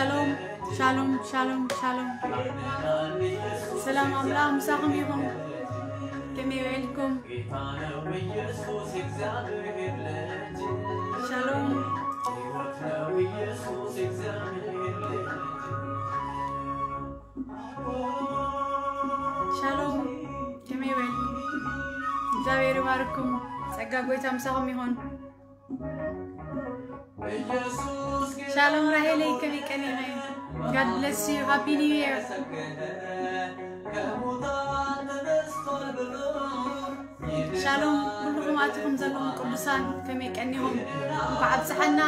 ሻሎም ሻሎም ሻሎም ሻሎም። ሰላም ኣምላኽ ምሳኹም ይኹን። ከመይ ውዒልኩም? ሻሎም ሻሎም፣ ከመይ ውዒልኩም? እግዚኣብሔር ይባርኩም። ጸጋ ጎይታ ምሳኹም ይኹን። ሻሎም ራሄለይ፣ ከመይ ቀኒኺ? God bless you. Happy New Year. ሻሎም ኩልኹም ኣቲኹም ዘለኹም ቅዱሳን፣ ከመይ ቀኒኹም? እንኳዕ ኣብጽሓና።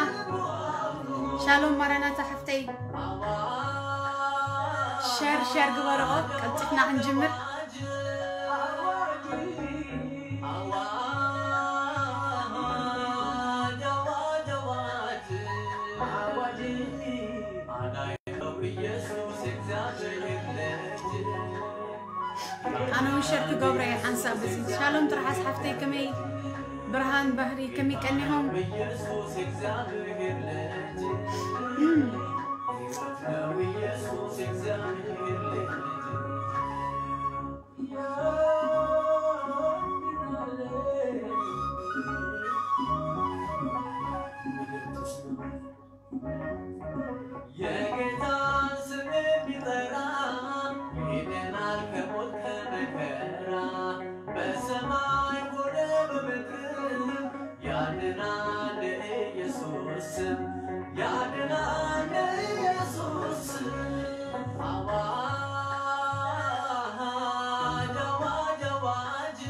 ሻሎም ማራናታ ሓፍተይ፣ ሸር ሸር ግበርኦ፣ ቀልጢፍና ክንጅምር። ኣነ እውን ሸር ክገብረ እየ ሓንሳብ። እዚ ሻሎም ትርሓስ ሓፍተይ፣ ከመይ ብርሃን ባህሪ፣ ከመይ ቀኒኹም? የጌታን ስም የሚጠራ ይድናል ከሞት ከመከራ፣ በሰማይ ሆነ በምድር ያድናል ኢየሱስ ስም፣ ያድናል ኢየሱስ ስም። አዋጅ አዋጅ አዋጅ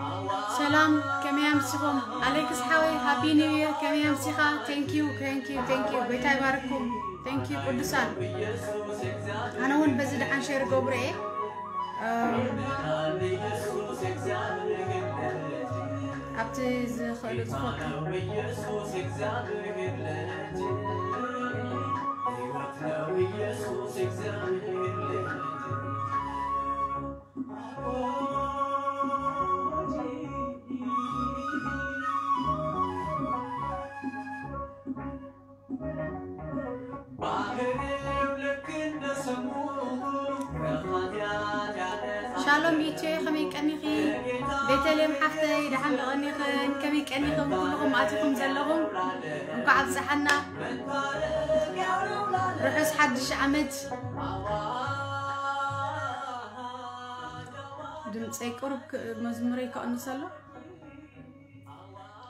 አዋጅ። ሰላም፣ ከመይ ኣምሲኹም? ኣሌክስ ሓወይ፣ ሃፒ ኒው ይር፣ ከመይ ኣምሲኻ? Thank you, thank you, thank you። ጎይታ ይባርኩም። Thank you ቅዱሳን። ኣነ እውን በዚ ደሓን ሸር ገብረ እየ። ኣብቲ ዝኽእሉ ዝፈቱ። ሻሎም ኢቼ፣ ከመይ ቀኒኺ? ቤተልሔም ሓፍተይ፣ ደሓን ዶ ቀኒኽን? ከመይ ቀኒኹም? ኩልኹም ኣቲኹም ዘለኹም፣ እንኳዕ ኣብፀሓና። ርሑስ ሓድሽ ዓመት። ድምፀይ ቁሩብ ክ-፣ መዝሙረይ ክቕንስ ኣሎ።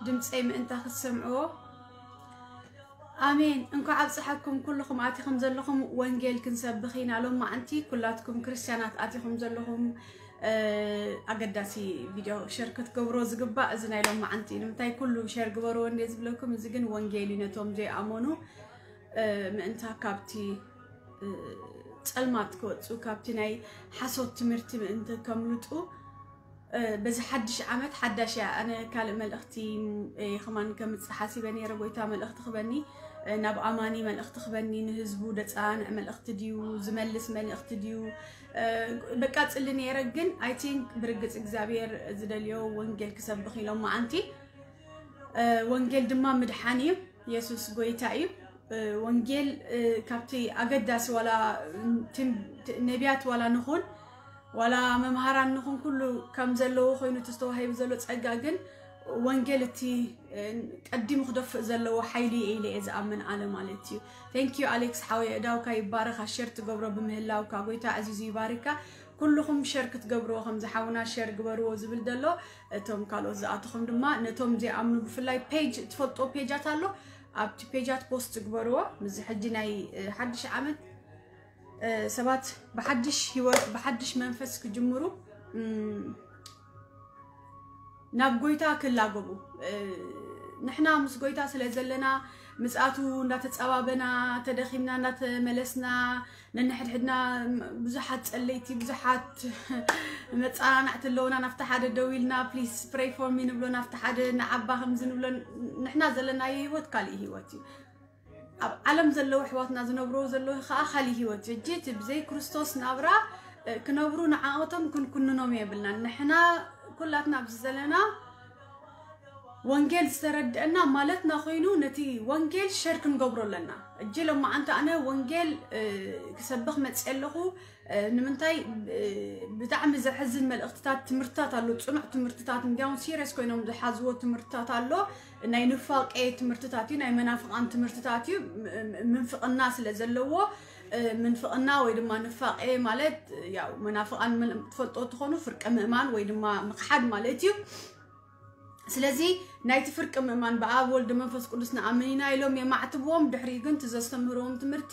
ድምፀይ ምእንታ ክትሰምዕዎ። ኣሜን። እንኳዕ ኣብፀሐኩም ኩልኹም ኣቲኹም ዘለኹም። ወንጌል ክንሰብኽ ኢና ሎማዓንቲ። ኩላትኩም ክርስትያናት ኣቲኹም ዘለኹም፣ እ፣ ኣገዳሲ ቪድዮ ሸር ክትገብሮ ዝግባእ እዚ ናይ ሎማዓንቲ እዩ። ንምንታይ ኩሉ ሸር ግበርዎ እንደ ዝብለኩም፣ እዚ ግን ወንጌል እዩ ነቶም ዘይኣመኑ፣ እ፣ ምእንታ ካብቲ፣ እ፣ ጸልማት ክወፁ፣ ካብቲ ናይ ሓሶት ትምህርቲ ምእንቲ ከምልጡ፣ እ፣ በዚ ሓድሽ ዓመት ሓዳሽ እያ። ኣነ ካልእ መልእኽቲ፣ እ፣ ከማን ከምጽእ ሓሲበ ነይረ። ጎይታ መልእኽቲ ክበኒ፣ እ፣ ናብ ኣማኒ መልእኽቲ ክበኒ፣ ንህዝቡ ደጻንዕ መልእኽቲ ድዩ፣ ዝመልስ መልእኽቲ ድዩ፣ እ፣ በቃ ጽሊ ነይረ። ግን I think ብርግጽ እግዚኣብሔር ዝደልዮ ወንጌል ክሰብኽ ኢሎም መዓንቲ። እ፣ ወንጌል ድማ ምድሓን እዩ። የሱስ ጎይታ እዩ። እ፣ ወንጌል፣ እ፣ ካብቲ ኣገዳሲ ዋላ፣ እ፣ ትም-፣ ት-፣ ነቢያት ዋላ ንኹን፣ ዋላ መምሃራን ንኹን፣ ኩሉ ከም ዘለዎ ኮይኑ እቲ ዝተዋሂቡ ዘሎ ጸጋ፣ ግን ወንጌል እቲ፣ እ፣ ቀዲሙ ክደፍእ ዘለዎ ሓይሊ እዩ ኢለ እየ ዝኣምን ኣነ ማለት እዩ። Thank you ኣሌክስ ሓወይ፣ እዳውካ ይባረኽ፣ ሸር ትገብሮ ብምህላውካ ጎይታ ኣዚዙ ይባርካ። ኩልኹም ሸር ክትገብርዎ፣ ከምዚ ሓውና ሸር ግበርዎ ዝብል ዘሎ፣ እቶም ካልኦት ዝኣተኹም ድማ ነቶም ዘይኣምኑ፣ ብፍላይ ፔጅ፣ ትፈልጦ ፔጃት ኣሎ፣ ኣብቲ ፔጃት ፖስት ግበርዎ። ምስዚ ሕጂ ናይ፣ እ፣ ሓድሽ ዓመት፣ እ፣ ሰባት ብሓድሽ ህይወት፣ ብሓድሽ መንፈስ ክጅምሩ፣ እም፣ ናብ ጎይታ ክላገቡ፣ እ፣ ንሕና ምስ ጎይታ ስለ ዘለና፣ ምጽኣቱ እንዳተጸባበና፣ ተደኺምና እንዳተመለስና፣ ነንሕድሕድና ብዙሓት ጸለይቲ፣ ብዙሓት መጸናናዕቲ ኣለውና። ናብቲ ሓደ ደው ኢልና፣ "Please pray for me" ንብሎ፣ ናብቲ ሓደ ንዓባ ከምዚ ንብሎ። ንሕና ዘለናዮ ህይወት ካሊእ ህይወት እዩ። ኣብ ዓለም ዘለዉ ኣሕዋትና ዝነብርዎ ዘለዉ ከኣ ካሊእ ህይወት እዩ። ሕጂ እቲ ብዘይ ክርስቶስ ናብራ፣ እ፣ ክነብሩ ንዓኦቶም ክንኩንኖም የብልናን። ንሕና ኩላትና ኣብዚ ዘለና ወንጌል ዝተረድአና ማለትና ኮይኑ ነቲ ወንጌል ሸር ክንገብሮ ኣለና። እጂ ሎማዓንቲ ኣነ ወንጌል ክሰብኽ መፅእ ኣለኹ። ንምንታይ? ብጣዕሚ ዘሕዝን መልእኽትታት፣ ትምህርትታት ኣሎ፣ ፅኑዕ ትምህርትታት፣ እንዲያውም ሲሪየስ ኮይኖም ዝሓዝዎ ትምህርትታት ኣሎ። ናይ ንፋቄ ትምህርትታት እዩ፣ ናይ መናፍቃን ትምህርትታት እዩ። ምንፍቅና ስለ ዘለዎ፣ ምንፍቅና ወይ ድማ ንፋቄ ማለት ያው መናፍቃን ትፈልጦ ትኾኑ፣ ፍርቂ ምእማን ወይ ድማ ምክሓድ ማለት እዩ። ስለዚ ናይቲ ፍርቂ ምእማን ብኣብ ወልድ መንፈስ ቅዱስ ንኣምን ኢና ኢሎም የማዕትብዎም። ድሕሪኡ ግን እቲ ዘስተምህርዎም ትምህርቲ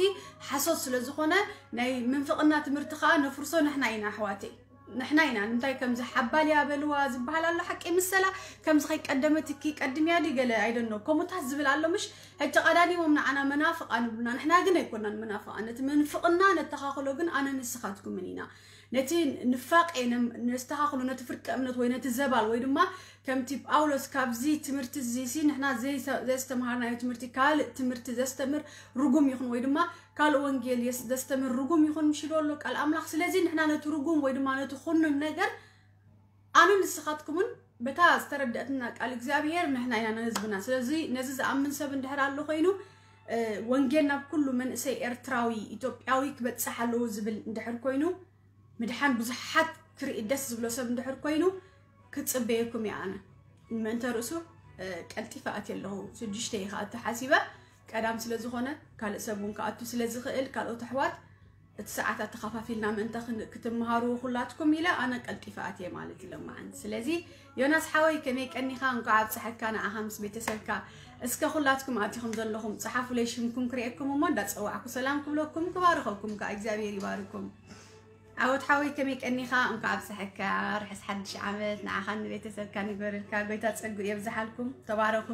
ሓሶት ስለ ዝኾነ ናይ ምንፍቕና ትምህርቲ ከዓ ነፍርሶ ንሕና ኢና ኣሕዋተይ፣ ንሕና ኢና። ንምንታይ ከምዚ ሓባል ያበልዋ ዝበሃል ኣሎ ሓቂ ምሰላ ከምዚ ከይቀደመትኪ ቀድምያ ድዩ ገለ ኣይደኖ ከምኡታት ዝብል ኣሎ ምሽ። ሕጂ ቀዳዲሞም ንዓና መናፍቃን ይብሉና፣ ንሕና ግን ኣይኮናን መናፍቃን። ነቲ ምንፍቕና ነተኻኽሎ ግን ኣነ ንስኻትኩምን ኢና። ነቲ ንፋቄ ነስተኻኽሎ፣ ነቲ ፍርቂ እምነት ወይ ነቲ ዘባል ወይ ድማ ከምቲ ጳውሎስ ካብዚ ትምህርቲ እዚሲ ንሕና ዘስተምሃርናዮ ትምህርቲ ካልእ ትምህርቲ ዘስተምር ርጉም ይኹን ወይ ድማ ካልእ ወንጌል ዘስተምር ርጉም ይኹን ምሽዶ ኣሎ ቃል ኣምላኽ። ስለዚ ንሕና ነቲ ርጉም ወይ ድማ ነቲ ኩኑን ነገር ኣነ ንስኻትኩምን በታ ዝተረደእትና ቃል እግዚኣብሔር ንሕና ኢና ንህዝብና። ስለዚ ነዚ ዝኣምን ሰብ እንድሕር ኣሎ ኮይኑ ወንጌል ናብ ኩሉ መንእሰይ ኤርትራዊ ኢትዮጵያዊ ክበፅሕ ኣለዎ ዝብል እንድሕር ኮይኑ ምድሓን ብዙሓት ክርኢ ደስ ዝብሎ ሰብ እንድሕር ኮይኑ ክፅበየኩም እየ ኣነ። ምእንተ ርእሱ ቀልጢፈ ኣትየ ኣለኹ። ሽዱሽተ እየ ክኣቱ ሓሲበ። ቀዳም ስለ ዝኾነ ካልእ ሰብ እውን ክኣቱ ስለ ዝኽእል ካልኦት ኣሕዋት እቲ ሰዓት ኣተኻፋፊልና ምእንተ ክትምሃሩ ኩላትኩም ኢለ ኣነ ቀልጢፈ ኣትየ ማለት እዩ ለማዓንቲ። ስለዚ ዮናስ ሓወይ ከመይ ቀኒኻ? እንኳዕ ኣብፀሐካ ንዓኻ ምስ ቤተሰብካ። እስከ ኩላትኩም ኣቲኹም ዘለኹም ፀሓፉለይ ሽምኩም ክርእየኩም እሞ እንዳፀዋዕኩ ሰላም ክብለኩም ክባርኸኩም ከዓ እግዚኣብሔር ይባርኩም። ዓወት ሓወይ ከመይ ቀኒኻ? እንኳዕ ኣብፀሐካ። ርሕስ ሓድሽ ዓመት ንዓኻን ንቤተሰብካ ንግበረልካ። ጎይታ ፀጉ የብዝሓልኩም። ተባረኹ።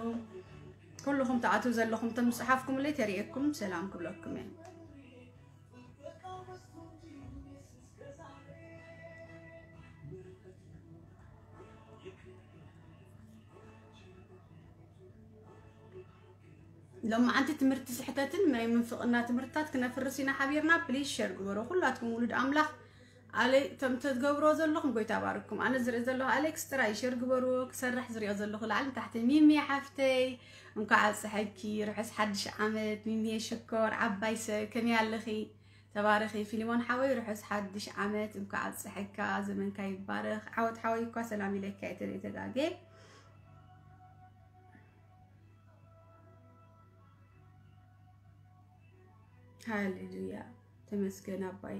ኩልኹም ተኣትው ዘለኹም ተምፅሓፍኩምለይ ተርእየኩም ሰላም ክብለኩም እየ። ሎማዓንቲ ትምህርቲ ስሕተትን ናይ ምንፍቕና ትምህርትታት ክነፍርስ ኢና ሓቢርና። ፕሊዝ ሸር ግበሮ ኩላትኩም ውሉድ ኣምላኽ። ኣለ ተም ተትገብሮ ዘለኹም ጎይታ ባርኩም። ኣነ ዝርኢ ዘለኹ ኣሌክስ ጥራይ ሸር ግበርዎ። ክሰርሕ ዝሪኦ ዘለኹ ላዕሊ ታሕቲ። ሚሚ ሓፍተይ እንኳዕ ኣብፀሐኪ። ርሑስ ሓድሽ ዓመት ሚሚየ ሽኮር ዓባይ ሰብ ከመይ ኣለኺ? ተባረኺ። ፊሊሞን ሓወይ ርሑስ ሓድሽ ዓመት እንኳዕ ኣብፀሐካ። ዘመንካ ይባረኽ። ዓወት ሓወይ እኳ ሰላም ኢለካ እየ ተጋጌ። ሃሌሉያ ተመስገን ኣባይ።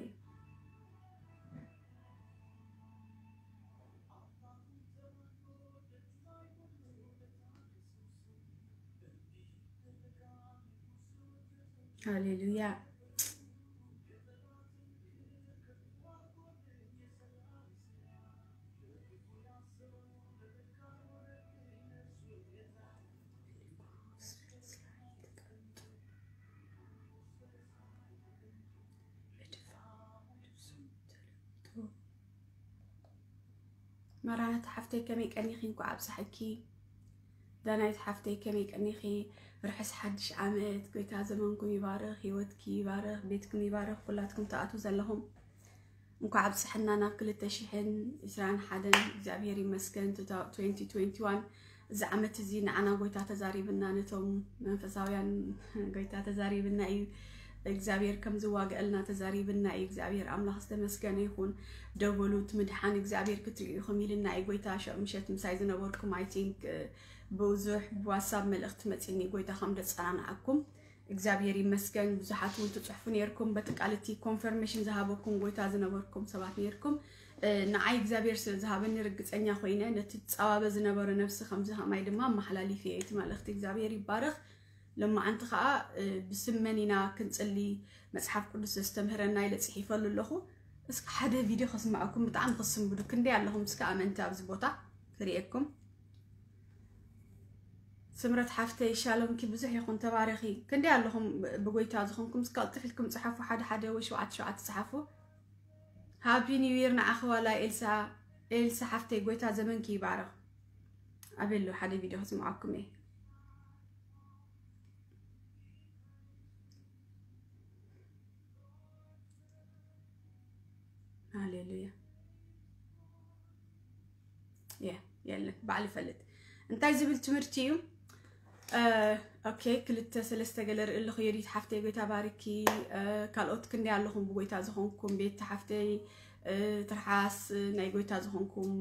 ሃሌሉያ። መራናት ሓፍተይ ከመይ ቀኒኺ? እንኳዕ ኣብፀሐኪ። ዳናይት ሓፍተይ ከመይ ቀኒኺ? ርሑስ ሓድሽ ዓመት። ጎይታ ዘመንኩም ይባርኽ፣ ህይወትኪ ይባርኽ፣ ቤትኩም ይባርኽ። ኩላትኩም ተኣትዉ ዘለኹም እንኳዕ ኣብፀሐና ናብ ክልተ ሽሕን ዕስራን ሓደን። እግዚኣብሔር ይመስገን። ትወንቲ ትወንቲ ዋን እዚ ዓመት እዚ ንዓና ጎይታ ተዛሪብና፣ ነቶም መንፈሳውያን ጎይታ ተዛሪብና እዩ። እግዚኣብሔር ከም ዝዋገአልና ተዛሪብና እዩ። እግዚኣብሔር ኣምላኽ ዝተመስገነ ይኹን። ደበሉ እቲ ምድሓን እግዚኣብሔር ክትርእዩ ኢኹም ኢልና እዩ። ጎይታ ሸቕ ምሸት ምሳይ ዝነበርኩም፣ I think፣ ብዙሕ ብዋትሳፕ መልእኽቲ መፂኒ፣ ጎይታ ከም ደፀናንዓኩም እግዚኣብሔር ይመስገን። ብዙሓት እውን ትፅሕፉ ነይርኩም፣ በቲ ቃል እቲ ኮንፈርሜሽን ዝሃበኩም ጎይታ ዝነበርኩም ሰባት ነይርኩም። ንዓይ እግዚኣብሔር ስለ ዝሃበኒ ርግፀኛ ኮይነ ነቲ ፃባበ ዝነበረ ነብሲ ከምዚ ከማይ ድማ ኣመሓላሊፍ እየ። እቲ መልእኽቲ እግዚኣብሔር ይባረኽ። ሎማዓንቲ ከዓ ብስም መን ኢና ክንፅሊ መፅሓፍ ቅዱስ ዘስተምህረና ኢለ ፅሒፈሉ ኣለኹ። እስኪ ሓደ ቪድዮ ከስማዕኩም፣ ብጣዕሚ ክስንብዱ። ክንደይ ኣለኹም እስኪ ኣመንቲ ኣብዚ ቦታ ክርእየኩም? ስምረት ሓፍተይ ሻሎምኪ ብዙሕ ይኹን፣ ተባረኺ። ክንደይ ኣለኹም ብጎይታ ዝኾንኩም እስኪ ቀልጥፍ ኢልኩም ፅሓፉ፣ ሓደ ሓደ ወይ ሸውዓተ ሸውዓተ ፅሓፉ። ሃፒ ኒው ይር ንዓኺ ዋላ ኤልሳ። ኤልሳ ሓፍተይ ጎይታ ዘመንኪ ይባረኽ። ኣበሉ ሓደ ቪድዮ ከስምዓኩም እየ። ሃሌሉያ። የ የለን ባዕሉ ይፈልጥ። እንታይ ዝብል ትምህርቲ እዩ? ኦኬ፣ ክልተ ሰለስተ ገለ ርኢ ኣለኹ። የዲት ሓፍተይ፣ ጎይታ ባርኪ። ካልኦት ክንደይ ኣለኹም ብጎይታ ዝኾንኩም? ቤት ሓፍተይ፣ ትርሓስ፣ ናይ ጎይታ ዝኾንኩም፣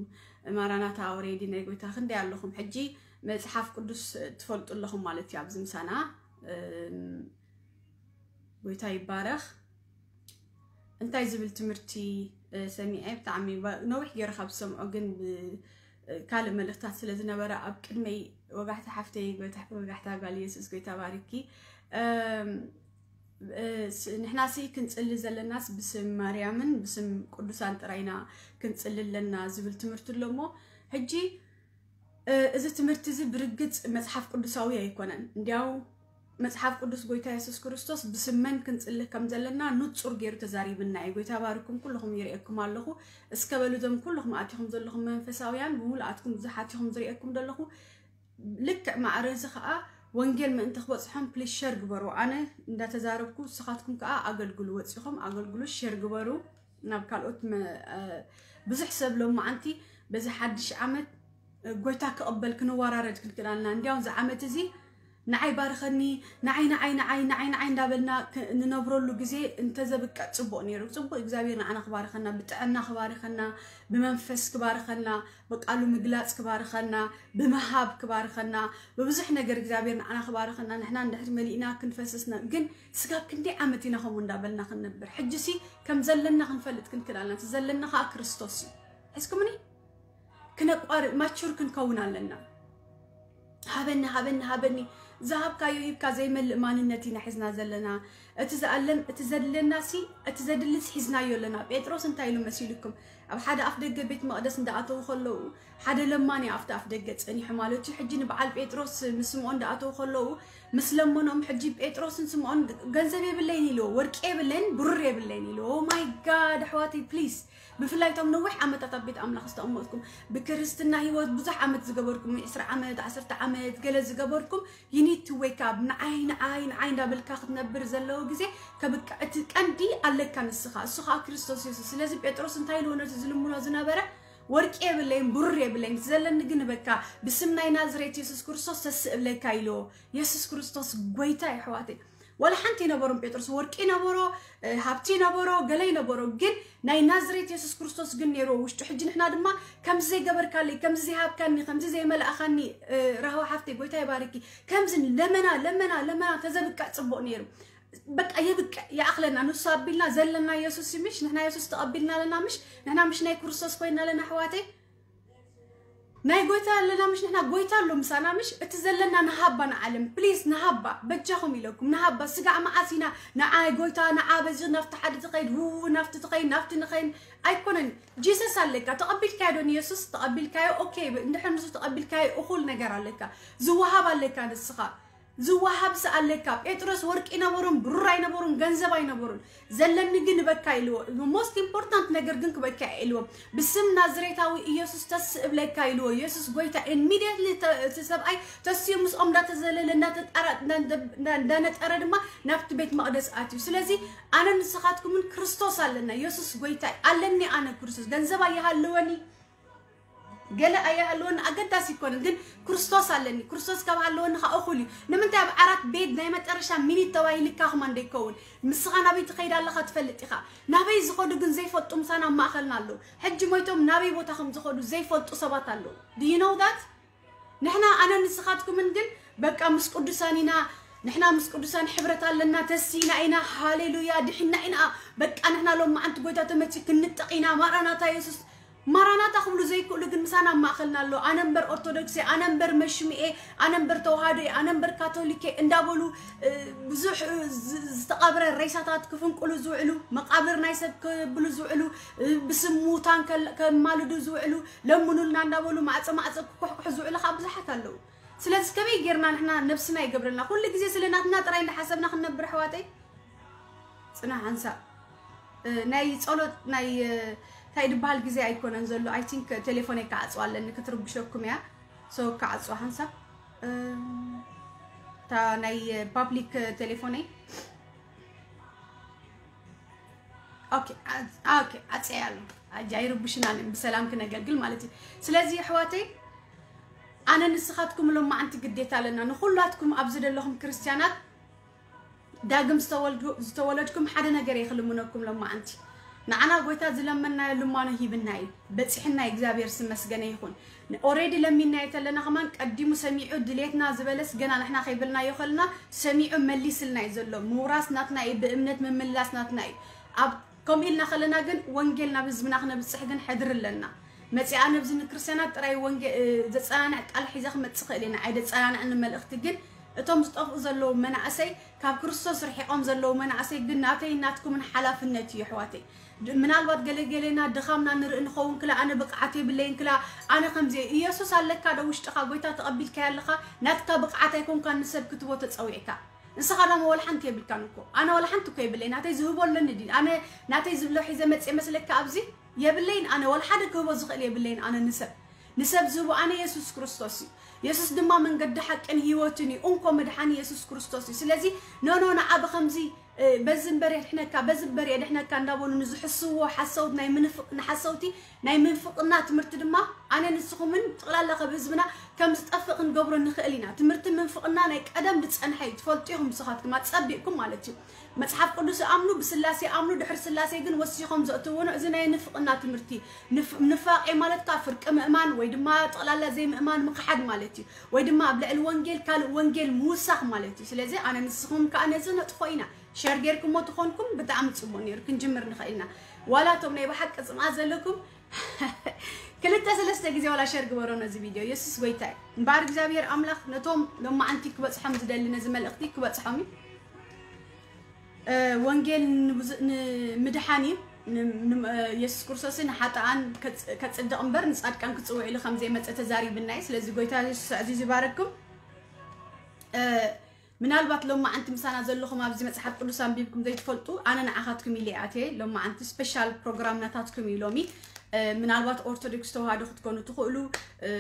ማራናታ፣ ኦሬዲ ናይ ጎይታ ክንደይ ኣለኹም? ሕጂ መጽሓፍ ቅዱስ ትፈልጡ ኣለኹም ማለት እዩ። ኣብዚ ምሳና ጎይታ ይባረኽ። እንታይ ዝብል ትምህርቲ ሰሚዐ? ብጣዕሚ ነዊሕ ገይረ ካብ ዝሰምዖ ግን ካልእ መልእኽታት ስለ ዝነበረ ኣብ ቅድመይ፣ ወጋሕታ ሓፍተይ፣ ወጋሕታ ጓል፣ ኢየሱስ ጎይታ ባርኪ። ንሕና ሲ ክንጽሊ ዘለናስ ብስም ማርያምን ብስም ቅዱሳን ጥራይና ክንጽሊ ኣለና ዝብል ትምህርቲ ኣሎ እሞ፣ ሕጂ እዚ ትምህርቲ እዚ ብርግጽ መጽሓፍ ቅዱሳዊ ኣይኮነን። እንዲያው መጽሓፍ ቅዱስ ጎይታ የሱስ ክርስቶስ ብስመን ክንጽልህ ከም ዘለና ንጹር ገይሩ ተዛሪብና እዩ። ጎይታ ባርኩም፣ ኩልኹም ይርእየኩም ኣለኹ። እስከ በሉ፣ እዞም ኩልኹም ኣቲኹም ዘለኹም መንፈሳውያን፣ ብምሉኣትኩም ብዙሓት ኢኹም ዝርእየኩም ዘለኹ። ልክዕ ማዕረ እዚ ኸኣ ወንጌል ምእንቲ ክበጽሖም ፕሊስ ሸር ግበሩ። ኣነ እንዳተዛረብኩ ንስኻትኩም ከኣ ኣገልግሉ፣ ወጺኹም ኣገልግሉ፣ ሸር ግበሩ ናብ ካልኦት። ብዙሕ ሰብ ሎማዓንቲ በዚ ሓድሽ ዓመት ጎይታ ክቕበል ክንወራረድ ክንክእል ኣለና። እንዲያውም እዚ ዓመት እዚ ንዓይ ባርኸኒ፣ ንዓይ ንዓይ ንዓይ ንዓይ ንዓይ እንዳበልና ንነብረሉ ግዜ እንተዘብቅዕ ጽቡቕ ነይሩ። ጽቡቕ፣ እግዚኣብሔር ንዓና ክባርኸና፣ ብጥዕና ክባርኸና፣ ብመንፈስ ክባርኸና፣ ብቃሉ ምግላጽ ክባርኸና፣ ብምሃብ ክባርኸና፣ ብብዙሕ ነገር እግዚኣብሔር ንዓና ክባርኸና። ንሕና እንድሕር መሊእና ክንፈስስና፣ ግን ስጋብ ክንደይ ዓመት ኢና ከምኡ እንዳበልና ክንነብር? ሕጂ ሲ ከም ዘለና ክንፈልጥ ክንክእል ኣለና። እቲ ዘለና ከዓ ክርስቶስ እዩ። ሕዝኩምኒ? ክነቋርጥ፣ ማቹር ክንከውን ኣለና። ሃበኒ፣ ሃበኒ፣ ሃበኒ። ዝሃብካዮ ሂብካ ዘይመልእ ማንነት ኢና ሒዝና ዘለና። እቲ ዝኣለን፣ እቲ ዘድለና ሲ፣ እቲ ዘድልስ ሒዝናዮ ኣለና። ጴጥሮስ እንታይ ኢሉ መሲልኩም? ኣብ ሓደ ኣፍ ደገ ቤት መቕደስ እንዳኣተዉ ከለዉ፣ ሓደ ለማኒ ኣብቲ ኣፍ ደገ ጸኒሑ ማለት እዩ። ሕጂ ንበዓል ጴጥሮስ ምስ ስምዖን እንዳኣተዉ ከለዉ፣ ምስ ለመኖም፣ ሕጂ ጴጥሮስን ስምዖን፣ ገንዘብ የብለይን ኢልዎ፣ ወርቂ የብለይን፣ ብሩር የብለይን ኢልዎ። Oh my God፣ ኣሕዋተይ፣ ፕሊስ። ብፍላይ እቶም ነዊሕ ዓመታት ኣብ ቤት ኣምላኽ ዝተቐመጥኩም፣ ብክርስትና ህይወት ብዙሕ ዓመት ዝገበርኩም፣ ዕስራ ዓመት፣ ዓሰርተ ዓመት ገለ ዝገበርኩም፣ you need to wake up። ንዓይ፣ ንዓይ፣ ንዓይ እንዳበልካ ክትነብር ዘለዎ ግዜ ከብቅዕ፣ እቲ ቀንዲ ኣለካ ንስኻ፣ እሱ ኸኣ ክርስቶስ የሱስ። ስለዚ ጴጥሮስ እንታይ ኢልዎ ነቲ ዝልምኖ ዝነበረ? ወርቂ የብለይን፣ ብሩር የብለይን፣ እቲ ዘለኒ ግን በካ ብስም ናይ ናዝሬት የሱስ ክርስቶስ ተስእ እብለካ ኢልዎ። የሱስ ክርስቶስ ጎይታ እዩ፣ ኣሕዋተይ። ዋላ ሓንቲ ኣይነበሮም ጴጥሮስ፣ ወርቂ ነበሮ፣ እ፣ ሃብቲ ነበሮ፣ ገለ ነበሮ፣ ግን ናይ ናዝሬት የሱስ ክርስቶስ ግን ነይርዎ ውሽጡ። ሕጂ ንሕና ድማ ከምዚ ዘይገበርካለይ፣ ከምዚ ዘይሃብካኒ፣ ከምዚ ዘይመላእኻኒ፣ እ፣ ራህዋ ሓፍተይ፣ ጎይታ ይባርኪ፣ ከምዚ ለመና፣ ለመና፣ ለመና ተዘብቅዕ ጽቡቕ ነይሩ። በቃ የብቅዕ፣ ይኣኽለና፣ ንሱ ኣቢልና ዘለና የሱስ እዩ ምሽ፣ ንሕና የሱስ ተቐቢልና ኣለና ምሽ፣ ንሕና ምሽ ናይ ክርስቶስ ኮይና ኣለና ኣሕዋተይ። ናይ ጎይታ ኣለና ምሽ፣ ንሕና ጎይታ ኣሎ ምሳና ምሽ፣ እቲ ዘለና ንሃባ ንዓለም፣ ፕሊስ ንሃባ፣ በጃኹም ኢለኩም ንሃባ። ስጋዕ መዓስ ኢና ንዓይ ጎይታ፣ ንዓ በዚ ናብቲ ሓደ ትኸይድ፣ ው ናብቲ ትኸይድ፣ ናብቲ ንኸይድ፣ ኣይኮነን። ጂሰስ ኣለካ፣ ተቐቢልካዮ ዶ ንየሱስ? ተቐቢልካዮ፣ ኦኬ፣ እንድሕር ንሱ ተቐቢልካዮ እኹል ነገር ኣለካ፣ ዝወሃብ ኣለካ ንስኻ። ዝወሃብ ሰ ኣለካ። ጴጥሮስ ወርቂ ኣይነበሮን፣ ብሩር ኣይነበሮን፣ ገንዘብ ኣይነበሮን። ዘለኒ ግን እበካ ኢልዎ። ሞስት ኢምፖርታንት ነገር ግን ክበካ ኢልዎ። ብስም ናዝሬታዊ ኢየሱስ ተስእ እብለካ ኢልዎ። ኢየሱስ ጎይታ። ኢሚድየትሊ እቲ ሰብኣይ ተስኡ ምስኦም እንዳተዘለለ፣ እንዳተጣራ-፣ እንዳ-፣ እንዳ-፣ እንዳነጠረ ድማ ናብቲ ቤት መቕደስ ኣትዩ። ስለዚ ኣነ ንስኻትኩምን ክርስቶስ ኣለና። ኢየሱስ ጎይታ እዩ። ኣለኒ ኣነ ክርስቶስ። ገንዘብ ኣይሃልወኒ፣ ገለ ኣይሃልወኒ፣ ኣገዳሲ ይኮንን፣ ግን ክርስቶስ ኣለኒ። ክርስቶስ ካብ ሃለወኒ ከዓ እኹል እዩ። ንምንታይ ኣብ ዓራት ቤት ናይ መጨረሻ ሚኒት ተባሂልካ ከማን ደይከውን? ምስኻ ናበይ ትኸይድ ኣለኻ ትፈልጥ ኢኻ። ናበይ ዝኸዱ ግን ዘይፈልጡ ምሳና ኣብ ማእኸልና ኣለዉ። ሕጂ ሞይቶም ናበይ ቦታ ከም ዝኸዱ ዘይፈልጡ ሰባት ኣለዉ። Do you know that? ንሕና፣ ኣነ ንስኻትኩምን ግን በቃ ምስ ቅዱሳን ኢና። ንሕና ምስ ቅዱሳን ሕብረት ኣለና፣ ተሲና ኢና፣ ሃሌሉያ፣ ድሒና ኢና። በቃ ንሕና ሎም መዓንቲ ጎይታ ተመጺኡ ክንጥቕ ኢና። ማራናታ የሱስ፣ ማራናታ ክብሉ ዘይክእሉ ግን ምሳና ኣብ ማእኸልና ኣሎ። ኣነ እምበር ኦርቶዶክስ እየ፣ ኣነ እምበር መሽሚኤ፣ ኣነ እምበር ተዋህዶ እየ፣ ኣነ እምበር ካቶሊክ እየ እንዳበሉ፣ እ፣ ብዙሕ፣ እ፣ ዝ-፣ ዝተቐብረ ሬሳታት ክፍንቅሉ ዝውዕሉ፣ መቓብር ናይ ሰብ ክብሉ ዝውዕሉ፣ እ፣ ብስም ሙታን ከል-፣ ከማልዱ ዝውዕሉ፣ ለምኑልና እንዳበሉ ማዕፀ ማዕፀ ክኩሕኩሑ ዝውዕሉ ከዓ ብዙሓት ኣለዉ። ስለዚ ከመይ ጌርና ንሕና ነብስና ይገብረልና? ኩሉ ግዜ ስለ ናትና ጥራይ እንዳሓሰብና ክንነብር ኣሕዋተይ? ጽናሕ ሓንሳእ፣ እ፣ ናይ ጸሎት ናይ፣ እ፣ እንታይ ድበሃል ግዜ ኣይኮነን ዘሎ። I think ቴሌፎነይ ክዓጽዋ ኣለኒ፣ ክትርብሸኩም እያ። So ክዓጽዋ ሓንሳእ፣ እ፣ እታ ናይ ፓብሊክ ቴሌፎነይ። ኦኬ፣ ዓ-፣ ኦኬ፣ ዓጽየ ኣሎ። ኣጃ ይርብሽና፣ ብሰላም ክነገልግል ማለት እዩ። ስለዚ ኣሕዋተይ፣ ኣነ ንስኻትኩም ሎማዓንቲ ግዴታ ኣለና። ንኹላትኩም ኣብዚ ዘለኹም ክርስትያናት ዳግም ዝተወልዱ-፣ ዝተወለድኩም ሓደ ነገር እየ ክልምነኩም ሎማዓንቲ። ንዓና ጎይታ ዝለመናዮ ልማኖ ሂብና እዩ። በፂሕና እዩ፣ እግዚኣብሔር ስም መስገነ ይኹን። ኦሬዲ ለሚናዮ ተለና ከማን ቀዲሙ ሰሚዑ ድሌትና ዝበለስ ገና ንሕና ከይበልናዮ ከለና ሰሚዑ መሊስልና እዩ ዘሎ። ምውራስ ናትና እዩ፣ ብእምነት ምምላስ ናትና እዩ። ኣብ ከምኡ ኢልና ከለና ግን ወንጌል ናብ ህዝብና ክነብፅሕ ግን ሕድሪ ኣለና። መፂኣ ነብዚ ንክርስትያናት ጥራይ ወንጌ-፣ እ፣ ዘፀናንዕ ቃል ሒዘ ክመፅእ ክእል እየ። ንዓይ ዘፀናንዕኒ መልእኽቲ ግን እቶም ዝጠፍኡ ዘለዉ መናእሰይ፣ ካብ ክርስቶስ ርሒቖም ዘለዉ መናእሰይ ግን ናተይ ናትኩምን ሓላፍነት እዩ ኣሕዋተይ። ድ-፣ ምናልባት ገለ ገሌና ድኻምና ንርኢ ንኸውን ክላ፣ ኣነ ብቕዓት የብለይን ክላ፣ ኣነ ከምዚ እየ። ኢየሱስ ኣለካ ዶ ውሽጥኻ? ጎይታ ተቐቢልካዮ ኣለኻ? ናትካ ብቕዓት ኣይኮንካን ንሰብ ክትቦ ተጸዊዕካ። ንስኻ ዳማ ወላ ሓንቲ የብልካን እኮ። ኣነ ወላ ሓንቲ እኮ የብለይን። ናተይ ዝህቦ ኣለኒ ድዩ? ኣነ ናተይ ዝብሎ ሒዘ መጽእ መስለካ ኣብዚ? የብለይን። ኣነ ወላ ሓደ ክህቦ ዝኽእል የብለይን። ኣነ ንሰብ፣ ንሰብ ዝህቦ ኣነ የሱስ ክርስቶስ እዩ። የሱስ ድማ መንገዲ ሓቅን ህይወትን እዩ። እንኮ መድሓኒ የሱስ ክርስቶስ እዩ። ስለዚ ኖ፣ ኖ፣ ንዓ ብኸምዚ፣ እ፣ በዚ እምበር የድሕነካ፣ በዚ እምበር የድሕነካ እንዳበሉ ንዝሕስዎ ሓሰውት ናይ ምንፍቕ-፣ ንሓሰውቲ ናይ ምንፍቕና ትምህርቲ ድማ ኣነ ንስኹምን ጠቕላላ ካብ ህዝብና ከም ዝጠፍእ ክንገብሮ ንኽእል ኢና። ትምህርቲ ምንፍቕና ናይ ቀደም ዝጸንሐ እዩ። ትፈልጡ ኢኹም ንስኻትኩም፣ ኣጸቢቕኩም ማለት እዩ። መጽሓፍ ቅዱስ ኣምኑ፣ ብስላሴ ኣምኑ፣ ድሕሪ ስላሴ ግን ወሲኾም ዘእትውዎ ነው። እዚ ናይ ንፍቕና ትምህርቲ፣ ንፍ-፣ ንፋቄ ማለት ከኣ ፍርቂ ምእማን ወይ ድማ ጠቕላላ ዘይምእማን ምኽሓድ ማለት እዩ። ወይ ድማ ኣብ ልዕሊ ወንጌል ካልእ ወንጌል ምውሳኽ ማለት እዩ። ስለዚ ኣነ ንስኹም ከኣ ነዚ ነጥፎ ኢና። ሸር ጌርኩሞ ትኾንኩም ብጣዕሚ ጽቡቕ ነይሩ፣ ክንጅምር ንኽእል ኢና። ዋላ እቶም ናይ ብሓቂ ጽምኣት ዘለኩም ክልተ ሰለስተ ግዜ ዋላ ሸር ግበሮ ነዚ ቪድዮ። የሱስ ጎይታ እዩ። እምበኣር እግዚኣብሔር ኣምላኽ ነቶም ሎማዓንቲ ክበጽሖም ዝደሊ ነዚ መልእኽቲ ክበጽሖም እዩ። እ፣ ወንጌል ንብዙ-፣ ንምድሓን እዩ። ን-፣ ን-፣ እ፣ የሱስ ክርስቶስ ንሓጥኣን ከጽ-፣ ከጽድቕ እምበር ንጻድቃን ክጽውዕ ኢሉ ከም ዘይመጸ ተዛሪብና እዩ። ስለዚ ጎይታ የሱስ ኣዕዚዙ ይባረክኩም። እ፣ ምናልባት ሎማዓንቲ ምሳና ዘለኹም ኣብዚ መጽሓፍ ቅዱስ ኣንቢብኩም ዘይትፈልጡ፣ ኣነ ንዓኻትኩም ኢለ እየ ኣትየ። ሎማዓንቲ ስፔሻል ፕሮግራም ናታትኩም እዩ ሎሚ። እ፣ ምናልባት ኦርቶዶክስ ተዋህዶ ክትኮኑ ትኽእሉ፣ እ፣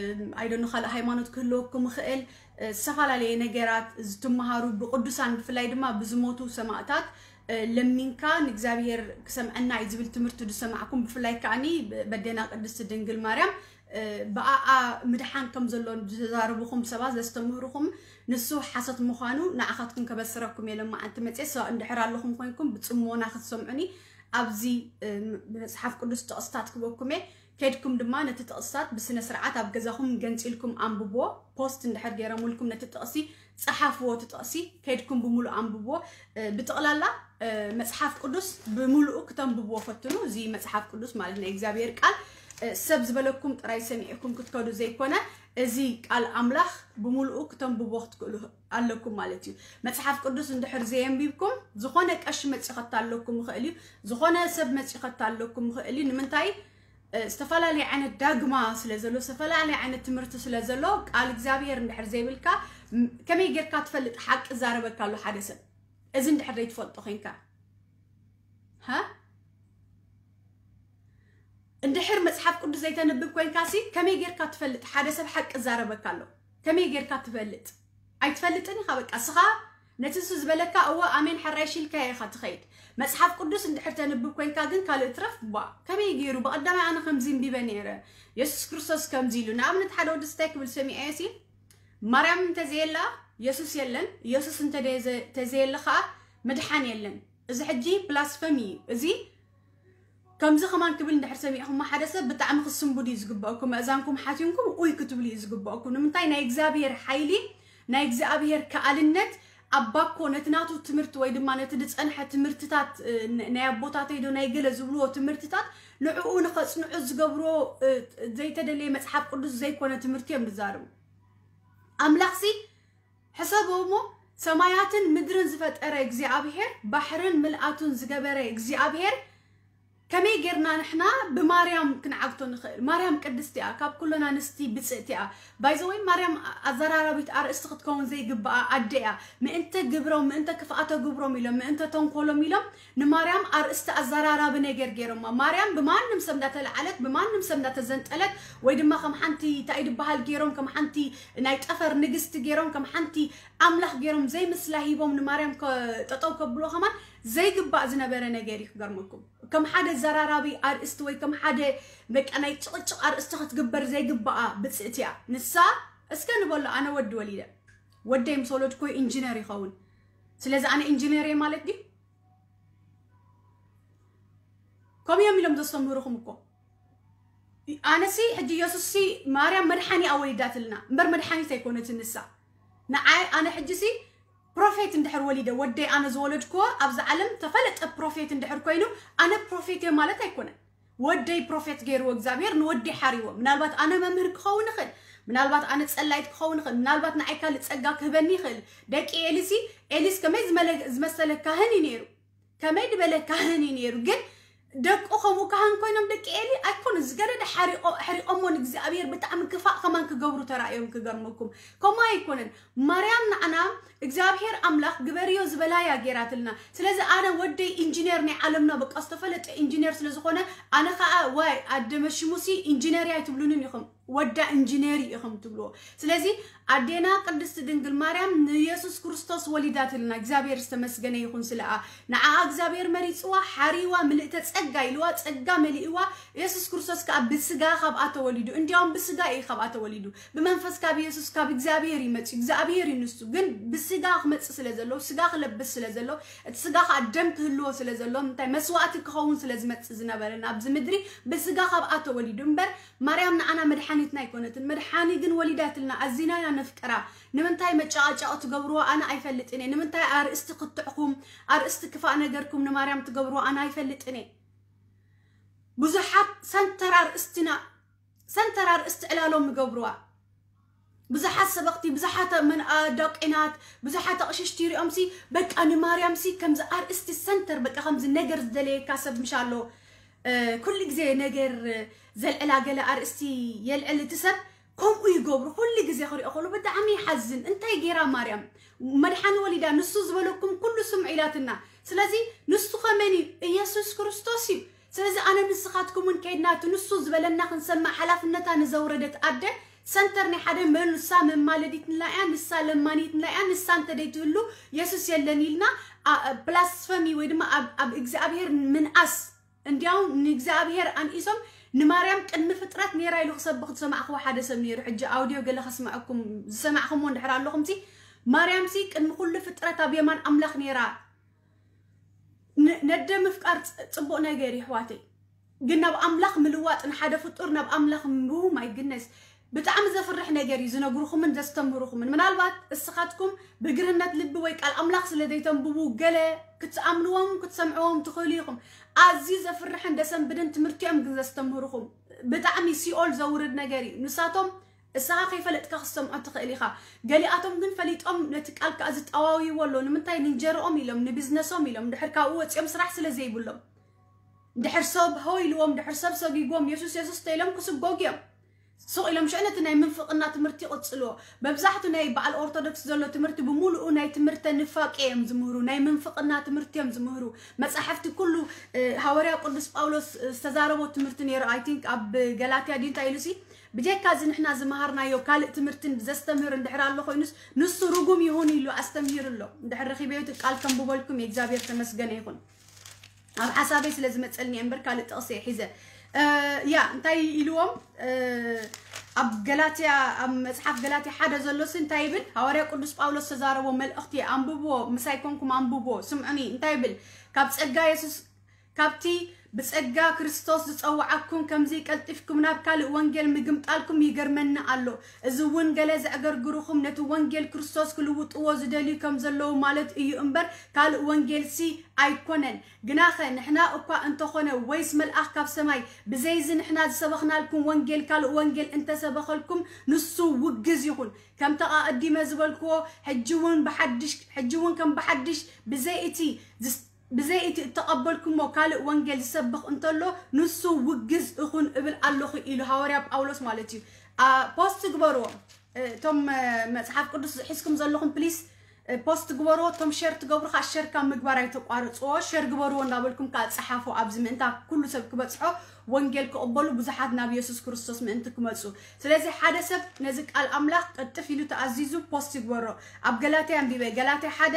ኣይደኖ ካልእ ሃይማኖት ክህልወኩም ይኽእል። እ፣ ዝተፈላለየ ነገራት ዝትመሃሩ ብቅዱሳን ብፍላይ ድማ ብዝሞቱ ሰማእታት፣ እ፣ ለሚንካ ንእግዚኣብሔር ክሰምዐና እዩ ዝብል ትምህርቲ ዝሰማዕኩም ብፍላይ ከኣኒ ብ-፣ በዴና ቅድስቲ ድንግል ማርያም፣ እ፣ ብኣኣ ምድሓን ከም ዘሎ ዝዛረብኹም ሰባት ዘስተምህርኹም ንሱ ሓሶት ምዃኑ ንዓኻትኩም ከበስረኩም እየ። ሎማዓንቲ መፅየ፣ ሰባት እንድሕር ኣለኹም ኮይንኩም ብፅሞና ክትሰምዑኒ ኣብዚ፣ እ፣ ብመፅሓፍ ቅዱስ ጥቕስታት ክበኩም እየ። ከድኩም ድማ ነቲ ጥቕስታት ብስነ ስርዓት ኣብ ገዛኹም ገንፂልኩም ኣንብብዎ። ፖስት እንድሕር ገይረምልኩም ነቲ ጥቕሲ ጸሓፍዎ፣ እቲ ጥቕሲ ከድኩም ብምሉእ ኣንብብዎ። እ፣ ብጠቕላላ፣ እ፣ መጽሓፍ ቅዱስ ብምሉኡ ክተንብብዎ ፈትኑ። እዚ መጽሓፍ ቅዱስ ማለት ናይ እግዚኣብሔር ቃል፣ እ፣ ሰብ ዝበለኩም ጥራይ ሰሚዕኩም ክትከዱ ዘይኮነ፣ እዚ ቃል ኣምላኽ ብምሉኡ ክተንብብዎ ክትክእሉ ኣለኩም ማለት እዩ። መጽሓፍ ቅዱስ እንድሕር ዘየንቢብኩም፣ ዝኾነ ቀሺ መጺኡ ከታለኩም ይኽእል እዩ። ዝኾነ ሰብ መጺኡ ከታለኩም ይኽእል እዩ። ንምንታይ? እ፣ ዝተፈላለየ ዓይነት ዳግማ ስለ ዘሎ፣ ዝተፈላለየ ዓይነት ትምህርቲ ስለ ዘሎ፣ ቃል እግዚኣብሔር እንድሕር ዘይብልካ፣ ም-፣ ከመይ ጌርካ ትፈልጥ ሓቂ ይዛረበካ ኣሎ ሓደ ሰብ? እዚ እንድሕር ዘይትፈልጦ ኮይንካ፣ ሃ? እንድሕር መጽሓፍ ቅዱስ ዘይተንብብ ኮይንካ ሲ፣ ከመይ ጌርካ ትፈልጥ ሓደ ሰብ ሓቂ ይዛረበካ ኣሎ? ከመይ ጌርካ ትፈልጥ? ኣይትፈልጥን ኢኻ። በቃ፣ እስኻ ነቲ ንሱ ዝበለካ፣ እወ፣ ኣሜን፣ ሕራይ ሺልካዮ ኢኻ ትኸይድ። መጽሓፍ ቅዱስ እንድሕር ተንብብ ኮይንካ ግን፣ ካልእ ትረፍ፣ ቧ፣ ከመይ ገይሩ? ብቐዳማይ ኣነ ከምዚ እንቢበ ነይረ። የሱስ ክርስቶስ ከምዚ ኢሉ። ንኣብነት፣ ሓደ ወዲ እንታይ ክብል ሰሚዐዮ ሲ፣ ማርያም እንተዘየላ፣ የሱስ የለን። የሱስ እንተ ደየ-፣ ተዘየለ ኸኣ፣ ምድሓን የለን። እዚ ሕጂ ብላስፈሚ እዩ። እዚ ከምዚ ከማን ክብል እንድሕር ሰሚዕኹሞ ሓደ ሰብ፣ ብጣዕሚ ክትስንብዱ እዩ ዝግበኣኩም። ኣእዛንኩም ሓቲንኩም ኡይ ክትብሉ እዩ ዝግበኣኩም። ንምንታይ? ናይ እግዚኣብሔር ሓይሊ፣ ናይ እግዚኣብሔር ከኣልነት ኣብ ባኮ ነቲ ናቱ ትምህርቲ ወይ ድማ ነቲ ዝጸንሐ ትምህርትታት፣ እ፣ ን-፣ ናይ ኣቦታተይ ዶ ናይ ገለ ዝብልዎ ትምህርትታት ንዕኡ ንኸጽንዑ ዝገብርዎ፣ እ፣ ዘይተደለየ መጽሓፍ ቅዱስ ዘይኮነ ትምህርቲ እዮም ዝዛረቡ። ኣምላኽሲ ሕሰብዎ እሞ፣ ሰማያትን ምድርን ዝፈጠረ እግዚኣብሔር፣ ባሕርን ምልኣቱን ዝገበረ እግዚኣብሔር፣ ከመይ ጌርና ንሕና ብማርያም ክንዓግቶ ንኽእል? ማርያም ቅድስቲ እያ፣ ካብ ኩለን ኣንስቲ ብጽእቲ እያ። ባይዘወይ ማርያም ኣዘራራቢት ኣርእስቲ ክትከውን ዘይግብኣ ኣደ እያ። ምእንተ ግብሮም፣ ምእንተ ክፍኣተ ግብሮም ኢሎም፣ ምእንተ ተንኮሎም ኢሎም ንማርያም ኣርእስቲ ኣዘራራቢ ነገር ገይሮማ። ማርያም ብማንም ሰብ እንዳተለዓለት፣ ብማንም ሰብ እንዳተዘንጠለት፣ ወይ ድማ ከም ሓንቲ እንታይ ድበሃል ገይሮም፣ ከም ሓንቲ ናይ ጠፈር ንግስቲ ገይሮም፣ ከም ሓንቲ ኣምላኽ ገይሮም ዘይምስላ ሂቦም ንማርያም ከ-፣ ጠጠው ከብሎ ከማን ዘይግባእ ዝነበረ ነገር እዩ። ክገርመኩም፣ ከም ሓደ ዘራራቢ ኣርእስቲ ወይ ከም ሓደ በቃ ናይ ጭቕጭቕ ኣርእስቲ ክትግበር ዘይግባኣ ብጽእቲ እያ። ንሳ እስከ ንበሎ ኣነ ወዲ ወሊደ፣ ወደይ ምስ ወለድኮ ኢንጂነር ይኸውን። ስለዚ ኣነ ኢንጂነር እየ ማለት ድዩ? ከምኡ እዮም ኢሎም ዘስተምህሩኹም እኮ። ኣነሲ ሕጂ ኢየሱስሲ ማርያም መድሓኒኣ ወሊዳትልና እምበር መድሓኒት ኣይኮነትን ንሳ። ንዓይ ኣነ ሕጂሲ ፕሮፌት እንድሕር ወሊደ፣ ወደይ ኣነ ዝወለድክዎ ኣብዚ ዓለም ተፈለጠ ፕሮፌት እንድሕር ኮይኑ ኣነ ፕሮፌት እየ ማለት ኣይኮነን። ወደይ ፕሮፌት ገይርዎ እግዚኣብሔር ንወደይ ሓሪዎ። ምናልባት ኣነ መምህር ክኸውን ይኽእል፣ ምናልባት ኣነ ጸላይት ክኸውን ይኽእል፣ ምናልባት ንዓይ ካልእ ጸጋ ክህበኒ ይኽእል። ደቂ ኤሊሲ፣ ኤሊስ ከመይ ዝመለ- ዝመሰለ ካህን እዩ ነይሩ። ከመይ ዝበለ ካህን እዩ ነይሩ። ግን ደቁ ከምኡ ካህን ኮይኖም ደቂ ኤሊ ኣይኮኑ ዝገደደ ሓሪቆ- ሕሪቆሞ ንእግዚኣብሔር ብጣዕሚ ክፋእ ከማን ክገብሩ ተራእዮም። ክገርመኩም ከምኡ ኣይኮነን። ማርያም ንዓና እግዚኣብሔር ኣምላኽ ግበርዮ ዝበላያ ገይራትልና። ስለዚ ኣነ ወደይ ኢንጂነር ናይ ዓለምና በቃ ዝተፈለጠ ኢንጂነር ስለዝኾነ ኣነ ከዓ ዋይ ኣደ መሽሙሲ ኢንጂነር ኣይትብሉንን ኢኹም። ወዳ ኢንጂነሪ ኢኹም ትብልዎ። ስለዚ ኣዴና ቅድስቲ ድንግል ማርያም ንየሱስ ክርስቶስ ወሊዳትልና እግዚኣብሔር ዝተመስገነ ይኹን ስለኣ። ንዓ እግዚኣብሔር መሪፅዋ ሓሪዋ ምልእተ ጸጋ ኢልዋ ጸጋ መሊእዋ። የሱስ ክርስቶስ ከዓ ብስጋ ካብኣ ተወሊዱ። እንዲያውም ብስጋ እዩ ካብኣ ተወሊዱ። ብመንፈስ ካብ የሱስ ካብ እግዚኣብሔር ይመጽእ እግዚኣብሔር እዩ ንሱ። ግን ብስጋ ክመጽእ ስለ ዘለዎ ስጋ ክለብስ ስለ ዘለዎ እቲ ስጋ ከዓ ደም ክህልዎ ስለ ዘለዎ እንታይ መስዋእቲ ክኸውን ስለ ዝመጽእ ዝነበረ ናብዚ ምድሪ ብስጋ ካብኣ ተወሊዱ እምበር ማርያም ንዓና መድሓኒትና ኣይኮነትን። መድሓኒ ግን ወሊዳትልና ኣዚና ኢና ነፍቅራ። ንምንታይ መጫቃጫቂ ትገብርዎ ኣነ ኣይፈልጥን እየ። ንምንታይ ኣርእስቲ ክትዕኹም ኣርእስቲ ክፋእ ነገርኩም ንማርያም ትገብርዎ ኣነ ኣይፈልጥን እየ። ብዙሓት ሰንተር ኣርእስትና ሰንተር ኣርእስቲ ዕላሎም ይገብርዋ። ብዙሓት ሰበኽቲ ብዙሓት መን ዳቂናት ብዙሓት ኣቕሽሽቲ ይሪኦም ሲ በቃ ንማርያም ሲ ከምዚ ኣርእስቲ ሰንተር በቃ ከምዚ ነገር ዝደለየካ ሰብ ምሽ ኣሎ። ኩሉ ግዜ ነገር ዘልዕላ ገለ ኣርእስቲ የልዕል እቲ ሰብ ከምኡ ይገብሩ ኩሉ ግዜ ክሪኦ ከሉ ብጣዕሚ ይሓዝን። እንታይ ገይራ ማርያም መድሓኒ ወሊዳ ንሱ ዝበለኩም ኩሉ ስምዑ ኢላትና። ስለዚ ንሱ ከመን እዩ? ኢየሱስ ክርስቶስ እዩ። ስለዚ ኣነ ንስኻትኩምን ከይድና እቲ ንሱ ዝበለና ክንሰማዕ ሓላፍነታ ንዘውረደት ኣደ ሰንተር ናይ ሓደ መን ንሳ መማለዲትና እያ ንሳ ለማኒትና እያ ንሳ እንተደይትህሉ የሱስ የለን ኢልና ብላስፈሚ ወይ ድማ ኣብ እግዚኣብሔር ምንኣስ እንዲያው ንእግዚኣብሔር ኣንኢሶም ንማርያም ቅድሚ ፍጥረት ነይራ ኢሉ ክሰብኽ ዝሰማዕክዎ ሓደ ሰብ ነይሩ። ሕጂ ኣውድዮ ገለ ከስምዐኩም ዝሰማዕኩምዎ እንድሕር ኣለኹም ሲ ማርያም ሲ ቅድሚ ኩሉ ፍጥረት ኣብ የማን ኣምላኽ ነይራ። ነደ ምፍቃር ፅቡቅ ነገር ይሕዋተይ ግን ናብ ኣምላኽ ምልዋጥ ንሓደ ፍጡር ናብ ኣምላኽ ምው ማይ ግነስ ብጣዕሚ ዘፍርሕ ነገር እዩ ዝነግሩኹምን ዘስተምህሩኹምን ምናልባት እስኻትኩም ብግርህነት ልቢ ወይ ቃል ኣምላኽ ስለ ዘይተንብቡ ገለ ክትኣምንዎም ክትሰምዕዎም ትኽእሉ ኢኹም። ኣዝዩ ዘፍርሕን ደሰንብድን ትምህርቲ እዮም ግን ዘስተምህሩኹም። ብጣዕሚ ሲኦል ዘውርድ ነገር እዩ። ንሳቶም እስኻ ከይፈለጥካ ክትሰምዖ ትኽእል ኢኻ። ገሊኣቶም ግን ፈሊጦም ነቲ ቃል ከኣ ዝጠዋውይዎ ኣለዉ። ንምንታይ ንንጀርኦም ኢሎም ንቢዝነሶም ኢሎም ድሕር ካብኡ ወፂኦም ስራሕ ስለ ዘይብሎም ድሕር ሰብ ሆ ኢልዎም ድሕር ሰብ ሰጊጎም የሱስ የሱስ ተኢሎም ክስጎጉ እዮም። ሱቕ ኢሎም ሽዑ ነቲ ናይ ምንፍቕና ትምህርቲ ይቕጽልዎ። መብዛሕቱ ናይ በዓል ኦርቶዶክስ ዘሎ ትምህርቲ ብምሉኡ ናይ ትምህርተ ንፋቄ እዮም ዝምህሩ ናይ ምንፍቕና ትምህርቲ እዮም ዝምህሩ። መጻሕፍቲ ኩሉ ሃዋርያ ቅዱስ ጳውሎስ ዝተዛረቦ ትምህርቲ ነይሩ I think ኣብ ገላትያ ድዩ እንታይ ኢሉ ሲ ብጀካ እዚ ንሕና ዝመሃርናዮ ካልእ ትምህርትን ዘስተምህር እንድሕር ኣሎ ኮይኑስ ንሱ ርጉም ይሁን ኢሉ ኣስተምሂሩ ኣሎ። እንድሕር ረኺበዮ እቲ ቃል ከንብበልኩም የእግዚኣብሔር ተመስገነ ይኹን። ኣብ ሓሳበይ ስለ ዝመጸልኒ እምበር ካልእ ጥቕሲ ሒዘ ያ እንታይ ኢልዎም ኣብ ገላትያ ኣብ መጽሓፍ ገላትያ ሓደ ዘሎሲ እንታይ ይብል ሃዋርያ ቅዱስ ጳውሎስ ተዛረቦ መልእኽቲ ኣንብብዎ ምሳይ ኮንኩም ኣንብብዎ ስምዑኒ እንታይ ይብል ካብ ጸጋ የሱስ ካብቲ ብጸጋ ክርስቶስ ዝጸውዓኩም ከምዚ ቀልጢፍኩም ናብ ካልእ ወንጌል ምግምጣልኩም ይገርመኒ ኣሎ። እዚ እውን ገለ ዘዕገርግሩኹም ነቲ ወንጌል ክርስቶስ ክልውጥዎ ዝደልዩ ከም ዘለዉ ማለት እዩ እምበር ካልእ ወንጌልሲ ኣይኮነን። ግናኸ ንሕና እኳ እንተኾነ ወይስ መልኣኽ ካብ ሰማይ ብዘይዚ ንሕና ዝሰበኽናልኩም ወንጌል ካልእ ወንጌል እንተሰበኸልኩም ንሱ ውግዝ ይኹን። ከምቲ ኣቐዲመ ዝበልክዎ ሕጂ እውን ብሓድሽ ሕጂ እውን ከም ብሓድሽ ብዘይ እቲ ብዘይ እቲ እተቐበልኩሞ ካልእ ወንጌል ዝሰብኽ እንተሎ ንሱ ውግዝ እኹን እብል ኣለኹ ኢሉ ሃዋርያ ጳውሎስ ማለት እዩ። ፖስት ግበርዎ እቶም መጽሓፍ ቅዱስ ሒዝኩም ዘለኹም ፕሊስ ፖስት ግበርዎ። እቶም ሸር ትገብሩ ከዓ ሸር ካብ ምግባር ኣይተቋርፅዎ። ሸር ግበርዎ እንዳበልኩም ከዓ ፀሓፉ ኣብዚ ምእንታ ኩሉ ሰብ ክበፅሖ ወንጌል ክቕበሉ ብዙሓት ናብ የሱስ ክርስቶስ ምእንቲ ክመፁ። ስለዚ ሓደ ሰብ ነዚ ቃል ኣምላኽ ቅልጥፍ ኢሉ ተኣዚዙ ፖስት ይግበሮ። ኣብ ገላትያ ኣንቢበ ገላትያ ሓደ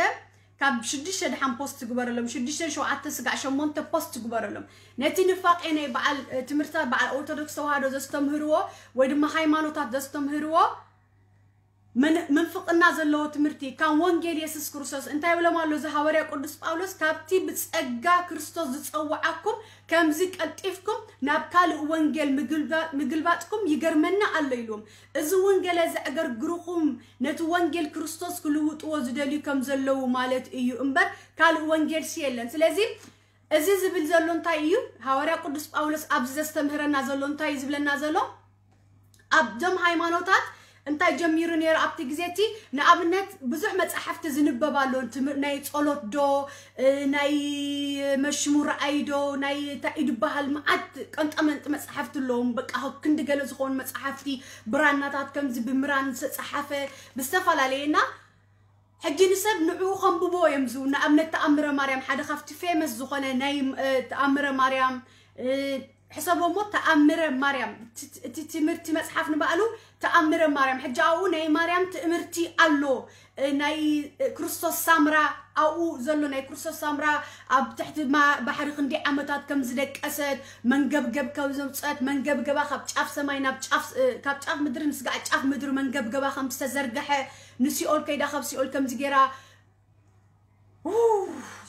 ካብ ሽዱሽተ ድሓን ፖስት ግበረሎም ሽዱሽተ ሸውዓተ ስጋዕ ሸሞንተ ፖስት ግበረሎም። ነቲ ንፋቄ ናይ በዓል ትምህርትታት በዓል ኦርቶዶክስ ተዋህዶ ዘስተምህርዎ ወይ ድማ ሃይማኖታት ዘስተምህርዎ ምንፍቕና ዘለዎ ትምህርቲ ካብ ወንጌል የሱስ ክርስቶስ እንታይ ብሎም ኣሎ እዚ ሃዋርያ ቅዱስ ጳውሎስ? ካብቲ ብጸጋ ክርስቶስ ዝጸውዓኩም ከምዚ ቀልጢፍኩም ናብ ካልእ ወንጌል ምግልባጥኩም ይገርመኒ ኣሎ ኢልዎም። እዚ ወንጌል እዚ ዕገርግርኹም ነቲ ወንጌል ክርስቶስ ክልውጥዎ ዝደልዩ ከም ዘለዉ ማለት እዩ እምበር ካልእ ወንጌል ሲ የለን። ስለዚ እዚ ዝብል ዘሎ እንታይ እዩ? ሃዋርያ ቅዱስ ጳውሎስ ኣብዚ ዘስተምህረና ዘሎ እንታይ እዩ ዝብለና ዘሎ? ኣብዞም ሃይማኖታት እንታይ ጀሚሩ ነይሩ ኣብቲ ግዜ እቲ? ንኣብነት ብዙሕ መጻሕፍቲ ዝንበብ ኣሎ። ናይ ጸሎት ዶ፣ ናይ መሽሙ ረኣይ ዶ፣ ናይ እንታይ እዩ ዝበሃል መዓት ቀንጠመንጢ መጻሕፍቲ ኣለዎም። በቃ ክንዲ ገለ ዝኾኑ መጻሕፍቲ ብራናታት ከምዚ ብምራን ዝተጻሓፈ ብዝተፈላለየ እና ሕጂ ንሰብ ንዕኡ ከንብቦ እዮም ዝው ንኣብነት ተኣምረ ማርያም ሓደ ካብቲ ፌመስ ዝኾነ ናይ ተኣምረ ማርያም ሕሰቦሞ ተኣምረ ማርያም እቲ ትምህርቲ መፅሓፍ ንባዕሉ ተኣምረ ማርያም ሕጂ ኣብኡ ናይ ማርያም ትእምርቲ ኣሎ። ናይ ክርስቶስ ሳምራ ኣብኡ ዘሎ ናይ ክርስቶስ ሳምራ ኣብ ትሕቲ ባሕሪ ክንዲ ዓመታት ከም ዝደቀሰት መንገብገብ ከም ዘውፀት መንገብገባ ካብ ጫፍ ሰማይ ናብ ጫፍ ካብ ጫፍ ምድሪ ንስጋዕ ጫፍ ምድሪ መንገብገባ ከም ዝተዘርገሐ ንሲኦል ከይዳ ካብ ሲኦል ከምዚ ገይራ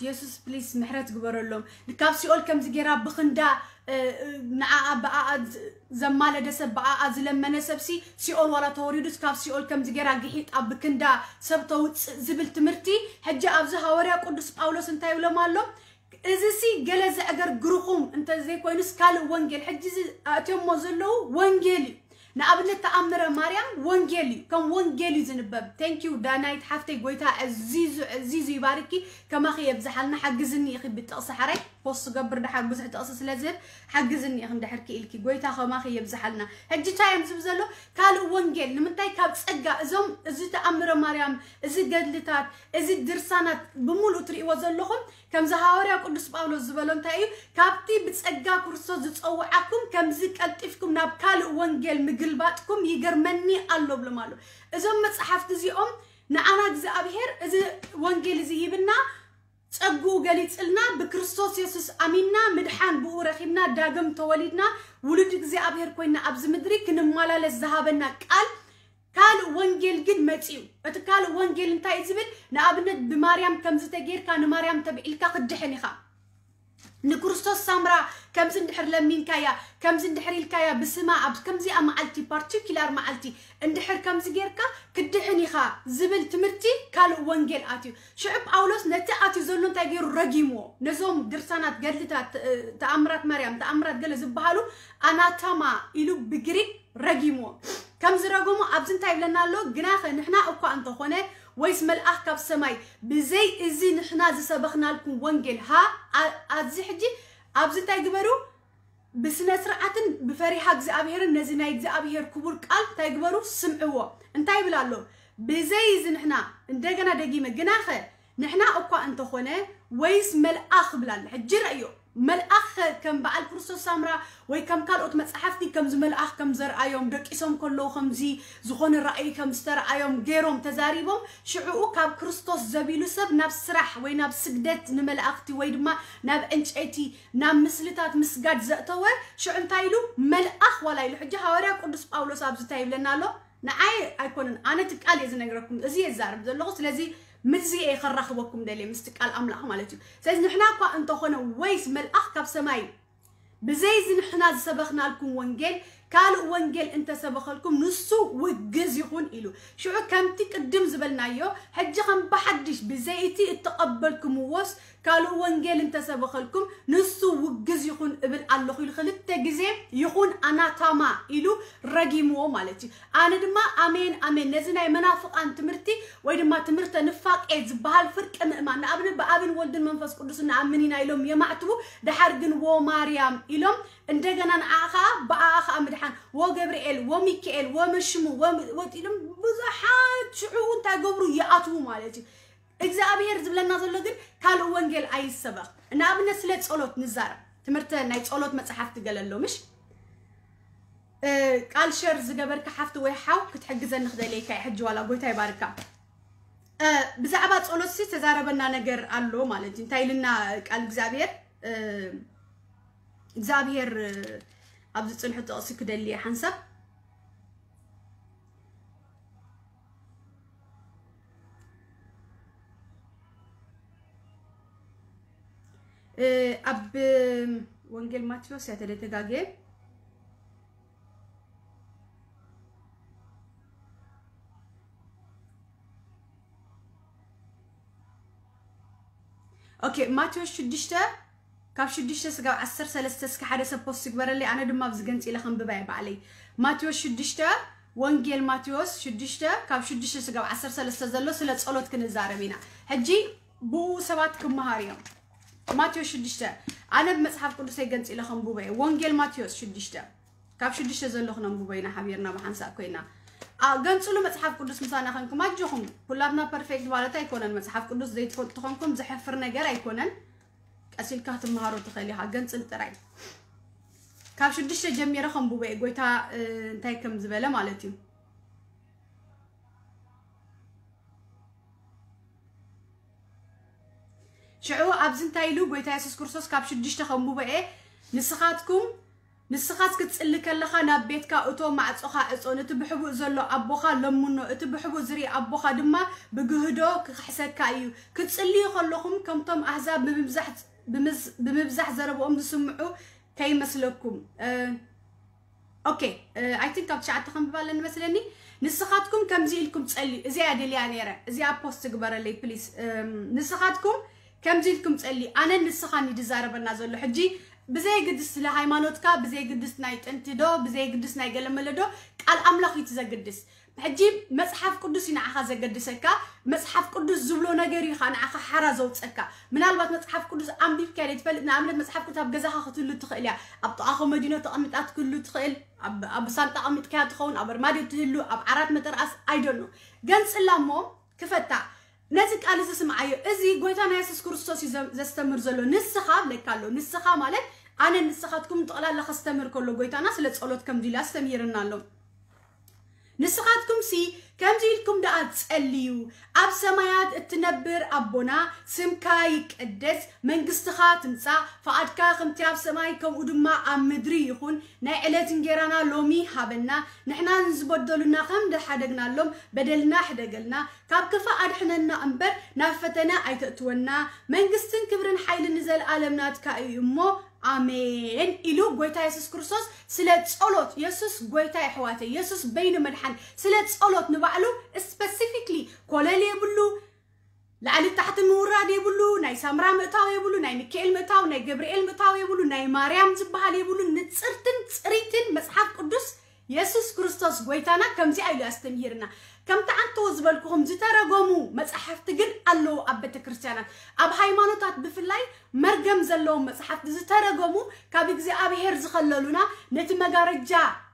የሱስ ፕሊስ ምሕረት ግበረሎም። ካብ ሲኦል ከምዚ ገይራ ብክንዳ ንዓኣ ብኣኣ ዘማለደ ሰብ ብኣኣ ዝለመነ ሰብሲ ሲኦል ዋላ ተወሪዱስ ካብ ሲኦል ከምዚ ገይራ ግሒጣ ብክንዳ ሰብ ተውፅእ ዝብል ትምህርቲ ሕጂ ኣብዚ ሃወርያ ቅዱስ ጳውሎስ እንታይ ይብሎም ኣሎ? እዚ ሲ ገለ ዘዕገርግርኹም እንተ ዘይኮይኑስ ካልእ ወንጌል ሕጂ እዚ ኣእትዮሞ ዘለዉ ወንጌል እዩ። ንኣብነት ተኣምረ ማርያም ወንጌል እዩ፣ ከም ወንጌል እዩ ዝንበብ። Thank you ዳናይት ሓፍተይ፣ ጎይታ ዕዚዙ ዕዚዙ ይባርኪ፣ ከማኺ የብዝሓልና። ሓግዝኒ ኢኺ ብጥቕሲ ሓራይ ፖስት ገብር ደሓር ብዙሕ ጥቕሲ ስለ ዝህብ ሓግዝኒ ኢኺ እንድሕር ክኢልኪ፣ ጎይታ ከማኺ የብዝሓልና። ሕጂ እንታይ እዮም ዝብ ዘሎ ካልእ ወንጌል ንምንታይ ካብ ጸጋ እዞም እዚ ተኣምረ ማርያም እዚ ገድልታት እዚ ድርሳናት ብምሉእ ትርእይዎ ዘለኹም ከምዚ ሃዋርያ ቅዱስ ጳውሎስ ዝበሎ እንታይ እዩ? ካብቲ ብጸጋ ክርስቶስ ዝጸውዓኩም ከምዚ ቀልጢፍኩም ናብ ካልእ ወንጌል ምግልባጥኩም ይገርመኒ ኣሎ ብሎም ኣሎ። እዞም መጽሓፍቲ እዚኦም ንዓና እግዚኣብሔር እዚ ወንጌል እዚ ሂብና ጸግኡ ገሊጽልና ብክርስቶስ የሱስ ኣሚንና ምድሓን ብኡ ረኺብና ዳግም ተወሊድና ውሉድ እግዚኣብሔር ኮይና ኣብዚ ምድሪ ክንመላለስ ዝሃበና ቃል ካልእ ወንጌል ግን መጺኡ። እቲ ካልእ ወንጌል እንታይ እዩ ዝብል? ንኣብነት ብማርያም ከምዚ ተጌርካ ንማርያም ተብዒልካ ክትድሕን ኢኻ። ንክርስቶስ ሳምራ ከምዚ እንድሕር ለሚንካያ ከምዚ እንድሕር ኢልካያ ብስማ ኣብ ከምዚኣ መዓልቲ ፓርቲኩላር መዓልቲ እንድሕር ከምዚ ጌርካ ክትድሕን ኢኻ ዝብል ትምህርቲ ካልእ ወንጌል ኣትዩ። ሽዑ ጳውሎስ ነቲ ኣትዩ ዘሎ እንታይ ገይሩ ረጊምዎ? ነዞም ድርሳናት ገድልታት ተኣምራት ማርያም ተኣምራት ገለ ዝበሃሉ ኣናታማ ኢሉ ብግሪክ ረጊምዎ። ከም ዝረገሞ ኣብዚ እንታይ ይብለና ኣሎ? ግናኸ ንሕና እኳ እንተኾነ ወይስ መልኣኽ ካብ ሰማይ ብዘይ እዚ ንሕና ዝሰበኽናልኩም ወንጌል ሃ ኣብዚ ሕጂ ኣብዚ እንታይ ግበሩ? ብስነ ስርዓትን ብፈሪሃ እግዚኣብሔርን ነዚ ናይ እግዚኣብሔር ክቡር ቃል እንታይ ግበሩ? ስምዕዎ። እንታይ ይብል ኣሎ? ብዘይ እዚ ንሕና እንደገና ደጊመ ግናኸ ንሕና እኳ እንተኾነ ወይስ መልኣኽ ብላለ ሕጂ ረእዮ መልኣኽ ከም በዓል ክርስቶስ ሳምራ ወይ ከም ካልኦት መጽሓፍቲ ከምዚ መልኣኽ ከም ዘርኣዮም ደቂሶም ከለዉ ከምዚ ዝኾነ ራእይ ከም ዝተረኣዮም ገይሮም ተዛሪቦም ሽዕኡ ካብ ክርስቶስ ዘቢሉ ሰብ ናብ ስራሕ ወይ ናብ ስግደት ንመላእኽቲ ወይ ድማ ናብ ዕንጨይቲ ናብ ምስልታት ምስጋድ ዘእተወ ሽዑ እንታይ ኢሉ መልኣኽ ዋላ ኢሉ ሕጂ ሃዋርያ ቅዱስ ጳውሎስ ኣብዚ እንታይ ይብለና ኣሎ ንዓይ ኣይኮነን ኣነ ትቃል እየ ዝነግረኩም እዚ እየ ዝዛረብ ዘለኹ ስለዚ ምዚ እየ ከራኽበኩም ደልየ ምስቲ ቃል ኣምላኽ ማለት እዩ ስለዚ ንሕና እኳ እንተኾነ ወይስ መልኣኽ ካብ ሰማይ ብዘይዚ ንሕና ዝሰበኽናልኩም ወንጌል ካልእ ወንጌል እንተሰበኸልኩም ንሱ ውግዝ ይኹን ኢሉ ሽዑ ከምቲ ቅድም ዝበልናዮ ሕጂ ከም ብሓድሽ ብዘይቲ እተቐበልኩምዎስ ካልእ ወንጌል እንተሰበኸልኩም ንሱ ውግዝ ይኹን እብል ኣለኹ ኢሉ ክልተ ግዜ ይኹን ኣናታማ ኢሉ ረጊምዎ ማለት እዩ ኣነ ድማ ኣሜን ኣሜን ነዚ ናይ መናፍቃን ትምህርቲ ወይ ድማ ትምህርተ ንፋቄ ዝበሃል ፍርቂ ምእማን ንኣብነት ብኣብን ወልድን መንፈስ ቅዱስ ንኣምን ኢና ኢሎም የማዕትቡ ደሓር ግን ዎ ማርያም ኢሎም እንደገና ንዓ ከዓ ብኣኣ ከዓ ምድሓን ዎ ገብርኤል ዎ ሚካኤል ዎ መሽሙ ወጢሎም ብዙሓት ሽዑ እንታይ ገብሩ ይኣትዉ ማለት እዩ እግዚኣብሔር ዝብለና ዘሎ ግን ካልእ ወንጌል ኣይሰበኽ ንኣብነት ስለ ጸሎት ንዛረብ ትምህርተ ናይ ጸሎት መጽሓፍቲ ገለሎ ምሽ ቃል ሸር ዝገበርካ ሓፍቲ ወይ ሓው ክትሕግዘኒ ክደልየካ እየ ሕጂ ዋላ ጎይታ ይባርካ ብዛዕባ ጸሎት ሲ ተዛረበና ነገር ኣሎ ማለት እዩ እንታይ ኢልና ቃል እግዚኣብሔር እግዚኣብሔር ኣብዚ ጽንሑ ጥቕሲ ክደሊ እየ ሓንሳብ ኣብ ወንጌል ማቴዎስ እያ ተደተጋገ። ኦኬ፣ ማቴዎስ ሽዱሽተ ካብ ሽዱሽተ ስጋብ ዓሰርተ ሰለስተ እስከ ሓደ ሰብ ፖስት ይግበረለይ። ኣነ ድማ ኣብዚ ገንፂ ኢለ ከንብባ እየ ባዕለይ። ማቴዎስ ሽዱሽተ፣ ወንጌል ማቴዎስ ሽዱሽተ ካብ ሽዱሽተ ስጋብ ዓሰርተ ሰለስተ ዘሎ ስለ ጸሎት ክንዛረብ ኢና። ሕጂ ብኡ ሰባት ክመሃሩ እዮም። ማቴዎስ ሽዱሽተ፣ ኣነ ብመጽሓፍ ቅዱሰይ ገንፂ ኢለ ከንብቦ እየ። ወንጌል ማቴዎስ ሽዱሽተ ካብ ሽዱሽተ ዘሎ ክነንብቦ ኢና ሓቢርና ብሓንሳእ ኮይና። ኣ፣ ገንፅሉ መጽሓፍ ቅዱስ ምሳና ከንኩም ኣጆኹም። ኩላትና ፐርፌክት ማለት ኣይኮነን። መጽሓፍ ቅዱስ ዘይትፈልጡ ተኾንኩም ዘሕፍር ነገር ኣይኮነን። ቀሲልካ ክትመሃሮ ትኽእል ኢኻ። ገንፅል ጥራይ። ካብ ሽዱሽተ ጀሚረ ከንብቦ እየ። ጎይታ፣ እ፣ እንታይ ከም ዝበለ ማለት እዩ። ሽዑ ኣብዚ እንታይ ኢሉ ጎይታ የሱስ ክርስቶስ ካብ ሽዱሽተ ከንብቦ እየ። ንስኻትኩም፣ ንስኻስ ክትጽሊ ከለኻ ናብ ቤትካ እቶ፣ ማዕጾኻ ዕጾ፣ ነቲ ብሕቡእ ዘሎ ኣቦኻ ለምኖ፣ እቲ ብሕቡእ ዝርኢ ኣቦኻ ድማ ብግህዶ ክኽሕሰካ እዩ። ክትጽልዩ ከለኹም ከምቶም ኣህዛብ ብምብዛሕ፣ ብምዝ-፣ ብምብዛሕ ዘረብኦም ዝስምዑ ከይመስለኩም። እ፣ ኦኬ፣ እ፣ ኣይ ቲንክ ኣብ ትሽዓተ ከንብብ ኣለኒ መስለኒ። ንስኻትኩም ከምዚ ኢልኩም ጸልዩ። እዚኣ ደልያ ነይረ። እዚኣ ፖስት ግበረለይ ፕሊስ። እም፣ ንስኻትኩም ከምዚ ኢልኩም ጸልዩ። ኣነን ንስኻን እዩ ዝዛረበና ዘሎ። ሕጂ ብዘይግድስ ስለ ሃይማኖትካ፣ ብዘይግድስ ናይ ጥንቲ ዶ፣ ብዘይግድስ ናይ ገለመለ ዶ፣ ቃል ኣምላኽ እዩ እቲ ዘግድስ። ሕጂ መጽሓፍ ቅዱስ እዩ ንዓኻ ዘገድሰካ። መጽሓፍ ቅዱስ ዝብሎ ነገር እዩ ኸዓ ንዓኻ ሓራ ዘውጸካ። ምናልባት መጽሓፍ ቅዱስ ኣንቢብካ ዘይትፈልጥ፣ ንኣብነት መጽሓፍ ቅዱስ ኣብ ገዛኻ ክትህሉ ትኽእል እያ። ኣብ ጥቓ ኮመዲኖ ተቐሚጣ ክትህሉ ትኽእል፣ ኣብ፣ ኣብ ሳንጣ ኣቐሚጥካያ ትኸውን፣ ኣብ ኣርማድዮ ትህሉ፣ ኣብ ዓራት መተርኣስ፣ I don't know። ገንጽላ እሞ ክፈታ። ነዚ ቃል እዚ ስምዓዮ። እዚ ጎይታና የሱስ ክርስቶስ እዩ ዘ-፣ ዘስተምር ዘሎ። ንስኻ ብለካ ኣሎ። ንስኻ ማለት ኣነ ንስኻትኩም ጠቕላላ ከስተምር ከሎ ጎይታና ስለ ጸሎት ከምዚ ኢሉ ኣስተምሂርና ኣሎ። ንስኻትኩምሲ ከምዚ ኢልኩም ደኣ ጸልዩ፣ ኣብ ሰማያት እትነብር ኣቦና፣ ስምካ ይቀደስ፣ መንግስትኻ ትምጻእ፣ ፍቓድካ ከምቲ ኣብ ሰማይ ከምኡ ድማ ኣብ ምድሪ ይኹን። ናይ ዕለት እንጌራና ሎሚ ሃበና፣ ንሕና ንዝበደሉና ከም ዝሓደግናሎም በደልና ሕደገልና፣ ካብ ክፋእ ኣድሕነና እምበር ናብ ፈተነ ኣይተእትወና፣ መንግስትን ክብርን ሓይልን ንዘለኣለም ናትካ እዩ እሞ ኣሜን ኢሉ ጎይታ የሱስ ክርስቶስ ስለ ጸሎት፣ የሱስ ጎይታ የሕዋተይ፣ የሱስ በይኑ መድሓን፣ ስለ ጸሎት ንባዕሉ ስፐሲፊክሊ ኮለል የብሉ፣ ላዕሊ ታሕቲ ምውራድ የብሉ፣ ናይ ሳምራ ምእታው የብሉ፣ ናይ ሚካኤል ምእታው፣ ናይ ገብርኤል ምእታው የብሉ፣ ናይ ማርያም ዝበሃል የብሉ። ንጽርትን ጽሪትን መጽሓፍ ቅዱስ የሱስ ክርስቶስ ጎይታና ከምዚኣ ኢሉ ኣስተምሂርና። ከምቲ ዓንተዎ ዝበልኩኹም ዝተረጎሙ መጻሕፍቲ ግን ኣለዉ ኣብ ቤተ ክርስቲያናት። ኣብ ሃይማኖታት ብፍላይ መርገም ዘለዎም መጻሕፍቲ ዝተረጎሙ ካብ እግዚኣብሔር ዝኸለሉና ነቲ መጋረጃ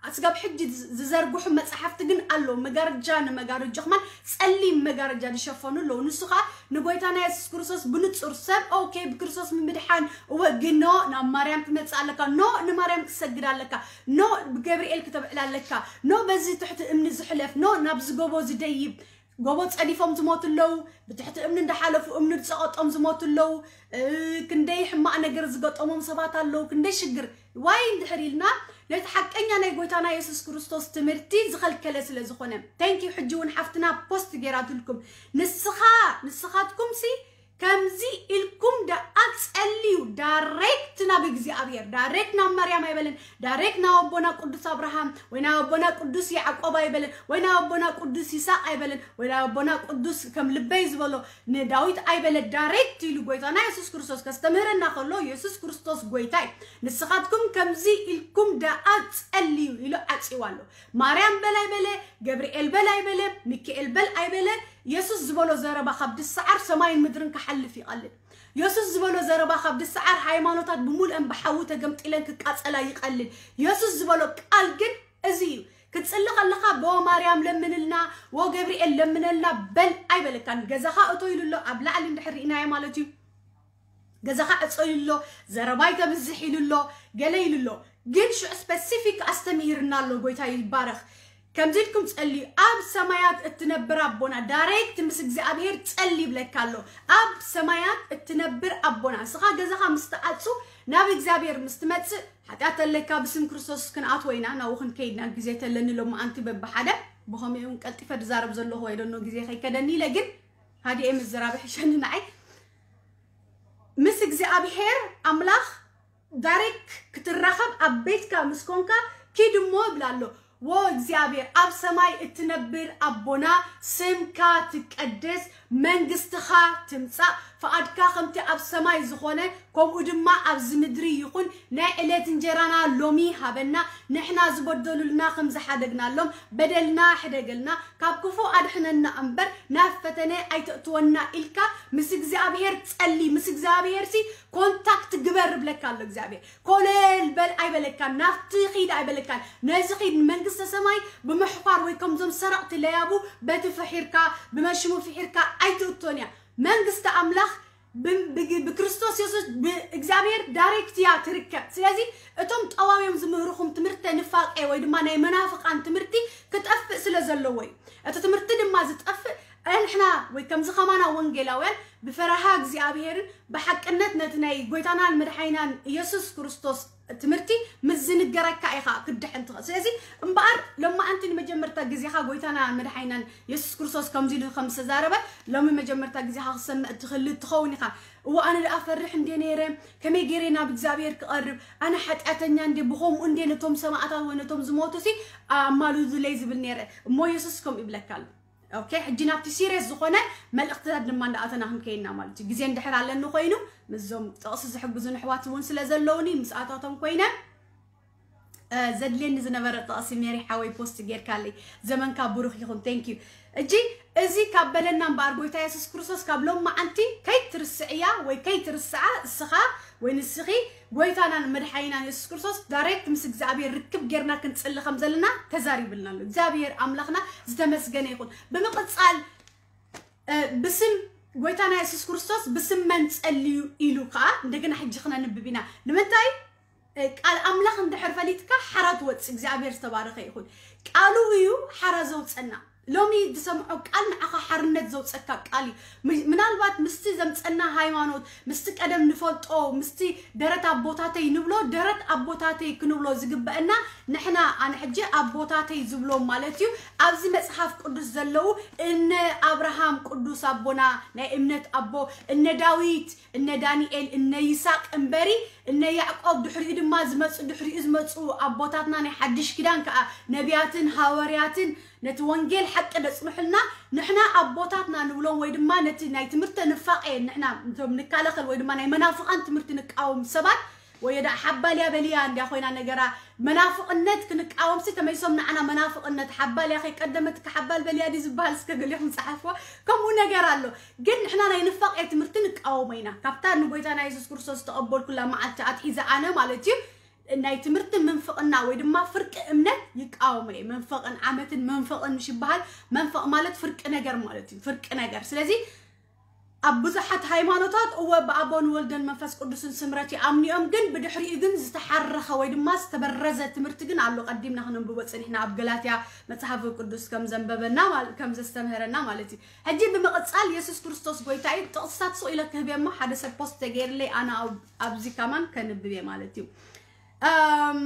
ኣስጋብ ሕጂ ዝ-፣ ዝዘርግሑ መጻሕፍቲ ግን ኣለዉ። መጋረጃ ንመጋረጃ ከማን ጸሊም መጋረጃ ዝሸፈኑ ኣለዉ። ንሱ ኸኣ ንጎይታና የሱስ ክርስቶስ ብንጹር ሰብ፣ ኦኬ፣ ብክርስቶስ ምምድሓን፣ እወ፣ ግን ኖ፣ ናብ ማርያም ትመጽእ ኣለካ፣ ኖ፣ ንማርያም ክትሰግድ ኣለካ፣ ኖ፣ ብገብርኤል ክተብዕል ኣለካ፣ ኖ፣ በዚ ትሕቲ እምኒ ዝሕለፍ፣ ኖ፣ ናብዚ ጎቦ ዝደይብ፣ ጎቦ ጸዲፎም ዝሞቱ ኣለዉ፣ ብትሕቲ እምኒ እንዳሓለፉ እምኒ ዝጸቐጦም ዝሞቱ ኣለዉ፣ እ፣ ክንደይ ሕማቕ ነገር ዝገጠሞም ሰባት ኣለዉ፣ ክንደይ ሽግር። ዋይ እንድሕር ኢልና ነቲ ሓቀኛ ናይ ጎይታና የሱስ ክርስቶስ ትምህርቲ ዝኸልከለ ስለ ዝኾነ። Thank you። ሕጂ እውን ሓፍትና ፖስት ገይራትልኩም። ንስኻ፣ ንስኻትኩምሲ ከምዚ ኢልኩም ደኣ ጸልዩ፣ ዳይሬክት ናብ እግዚኣብሔር፣ ዳይሬክት ናብ ማርያም ኣይበለን፣ ዳይሬክት ናብ ኣቦና ቅዱስ ኣብርሃም፣ ወይ ናብ ኣቦና ቅዱስ ያዕቆብ ኣይበለን፣ ወይ ናብ ኣቦና ቅዱስ ይስሐቅ ኣይበለን፣ ወይ ናብ ኣቦና ቅዱስ ከም ልበይ ዝበሎ ንዳዊት ኣይበለ። ዳይሬክት ኢሉ ጎይታና የሱስ ክርስቶስ ከስተምህረና ከሎ፣ የሱስ ክርስቶስ ጎይታ እዩ። ንስኻትኩም ከምዚ ኢልኩም ደኣ ጸልዩ ኢሉ ዓጽይዋ ኣሎ። ማርያም በል ኣይበለ፣ ገብርኤል በል ኣይበለ፣ ሚካኤል በል ኣይበለ። የሱስ ዝበሎ ዘረባ ካብ ድሰዓር ሰማይን ምድርን ክሓልፍ ይቐልል። የሱስ ዝበሎ ዘረባ ካብ ድሰዓር ሃይማኖታት ብምሉአን ብሓዊ ተገምጢለን ክቃጸላ ይቐልል። የሱስ ዝበሎ ቃል ግን እዚ እዩ። ክትጽሊ ከለኻ፣ "በወ ማርያም ለምንልና፣ ወ ገብርኤል ለምነልና" በል ኣይበለካን። ገዛኻ እቶ ኢሉ ኣሎ፣ ኣብ ላዕሊ እንድሕር ርኢናዮ ማለት እዩ። ገዛኻ ዕጾ ኢሉ ኣሎ፣ ዘረባይ ተብዝሕ ኢሉ ኣሎ፣ ገለ ኢሉ ኣሎ። ግን ሽዑ ስፐሲፊክ ኣስተምሂርና ኣሎ። ጎይታ ይባረኽ። ከምዚ ኢልኩም ጸልዩ፣ ኣብ ሰማያት እትነብር ኣቦና፣ ዳይሬክት ምስ እግዚኣብሔር ጸሊ ይብለካ ኣሎ። ኣብ ሰማያት እትነብር ኣቦና፣ ንስኻ ገዛኻ ምስ ትዓጹ፣ ናብ እግዚኣብሔር ምስ ትመጽእ፣ ሓጢኣት ኣለካ፣ ብስም ክርስቶስ ክንኣትዎ ኢና፣ ናብኡ ክንከይድ ኢና። ግዜ ተለኒ ሎማዓንቲ በብሓደ፣ ብኸመይ እውን ቀልጢፈ ድዛረብ ዘለኹ፣ I don't know፣ ግዜ ከይከደኒ ኢለ፣ ግን ሃዲኤ ምዝራብ ይሕሸኒ ንዓይ። ምስ እግዚኣብሔር ኣምላኽ ዳይሬክት ክትራኸብ ኣብ ቤትካ ምስ ኮንካ፣ ኪድ እሞ እብላ ኣሎ። ወ እግዚኣብሔር፣ ኣብ ሰማይ እትነብር ኣቦና፣ ስምካ ትቀደስ፣ መንግስትኻ ትምጻእ፣ ፍቓድካ ከምቲ ኣብ ሰማይ ዝኾነ ከምኡ ድማ ኣብዚ ምድሪ ይኹን። ናይ ዕለት እንጀራና ሎሚ ሃበና፣ ንሕና ዝበደሉልና ከም ዝሓደግናሎም በደልና ሕደገልና፣ ካብ ክፉእ ኣድሕነና እምበር ናብ ፈተነ ኣይተእትወና ኢልካ ምስ እግዚኣብሔር ጸሊ። ምስ እግዚኣብሔር ሲ ኮንታክት ግበር ይብለካ ኣሎ እግዚኣብሔር። ኮለል በል ኣይበለካን፣ ናብቲ ኺድ ኣይበለካን። ነዚ ኺድ ንመንግስተ ሰማይ ብምሕኳር ወይ ከምዞም ሰረቕቲ ለያቡ በቲ ፍሒርካ ብመሽሙ ፍሒርካ ኣይትእቶን እያ። መንግስቲ ኣምላኽ ብ- ብግ- ብክርስቶስ የሱስ ብእግዚኣብሔር ዳይሬክት እያ ትርከብ። ስለዚ እቶም ጠዋውዮም ዝምህርኹም ትምህርተ ንፋቄ ወይ ድማ ናይ መናፍቃን ትምህርቲ ክጠፍእ ስለ ዘለዎ እዩ። እቲ ትምህርቲ ድማ ዝጠፍእ ንሕና ወይ ከምዚ ከማና ወንጌላውያን ብፈረሃ እግዚኣብሔርን ብሓቅነት ነቲ ናይ ጎይታናን መድሓይናን ኢየሱስ ክርስቶስ ትምህርቲ ምስ ዝንገረካ ኢኻ ክድሕን ትኽእል። ስለዚ እምበኣር ሎማዓንቲ ንመጀመርታ ግዜኻ ጎይታና መድሓይናን የሱስ ክርስቶስ ከምዚ ኢሉ ከም ዝተዛረበ ሎሚ መጀመርታ ግዜኻ ክሰምዕ ትኽእል ትኸውን ኢኻ። እዎ ኣነ ደኣ ፈርሕ እንዴ ነይረ፣ ከመይ ገይረ ናብ እግዚኣብሔር ክቐርብ? ኣነ ሓጢኣተኛ እንዴ፣ ብኸምኡ እንዴ ነቶም ሰማዕታት ወይ ነቶም ዝሞቱ ሲ ኣማልዱለይ ዝብል ነይረ። እሞ የሱስ ከምኡ ይብለካ ኣሎ። ኦኬ፣ ሕጂ ናብቲ ሲሪየስ ዝኾነ መልእኽትታት ድማ እንዳኣተና ክንከይና ማለት እዩ። ግዜ እንድሕር ኣለኒ ኮይኑ ምስዞም ጥቕሲ ዝሕግዙ ንሕዋት እውን ስለ ዘለውኒ ምስኣታቶም ኮይነ እ፣ ዘድልየኒ ዝነበረ ጥቕሲ ሜሪ ሓወይ ፖስት ጌርካለይ። ዘመንካ ብሩኽ ይኹን። ቴንክ ዩ። እጂ እዚ ካብ በለና እምበኣር ጎይታ የሱስ ክርስቶስ ካብ ሎማዓንቲ ከይትርስዕያ ወይ ከይትርስዓ እስኻ ወይ ንስኺ ጎይታናን መድሓይናን የሱስ ክርስቶስ ዳይሬክት ምስ እግዚኣብሔር ርክብ ጌርና ክንጽሊ ከም ዘለና ተዛሪብልና ኣሎ። እግዚኣብሔር ኣምላኽና ዝተመስገነ ይኹን። ብምቕጻል እ፣ ብስም ጎይታና የሱስ ክርስቶስ ብስም መን ጸልዩ ኢሉ ከዓ እንደገና ሕጂ ክነንብብ ኢና። ንምንታይ? እ፣ ቃል ኣምላኽ እንድሕር ፈሊጥካ ሓራ ትወጽእ። እግዚኣብሔር ዝተባረኸ ይኹን። ቃሉ እዩ ሓራ ዘውፀና። ሎሚ ዝሰምዖ ቃል ንዓኻ ሓርነት ዘውፀካ ቃል እዩ። ም- ምናልባት ምስቲ ዘምፀና ሃይማኖት፣ ምስቲ ቀደም ንፈልጦ፣ ምስቲ ደረት ኣቦታተይ ንብሎ፣ ደረት ኣቦታተይ ክንብሎ ዝግበአና ንሕና። ኣነ ሕጂ ኣቦታተይ ዝብሎም ማለት እዩ ኣብዚ መጽሓፍ ቅዱስ ዘለዉ፣ እነ ኣብርሃም ቅዱስ ኣቦና ናይ እምነት ኣቦ፣ እነ ዳዊት፣ እነ ዳንኤል፣ እነ ይስሐቅ እምበሪ እነ ያዕቆብ ድሕሪኡ ድማ ዝመጹ፣ ድሕሪኡ ዝመጹ ኣቦታትና ናይ ሓድሽ ኪዳን ከኣ ነቢያትን ሃዋርያትን ነቲ ወንጌል ሓቂ ደጽንሑልና። ንሕና ኣቦታትና ንብሎም ወይ ድማ ነቲ ናይ ትምህርቲ ንፋቄ ንሕና እቶም ንከላኸል ወይ ድማ ናይ መናፍቃን ትምህርቲ ንቃወም ሰባት ወይ ደኣ ሓባልያ በልያ እንድያ ኮይና ነገራ። መናፍቕነት ክንቃወምሲ ተመይሶም ንዓና መናፍቕነት ሓባልያ ከይቀደመትካ ሓባል በልያ ድዩ ዝበሃል? እስከ ገሊኹም ጸሓፍዎ። ከምኡ ነገር ኣሎ። ግን ንሕና ናይ ንፋቄ ትምህርቲ ንቃወሞ ኢና። ካብታ ንጎይታና የሱስ ክርስቶስ ዝተቐበልኩላ መዓልቲ ኣትሒዘ ኣነ ማለት እዩ ናይ ትምህርቲ ምንፍቕና ወይ ድማ ፍርቂ እምነት ይቃወሞ እየ። መንፈቕን ዓመትን መንፈቕን ምሽ ይበሃል። መንፈቕ ማለት ፍርቂ ነገር ማለት እዩ። ፍርቂ ነገር። ስለዚ ኣብ ብዙሓት ሃይማኖታት እወ ብኣቦን ወልደን መንፈስ ቅዱስን ስምረት ይኣምኑ እዮም፣ ግን ብድሕሪኡ ግን ዝተሓረኸ ወይ ድማ ዝተበረዘ ትምህርቲ ግን ኣሎ። ቀዲምና ክነንብቦ ጽኒሕና ኣብ ገላትያ መጽሓፍ ቅዱስ ከም ዘንበበና ማል- ከም ዘስተምህረና ማለት እዩ። ሕጂ ብምቕጻል የሱስ ክርስቶስ ጎይታ እዩ። ጥቕስታት ሱቕ ኢለ ክህብ እየ እሞ ሓደ ሰብ ፖስት ተገይርለይ ኣነ ኣብ- ኣብዚ ከማን ከንብብ እየ ማለት እዩ። እም፣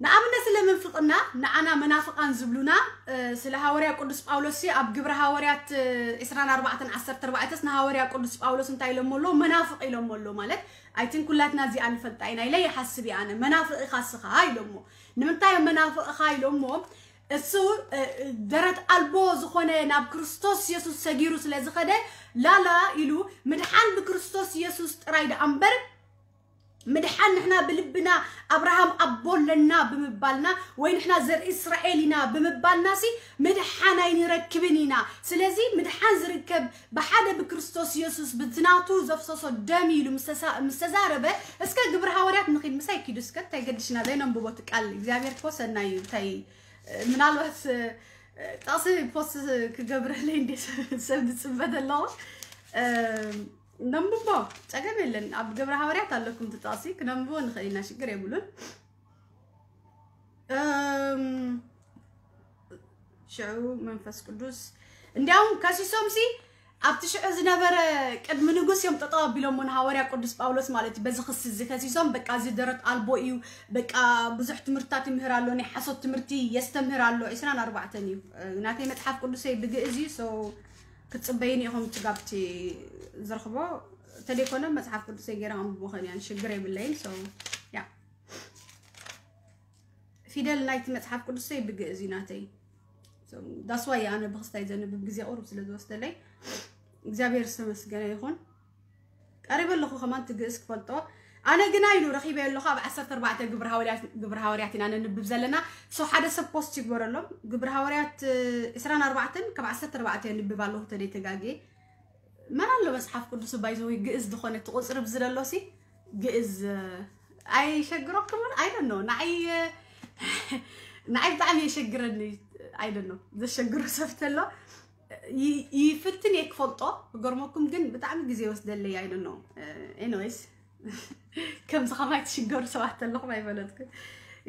ንኣብነት ስለ ምንፍቕና ንዓና መናፍቓን ዝብሉና እ፣ ስለ ሃዋርያ ቅዱስ ጳውሎስ ሲ ኣብ ግብረ ሃዋርያት እ፣ ዕስራን ኣርባዕተን ዓሰርተ ኣርባዕተስ ንሃዋርያ ቅዱስ ጳውሎስ እንታይ ኢሎሞ ኣሎ? መናፍቕ ኢሎሞ ኣሎ ማለት ኣይትን ኩላትና እዚኣ ንፈልጣ ኢና ኢለ ይሓስብ እየ ኣነ። መናፍቕ ኢኻ እስኻ ኢሎሞ። ንምንታይ እዮም መናፍቕ ኢኻ ኢሎሞ? እሱ እ፣ እ፣ ደረት ኣልቦ ዝኾነ ናብ ክርስቶስ የሱስ ሰጊሩ ስለ ዝኸደ ላላ ኢሉ ምድሓን ብክርስቶስ የሱስ ጥራይ ደኣ እምበር ምድሓን ንሕና ብልብና ኣብርሃም ኣቦ ኣለና ብምባልና ወይ ንሕና ዘርኢ እስራኤል ኢና ብምባልና ሲ ምድሓን ኣይንረክብን ኢና። ስለዚ ምድሓን ዝርከብ ብሓደ ብክርስቶስ የሱስ ብዝናቱ ዘፍሰሶ ደም ኢሉ ምስ ተሳ- ምስ ተዛረበ እስከ ግብሪ ሃዋርያት ንኺድ ምሳይ ኪዱ እስከ እንታይ ገድሽና ዘይነንብቦ እቲ ቃል እግዚኣብሔር እኮ ሰናይ እዩ። እንታይ ምናልባት እ፣ ጥቕሲ ፖስት ክገብረለይ እንዴ ሰብ ዝጽበ ዘለኹ እ፣ ነንብቦ ጸገም የለን። ኣብ ግብረ ሃዋርያት ኣለኩም እቲ ጥቕሲ ክነንብቦ ንኽእል ኢና፣ ሽግር የብሉን። እም፣ ሽዑ መንፈስ ቅዱስ እንዲያውም ከሲሶም ሲ ኣብቲ ሽዑ ዝነበረ ቅድሚ ንጉስ እዮም ጠጠው ኣቢሎሞ ንሃዋርያ ቅዱስ ጳውሎስ ማለት እዩ። በዚ ክሲ እዚ ከሲሶም በቃ እዚ ደረት ኣልቦ እዩ፣ በቃ ብዙሕ ትምህርትታት ይምህር ኣሎ፣ ናይ ሓሶት ትምህርቲ የስተምህር ኣሎ። ዕስራን ኣርባዕተን እዩ ናተይ መጽሓፍ ቅዱሰይ ብግእዝ እዩ። So ክትጽበይኒ ኢኹም ትጋብቲ ዝረኽቦ እንተደይኮነ መጽሓፍ ቅዱሰይ ገይረ ኣንብቦ ኸን እያን ሽግር የብለይን። So yeah, ፊደል ናይቲ መጽሓፍ ቅዱሰይ ብግእዝ እዩ ናተይ። That's why ኣነ ብክስታይ ዘንብብ ግዜ ቁሩብ ስለ ዝወስደለይ እግዚኣብሔር ዝተመስገነ ይኹን። ቀሪበ ኣለኹ ከማን ትግእዝ ክፈልጦ። ኣነ ግና ኢሉ ረኺበ ኣለኹ ኣብ ዓሰርተ ኣርባዕተ ግብረ ሃዋርያት፣ ግብረ ሃዋርያት ኢና ነንብብ ዘለና። So ሓደ ሰብ ፖስት ይግበረሎም። ግብረ ሃዋርያት ዕስራን ኣርባዕተን ካብ ዓሰርተ ኣርባዕተ የንብብ ኣለኹ ተደይ ተጋጌ። መን ኣሎ መጽሓፍ ቅዱስ ባይዘዊ ግእዝ ዝኾነ ትቁጽሪ ብዝደሎሲ ግእዝ ኣይሸግረኩምን? I don't know። ንዓይ ንዓይ ብጣዕሚ የሸግረኒ። I don't know፣ ዘሸግሩ ሰብ ተሎ ይፍትን እየ ክፈልጦ። ክገርመኩም ግን ብጣዕሚ ግዜ ወስደለይ። I don't know። Anyways፣ ከምዚ ከማይ ትሽገሩ ሰባት ኣለኹም ኣይፈለጥኩን።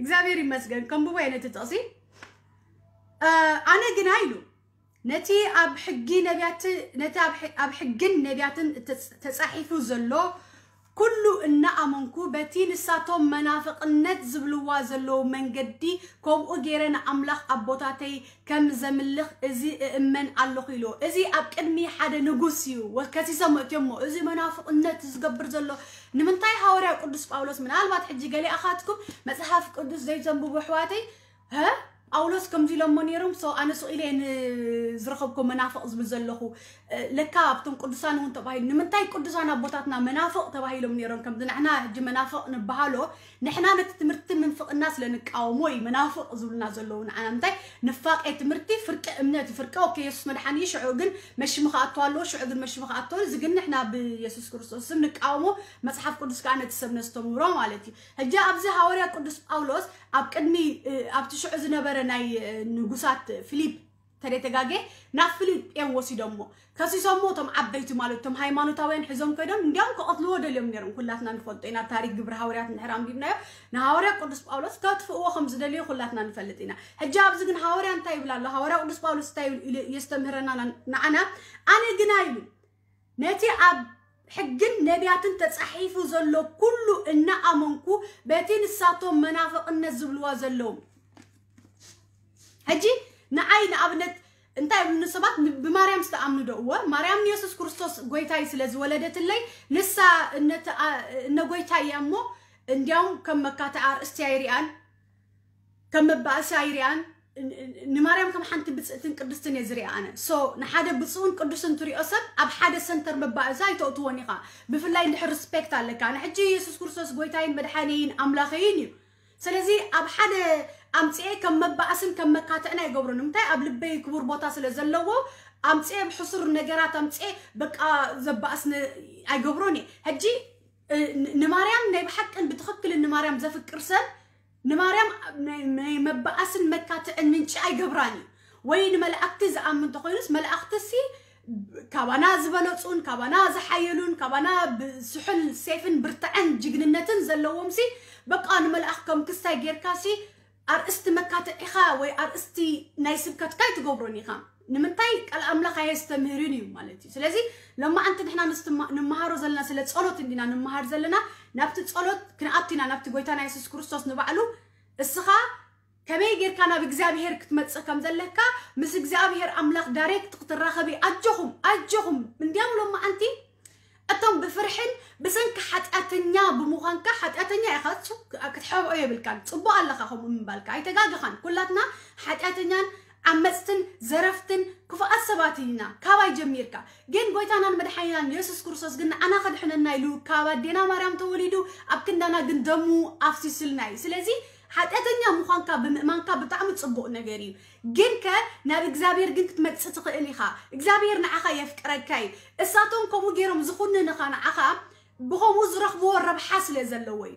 እግዚኣብሔር ይመስገን። ከንብቦ እየ ነቲ ጥቕሲ። ኣነ ግና ኢሉ ነቲ ኣብ ሕጊ ነቢያት ነቲ ኣብ ሕግን ነቢያትን ተጻሒፉ ዘሎ ኩሉ እናኣመንኩ፣ በቲ ንሳቶም መናፍቕነት ዝብልዋ ዘለዉ መንገዲ ከምኡ ገይረ ንኣምላኽ ኣቦታተይ ከም ዘምልኽ እዚ እእመን ኣለኹ ኢሉ። እዚ ኣብ ቅድሚ ሓደ ንጉስ እዩ ከሲሶም እትዮሞ። እዚ መናፍቕነት ዝገብር ዘሎ ንምንታይ? ሃዋርያ ቅዱስ ጳውሎስ፣ ምናልባት ሕጂ ገሊኣኻትኩም መጽሓፍ ቅዱስ ዘይተንብቡ ኣሕዋተይ፣ ሀ ጳውሎስ ከምዚ ኢሎሞ ነይሮም። So ኣነ ስቕ ኢለ ንዝረኸብኮ መናፍቕ ዝብል ዘለኹ ለካ ኣብቶም ቅዱሳን እውን ተባሂሉ። ንምንታይ ቅዱሳን ኣቦታትና መናፍቕ ተባሂሎም ነይሮም? ከምዚ ንሕና ሕጂ መናፍቕ ንበሃሎ፣ ንሕና ነቲ ትምህርቲ ምንፍቕና ስለ ንቃወሞ እዩ መናፍቕ ዝብሉና ዘለዉ። ንዓና ምንታይ? ንፋቄ ትምህርቲ ፍርቂ እምነት እዩ። ፍርቂ ኦኬ፣ የሱስ መድሓኒ እዩ፣ ሽዑ ግን መሽሚ ክኣቱ ኣለዎ፣ ሽዑ ግን መሽሚ ክኣቱ፣ እዚ ግን ንሕና ብየሱስ ክርስቶስ ስም ንቃወሞ። መጽሓፍ ቅዱስ ከዓ ነቲ ሰብ ነስተምሮ ማለት እዩ። ሕጂ ኣብዚ ሃዋርያ ቅዱስ ጳውሎስ ኣብ ቅድሚ ኣብቲ ሽዑ ዝነበረ ናይ ንጉሳት ፊሊፕ ተደተጋጌ ናብ ፊልጵኤን ወሲዶሞ ከሲሶሞ። እቶም ዓበይቲ ማለት እቶም ሃይማኖታውያን ሒዞም ከይዶም እንዲያውም ክቐትልዎ ደልዮም ነይሮም። ኩላትና ንፈልጦ ኢና፣ ታሪክ ግብሪ ሃዋርያት እንድሕር ኣንቢብናዮ ንሃዋርያ ቅዱስ ጳውሎስ ከጥፍእዎ ከም ዝደልዮ ኩላትና ንፈልጥ ኢና። ሕጂ ኣብዚ ግን ሃዋርያ እንታይ ይብል ኣሎ? ሃዋርያ ቅዱስ ጳውሎስ እንታይ ይብል ኢሉ የስተምህረና ንዓና? ኣነ ግና ይብል ነቲ ኣብ ሕግን ነቢያትን ተጻሒፉ ዘሎ ኩሉ እናኣመንኩ በቲ ንሳቶም መናፍቕነት ዝብልዋ ዘለዉ ሕጂ ንዓይ ንኣብነት እንታይ ይብሉኒ ሰባት፣ ብማርያም ዝተኣምኑ ዶ? እወ፣ ማርያም ንየሱስ ክርስቶስ ጎይታይ ስለ ዝወለደትለይ ንሳ እነ ጎይታይ እያ እሞ እንዲያውም ከም መካተ ኣርእስቲ ኣይሪኣን ከም መባእሲ ኣይሪኣን። ንማርያም ከም ሓንቲ ብፅእትን ቅድስትን እየ ዝሪኣ ኣነ። So ንሓደ ብፅኡን ቅዱስን ትሪኦ ሰብ ኣብ ሓደ ሰንተር መባእሲ ኣይተእትዎን ኢኻ። ብፍላይ እንድሕር ሪስፔክት ኣለካ። ንሕጂ የሱስ ክርስቶስ ጎይታይን መድሓኒይን ኣምላኸይን እዩ። ስለዚ ኣብ ሓደ ኣምፅኤ ከም መባእስን ከም መካትዕን ኣይገብሮን። ንምንታይ? ኣብ ልበይ ክቡር ቦታ ስለ ዘለዎ ኣምፅኤ ብሕሱር ነገራት ኣምፅኤ በቃ ዘባእስ ኣይገብሮን እየ። ሕጂ ንማርያም ናይ ብሓቅን ብትኽክልን ንማርያም ዘፍቅር ሰብ ንማርያም ናይ መባእስን መካትዕን ምንጪ ኣይገብራን እዩ። ወይ ንመላእክቲ ዝኣምን እንተኮይኑስ መላእክትሲ ካባና ዝበለፁን ካባና ዝሓየሉን ካባና ብስሑል ሴፍን ብርትዐን ጅግንነትን ዘለዎም ሲ በቃ ንመልኣኽ ከም ክስታይ ጌርካ ሲ ኣርእስቲ መካትዒኻ ወይ ኣርእስቲ ናይ ስብከትካ ኣይትገብሮን ኢኻ። ንምንታይ? ቃል ኣምላኽ ኣየስተምህርን እዩ ማለት እዩ። ስለዚ ሎማዓንቲ ንሕና ንምሃሮ ዘለና ስለ ጸሎት እንዲና ንምሃር ዘለና። ናብቲ ጸሎት ክንኣቱ ኢና፣ ናብቲ ጎይታና የሱስ ክርስቶስ ንባዕሉ እስኻ ከመይ ጌርካ ናብ እግዚኣብሔር ክትመጽእ ከም ዘለካ ምስ እግዚኣብሔር ኣምላኽ ዳይሬክት ክትራኸብ እዩ። ኣጆኹም ኣጆኹም። እንዲያም ሎማዓንቲ እቶም ብፍርሕን ብሰንኪ ሓጢኣተኛ ብምዃንካ፣ ሓጢኣተኛ ኢኻ ክትሕብኦ የብልካን። ጽቡቕ ኣለኻ ከምኡ ምባልካ ኣይተጋገኻን። ኩላትና ሓጢኣተኛን ዓመፅትን ዘረፍትን ክፉኣት ሰባት ኢና ካባይ ጀሚርካ። ግን ጎይታናን መድሓኒናን የሱስ ክርስቶስ ግን ንዓና ከድሕነና ኢሉ ካብ ኣዴና ማርያም ተወሊዱ ኣብ ክንዳና ግን ደሙ ኣፍሲስልና እዩ። ስለዚ ሓጢኣተኛ ምዃንካ ብምእማንካ ብጣዕሚ ፅቡቕ ነገር እዩ። ግን ከ ናብ እግዚኣብሔር ግን ክትመፅእ ትኽእል ኢኻ። እግዚኣብሔር ንዓኻ የፍቅረካ እዩ። እሳቶም ከምኡ ገይሮም ዝኹንንኻ ንዓኻ ብኸምኡ ዝረኽብዎ ረብሓ ስለ ዘለዎ እዩ።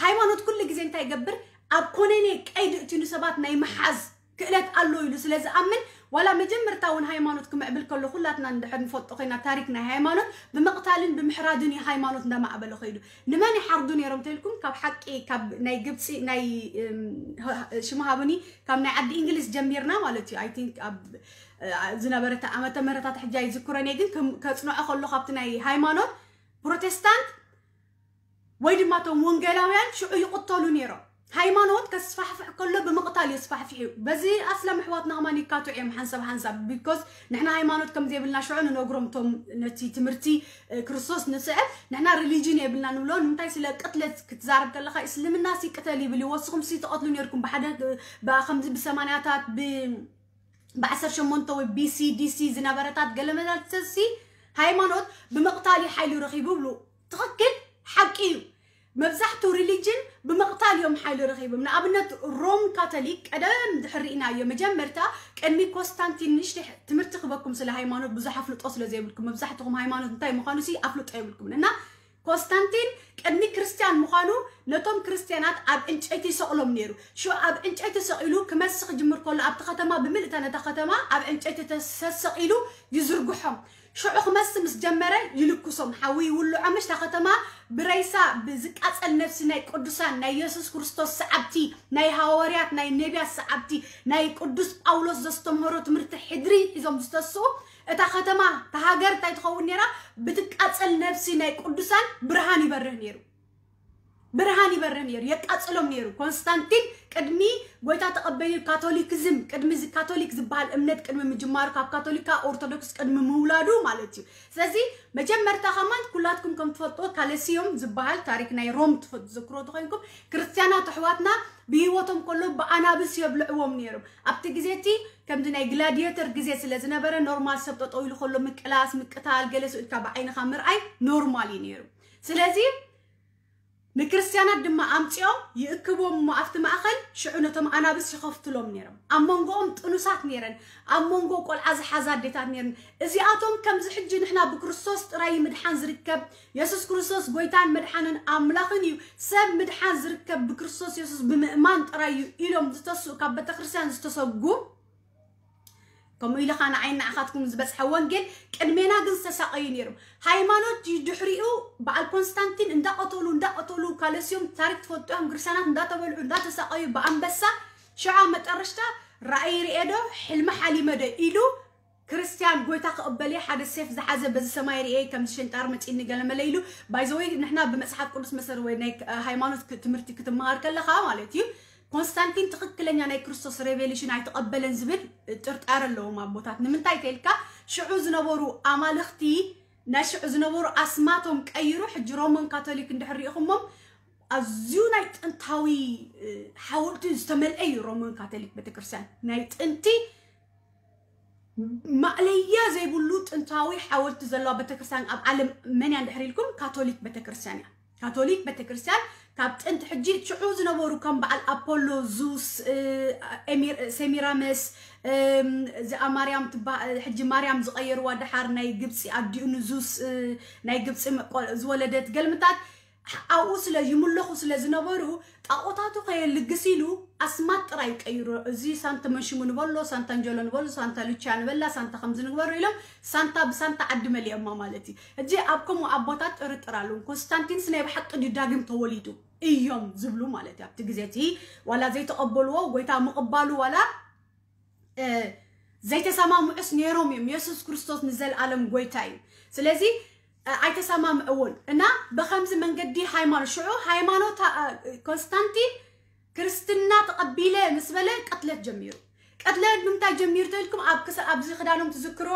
ሃይማኖት ኩሉ ግዜ እንታይ ይገብር? ኣብ ኮነኔ ቀይዲ እትዩ ንሰባት ናይ ምሓዝ ክእለት ኣሎ ኢሉ ስለ ዝኣምን ዋላ መጀመርታ እውን ሃይማኖት ክምዕብል ከሎ ኩላትና እንድሕር ንፈልጦ ኮይና ታሪክ ናይ ሃይማኖት ብምቕታልን ብምሕራድን እዩ ሃይማኖት እንዳማዕበለ ከይዱ። ንመን ይሓርዱ ነይሮም ተልኩም? ካብ ሓቂ ካብ ናይ ግብፂ ናይ ሽማሃብኒ ካብ ናይ ዓዲ እንግሊዝ ጀሚርና ማለት እዩ። I think ኣብ ዝነበረ ዓመተ ምህረታት ሕጂ ኣይዝክሮን እየ፣ ግን ከጽንዖ ከሎ ካብቲ ናይ ሃይማኖት ፕሮቴስታንት ወይ ድማ እቶም ወንጌላውያን ሽዑ ይቕተሉ ነይሮም። ሃይማኖት ከስፋሕፍሕ ከሎ ብምቕታል እዩ ስፋሕፊሑ። በዚ ኣስላም ኣሕዋትና ከማን ይካትዑ እዮም ሓንሳብ ሓንሳብ። Because ንሕና ሃይማኖት ከም ዘይብልና ሽዑ ንነግሮም እቶም ነቲ ትምህርቲ ክርስቶስ ንስዕብ። ንሕና ሪሊጅን የብልና ንብሎ። ንምንታይ ስለ ቅትለት ክትዛረብ ከለኻ እስልምና ሲ ቅተል ይብል እዩ። ወስኹም ሲ ትቐትሉ ነርኩም ብሓደ ከምዚ ብሰማንያታት ብዓሰርተ ሸሞንተ ወይ ቢሲ ዲሲ ዝነበረታት ገለመዳልተሲ ሃይማኖት ብምቕታል እዩ ሓይሉ ረኺቡ ብሉ። ትኽክል፣ ሓቂ እዩ። መብዛሕቱ ሪሊጅን ብምቕታል እዮም ሓይሉ ረኺቦም። ንኣብነት ሮም ካቶሊክ ቀደም ድሕር ርኢናዮ። መጀመርታ ቅድሚ ኮንስታንቲን ንእሽተይ ትምህርቲ ክበኩም ስለ ሃይማኖት ብዙሕ ኣፍልጦ ስለ ዘይብልኩም፣ መብዛሕትኹም ሃይማኖት እንታይ ምዃኑ ሲ ኣፍልጦ የብልኩም። እና ኮንስታንቲን ቅድሚ ክርስቲያን ምዃኑ ነቶም ክርስቲያናት ኣብ ዕንጨይቲ ይሰቕሎም ነይሩ። ሽዑ ኣብ ዕንጨይቲ ሰቒሉ ክመስ ክጅምር ከሎ ኣብቲ ከተማ ብምልእታ ነታ ከተማ ኣብ ዕንጨይቲ ተሰሰቒሉ ይዝርግሖም። ሽዑ ክመስ ምስ ጀመረ ይልኩሶም፣ ሓዊ ይውልዖ። ምሽ እታ ከተማ ብረይሳ ብዝቃጸል ነፍሲ ናይ ቅዱሳን ናይ የሱስ ክርስቶስ ሰዓብቲ፣ ናይ ሃዋርያት ናይ ነቢያት ሰዓብቲ፣ ናይ ቅዱስ ጳውሎስ ዘስተምህሮ ትምህርቲ ሕድሪ ሒዞም ዝተስኡ እታ ከተማ እታ ሃገር እንታይ ትኸውን ነይራ? ብትቃጸል ነፍሲ ናይ ቅዱሳን ብርሃን ይበርህ ነይሩ። ብርሃን ይበርህ ነይሩ፣ የቃጽሎም ነይሩ። ኮንስታንቲን ቅድሚ ጎይታ ተቐበዩ ካቶሊክዝም፣ ቅድሚ እዚ ካቶሊክ ዝበሃል እምነት ቅድሚ ምጅማሩ፣ ካብ ካቶሊካ ኦርቶዶክስ ቅድሚ ምውላዱ ማለት እዩ። ስለዚ መጀመርታ ከማን ኩላትኩም ከም ትፈልጥዎ ካለሲዮም ዝበሃል ታሪክ ናይ ሮም ትፈ- ትዝክሮ ተኾይንኩም ክርስቲያናት ኣሕዋትና ብህይወቶም ከሎ ብኣናብስ የብልዕዎም ነይሮም። ኣብቲ ግዜ እቲ ከምዚ ናይ ግላዲየተር ግዜ ስለ ዝነበረ ኖርማል ሰብ ጠጠው ኢሉ ከሎ ምቅላስ፣ ምቅታል፣ ገለ ስኡ ኢልካ ብዓይንኻ ምርኣይ ኖርማል እዩ ነይሩ። ስለዚ ንክርስትያናት ድማ ኣምጺኦም ይእክብዎም እሞ ኣብቲ ማእኸል ሽዑ ነቶም ኣናብስ ይኸፍትሎም ነይሮም። ኣብ መንጎኦም ጥኑሳት ነይረን፣ ኣብ መንጎ ቆልዓ ዝሓዛ ኣዴታት ነይረን። እዚኣቶም ከምዚ ሕጂ ንሕና ብክርስቶስ ጥራይ ምድሓን ዝርከብ፣ የሱስ ክርስቶስ ጎይታን መድሓንን ኣምላኽን እዩ፣ ሰብ ምድሓን ዝርከብ ብክርስቶስ የሱስ ብምእማን ጥራይ እዩ ኢሎም ዝተስኡ ካብ ቤተክርስትያን ዝተሰጉ ከምኡ ኢልኻ ንዓይ ንዓኻትኩም ዝበፅሐ ወንጌል ቅድሜና ግን ዝተሳቐዩ ነይሮም። ሃይማኖት ድዩ ድሕሪኡ በዓል ኮንስታንቲን እንዳቐተሉ እንዳቐተሉ ካለሲዮም ታሪክ ትፈልጡ እዮም። ክርስቲያናት እንዳተበልዑ እንዳተሳቐዩ ብኣንበሳ ሽዓ መጠረሽታ ራእይ ርኤ ዶ ሕልሚ ሓሊመ ዶ ኢሉ ክርስቲያን ጎይታ ክቕበል እየ ሓደ ሴፍ ዝሓዘ በዚ ሰማይ ርኤ ከም ሽንጣር መፂኒ ገለመለ ኢሉ። ባይዘወይ ንሕና ብመፅሓፍ ቅዱስ መሰረት ወይ ናይ ሃይማኖት ትምህርቲ ክትመሃር ከለኻ ማለት እዩ ኮንስታንቲን ትኽክለኛ ናይ ክርስቶስ ሬቬሌሽን ኣይተቐበለን ዝብል ጥርጣረ ኣለዎም ኣቦታት። ንምንታይ ተልካ ሽዑ ዝነበሩ ኣማልኽቲ ናይ ሽዑ ዝነበሩ ኣስማቶም ቀይሩ ሕጂ ሮማን ካቶሊክ እንድሕር ሪኢኹሞም ኣዝዩ ናይ ጥንታዊ ሓወልቲ ዝተመልአ እዩ። ሮማን ካቶሊክ ቤተክርስትያን ናይ ጥንቲ ማእለያ ዘይብሉ ጥንታዊ ሓወልቲ ዘለዋ ቤተክርስትያን ኣብ ዓለም መን እያ እንድሕር ኢልኩም ካቶሊክ ቤተክርስትያን እያ። ካቶሊክ ቤተክርስትያን ካብ ጥንቲ ሕጂ ሽዑ ዝነበሩ ከም በዓል ኣፖሎ፣ ዙስ፣ ሴሚራመስ፣ እዚኣ ማርያም ትበሃል ሕጂ ማርያም ዝቐየርዋ ደሓር ናይ ግብፂ ኣዲኡ ንዙስ ናይ ግብፂ ዝወለደት ገልምታት ኣብኡ ስለ ይምለኹ ስለ ዝነበሩ ጣዖታቱ ከየልግስ ኢሉ ኣስማት ጥራይ ቀይሩ። እዚ ሳንታ መንሽሙ ንበሎ፣ ሳንታ እንጀሎ ንበሎ፣ ሳንታ ሉቻ ንበላ፣ ሳንታ ከምዚ ንግበሮ ኢሎም ሳንታ ብሳንታ ዓዲ መሊኦማ ማለት እዩ። እጂ ኣብ ከምኡ ኣቦታት ጥርጥር ኣለዎም። ኮንስታንቲንስ ናይ ብሓቂ ድዩ ዳግም ተወሊዱ እዮም ዝብሉ ማለት እዩ። ኣብቲ ግዜ እቲ ዋላ ዘይተቐበልዎ ጎይታ ምቕባሉ ዋላ ዘይተሰማምዑስ ነይሮም እዮም። የሱስ ክርስቶስ ንዘለኣለም ጎይታ እዩ። ስለዚ ኣይተሰማምዕዎን እና ብከምዚ መንገዲ ሃይማኖት ሽዑ ሃይማኖት ኮንስታንቲን ክርስትና ተቐቢለ ምስ በለ ቅትለት ጀሚሩ። ቅትለት ብምንታይ ጀሚሩ ተልኩም ኣብዚ ክዳኖም ትዝክርዎ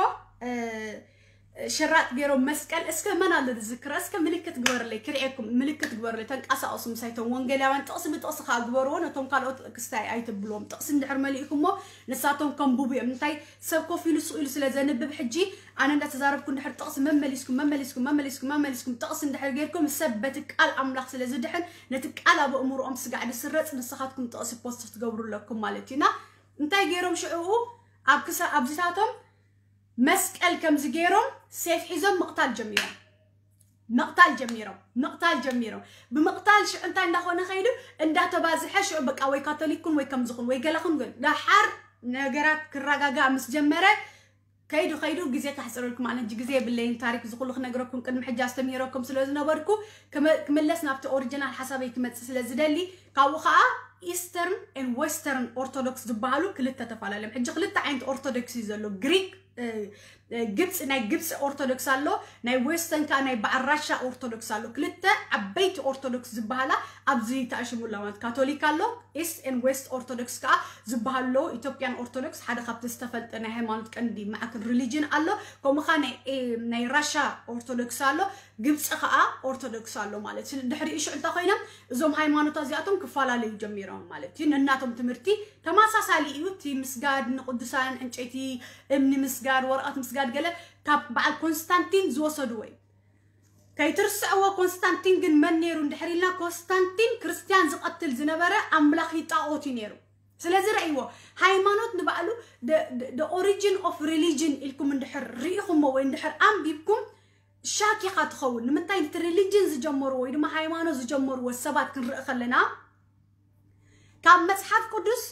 ሽራጥ ገይሮም መስቀል እስከ መን ኣሎ ዝዝክሮ እስከ ምልክት ግበርለይ ክርኤኩም ምልክት ግበርለይ ተንቀሳቀሱ ምሳይቶም ወንጌላውያን ጥቕሲ ብጥቕሲ ከዓ ግበርዎ ነቶም ካልኦት ክስታይ ኣይትብልዎም ጥቕሲ እንድሕር መሊእኩሞ ንሳቶም ከንብቡ እዮም እንታይ ሰብ ኮፍ ኢሉ ስቕ ኢሉ ስለ ዘንብብ ሕጂ ኣነ እንዳተዛረብኩ እንድሕር ጥቕሲ መመሊስኩም መመሊስኩም መመሊስኩም መመሊስኩም ጥቕሲ እንድሕር ገይርኩም ሰብ በቲ ቃል ኣምላኽ ስለ ዝድሕን ነቲ ቃል ኣብ ኣእምሮኦም ስጋዕ ዝስረፅ ንስኻትኩም ጥቕሲ ፖስት ክትገብሩ ኣለኩም ማለት እዩ እና እንታይ ገይሮም ሽዕኡ ኣብ ክሳ ኣብዚታቶም መስቀል ከምዚ ገይሮም ሴፍ ሒዞም ምቕታል ጀሚሮም ምቕታል ጀሚሮም ምቕታል ጀሚሮም ብምቕታል ሽዑ እንታይ እንዳኾነ ከይዱ እንዳተባዝሐ ሽዑ በቃ ወይ ካቶሊክን ወይ ከምዝኹን ወይ ገለኹን ግን ዳሓር ነገራት ክረጋጋእ ምስ ጀመረ ከይዱ ከይዱ ግዜ ካሕፅረልኩም ኣነ እንጂ ግዜ የብለይን ታሪክ ዝኩሉ ክነግረኩም ቅድሚ ሕጂ ኣስተምህረኩም ስለ ዝነበርኩ ክምለስ ናብቲ ኦሪጂናል ሓሳበይ ክመፅእ ስለ ዝደሊ ካብኡ ከዓ ኢስተርን ን ዌስተርን ኦርቶዶክስ ዝበሃሉ ክልተ ተፈላለዮም ሕጂ ክልተ ዓይነት ኦርቶዶክስ እዩ ዘሎ ግሪክ ግብፂ፣ ናይ ግብፂ ኦርቶዶክስ ኣሎ፣ ናይ ዌስተን ከዓ ናይ በዓል ራሻ ኦርቶዶክስ ኣሎ። ክልተ ዓበይቲ ኦርቶዶክስ ዝበሃላ ኣብዚ ተኣሽሙላ ማለት ካቶሊክ ኣሎ፣ ኢስት ኤን ዌስት ኦርቶዶክስ ከዓ ዝበሃሉ ኣለዉ። ኢትዮጵያን ኦርቶዶክስ ሓደ ካብቲ ዝተፈልጠ ናይ ሃይማኖት ቀንዲ ማዕከን ሪሊጅን ኣሎ። ከምኡ ከዓ ናይ ራሻ ኦርቶዶክስ ኣሎ፣ ግብፂ ከዓ ኦርቶዶክስ ኣሎ ማለት እዩ። ድሕሪ ሽዑ እንታይ ኮይኖም እዞም ሃይማኖታት እዚኣቶም ክፈላለዩ ጀሚሮም ማለት እዩ። ነናቶም ትምህርቲ ተመሳሳሊ እዩ። እቲ ምስጋድ ንቅዱሳን፣ ዕንጨይቲ እምኒ ምስጋድ፣ ወረቐት ምስጋድ ገለ ካብ በዓል ኮንስታንቲን ዝወሰድዎ እዩ። ከይትርስዕዎ፣ ኮንስታንቲን ግን መን ነይሩ እንድሕር ኢልና፣ ኮንስታንቲን ክርስትያን ዝቐትል ዝነበረ ኣምላኺ ጣኦት እዩ ነይሩ። ስለዚ ረእይዎ፣ ሃይማኖት ንባዕሉ the origin of religion ኢልኩም እንድሕር ርኢኹሞ ወይ እንድሕር ኣንቢብኩም ሻኪኻ ትኸውን። ንምንታይ? እቲ ሪሊጅን ዝጀመርዎ ወይ ድማ ሃይማኖት ዝጀመርዎ ሰባት ክንርኢ ከለና ካብ መፅሓፍ ቅዱስ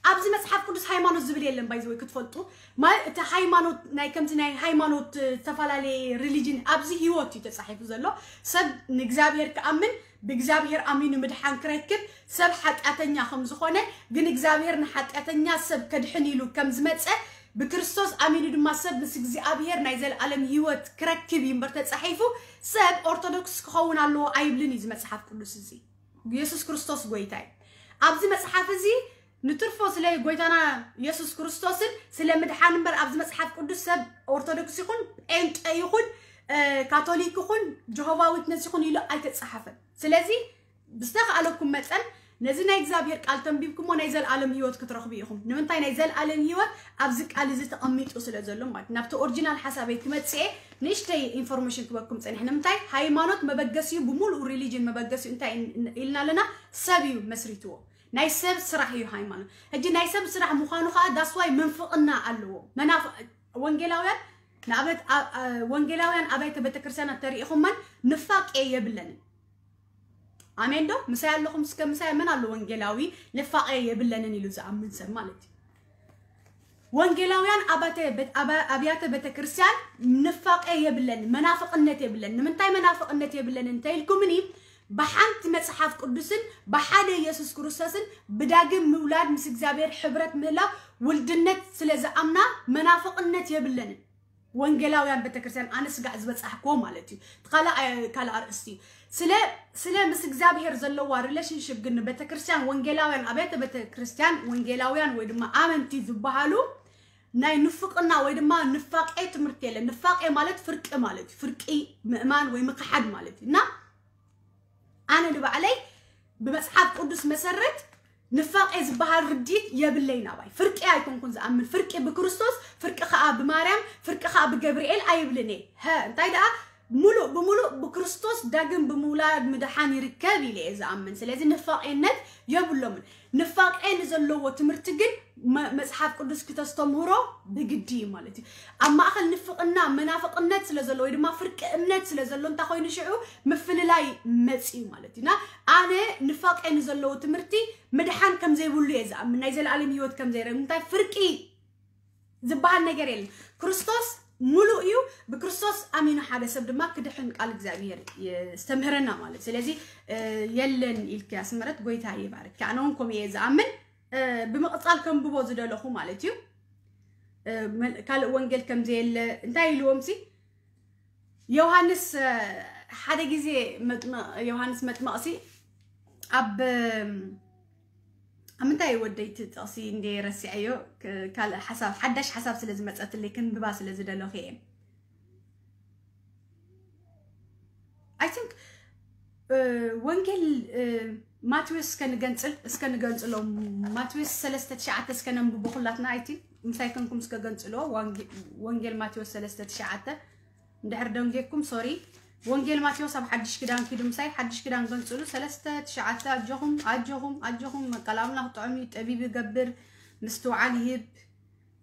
ኣብዚ መፅሓፍ ቅዱስ ሃይማኖት ዝብል የለን። ባይዘወይ ክትፈልጡ ማለት እቲ ሃይማኖት ናይ ከምዚ ናይ ሃይማኖት ዝተፈላለየ ሪሊጅን ኣብዚ ህይወት እዩ ተፃሒፉ ዘሎ። ሰብ ንእግዚኣብሔር ክኣምን ብእግዚኣብሔር ኣሚኑ ምድሓን ክረክብ ሰብ ሓጢኣተኛ ከም ዝኾነ ግን እግዚኣብሔር ንሓጢኣተኛ ሰብ ከድሕን ኢሉ ከም ዝመፀ ብክርስቶስ ኣሚኑ ድማ ሰብ ምስ እግዚኣብሔር ናይ ዘለኣለም ህይወት ክረክብ እዩ እምበር ተፃሒፉ ሰብ ኦርቶዶክስ ክኸውን ኣለዎ ኣይብልን እዩ እዚ መፅሓፍ ቅዱስ እዚ። ኢየሱስ ክርስቶስ ጎይታ እዩ። ኣብዚ መፅሓፍ እዚ ንትርፎ ስለ ጎይታና ኢየሱስ ክርስቶስን ስለ ምድሓን እምበር ኣብዚ መፅሓፍ ቅዱስ ሰብ ኦርቶዶክስ ይኹን ጴንጠ ይኹን ካቶሊክ ይኹን ጆሆቫ ዊትነስ ይኹን ኢሉ ኣይተፃሓፈን። ስለዚ ብዝተኻእለኩም መጠን ነዚ ናይ እግዚኣብሔር ቃል ተንቢብኩሞ ናይ ዘለኣለም ህይወት ክትረኽቡ ኢኹም። ንምንታይ? ናይ ዘለኣለም ህይወት ኣብዚ ቃል እዚ ተቐሚጡ ስለ ዘሎ ማለት ናብቲ ኦሪጂናል ሓሳበይ ክመፅኤ ንእሽተይ ኢንፎርሜሽን ክበኩም ፀኒሕ። ንምንታይ? ሃይማኖት መበገሲኡ ብምሉእ ሪሊጅን መበገሲኡ እንታይ ኢልና ኣለና? ሰብ እዩ መስሪትዎ። ናይ ሰብ ስራሕ እዩ ሃይማኖት። ሕጂ ናይ ሰብ ስራሕ ምዃኑ ከዓ ዳስዋይ ምንፍቕና ኣለዎ። መናፍ ወንጌላውያን ንኣብነት ወንጌላውያን ኣብያተ ቤተክርስትያናት ተሪኢኹመን ንፋቄ የብለንን። ኣሜን ዶ? ምሳይ ኣለኹም? እስከ ምሳይ መን ኣሎ ወንጌላዊ ንፋቄ የብለንን ኢሉ ዝኣምን ሰብ ማለት እዩ። ወንጌላውያን ኣብያተ ቤተክርስትያን ንፋቄ የብለን፣ መናፍቕነት የብለን። ንምንታይ መናፍቕነት የብለን እንተኢልኩምኒ ብሓንቲ መፅሓፍ ቅዱስን ብሓደ ኢየሱስ ክርስቶስን ብዳግም ምውላድ ምስ እግዚኣብሔር ሕብረት ምህላው ውልድነት ስለ ዝኣምና መናፍቕነት የብለንን። ወንጌላውያን ቤተክርስትያን ኣነ ስጋዕ ዝበፃሕክዎ ማለት እዩ። ካልእ ካልእ ኣርእስቲ እዩ። ስለ ስለ ምስ እግዚኣብሔር ዘለዋ ሪሌሽንሽፕ ግን ቤተክርስትያን ወንጌላውያን ኣብያተ ቤተክርስትያን ወንጌላውያን ወይ ድማ ኣመንቲ ዝበሃሉ ናይ ንፍቕና ወይ ድማ ንፋቄ ትምህርቲ የለን። ንፋቄ ማለት ፍርቂ ማለት እዩ። ፍርቂ ምእማን ወይ ምክሓድ ማለት እዩ። እና ኣነ ንባዕለይ ብመፅሓፍ ቅዱስ መሰረት ንፋቄ ዝበሃል ርድኢት የብለይ ናባይ። ፍርቂ ኣይኮንኩን ዝኣምን። ፍርቂ ብክርስቶስ፣ ፍርቂ ከዓ ብማርያም፣ ፍርቂ ከዓ ብገብርኤል ኣይብልን እየ። ሀ እንታይ ደኣ ሙሉእ ብሙሉእ ብክርስቶስ ዳግም ብምውላድ ምድሓን ይርከብ ኢለ እየ ዝኣምን። ስለዚ ንፋቄነት የብሎምን። ንፋቄ ንዘለዎ ትምህርቲ ግን መ- መጽሓፍ ቅዱስ ክተስተምህሮ ብግዲ እዩ ማለት እዩ። ኣብ ማእኸል ንፍቕና መናፍቕነት ስለ ዘሎ ወይ ድማ ፍርቂ እምነት ስለ ዘሎ እንታይ ኮይኑ ሽዑ ምፍልላይ መጽዩ ማለት እዩ። እና ኣነ ንፋቄ ንዘለዎ ትምህርቲ ምድሓን ከም ዘይብሉ እየ ዝኣምን። ናይ ዘለኣለም ህይወት ከም ዘይረብ እንታይ ፍርቂ ዝበሃል ነገር የለን። ክርስቶስ ሙሉእ እዩ። ብክርስቶስ ኣሚኑ ሓደ ሰብ ድማ ክድሕን ቃል እግዚኣብሔር የስተምህረና ማለት። ስለዚ የለን ኢልኪ ኣስመረት ጎይታ ይባርክ። ኣነ እውን ከምኡ እየ ዝኣምን። ብምቕፃል ከንብቦ ዝደለኹ ማለት እዩ። ካልእ ወንጌል ከም ዘየለ እንታይ ኢልዎም ሲ ዮሃንስ ሓደ ግዜ መጥምቕ ዮሃንስ መጥምቕ ሲ ኣብ ኣብ ምንታይ ወደይቲ ጥቕሲ እንደ ረሲዐዮ ካልእ ሓሳብ ሓዳሽ ሓሳብ ስለ ዝመፀትለይ ክንብባ ስለ ዝደለኹ እየ። I think ወንጌል ማቴዎስ እስከ ንገንፅል እስከ ንገንፅሎ ማቴዎስ ሰለስተ ትሽዓተ እስከ ነንብቦ ኩላትና። I think ምሳይ ከንኩም እስከ ገንፅሎ ወንጌል ማቴዎስ ሰለስተ ትሽዓተ እንድሕር ደንጌኩም ሶሪ። ወንጌል ማቴዎስ ኣብ ሓድሽ ክዳን ኪዱ ምሳይ ሓድሽ ክዳን ገንፅሉ ሰለስተ ትሽዓተ ኣጆኹም ኣጆኹም ኣጆኹም መቃል ኣምላኽ ጥዑም እዩ ጠቢብ ይገብር ምስትውዓል ይህብ።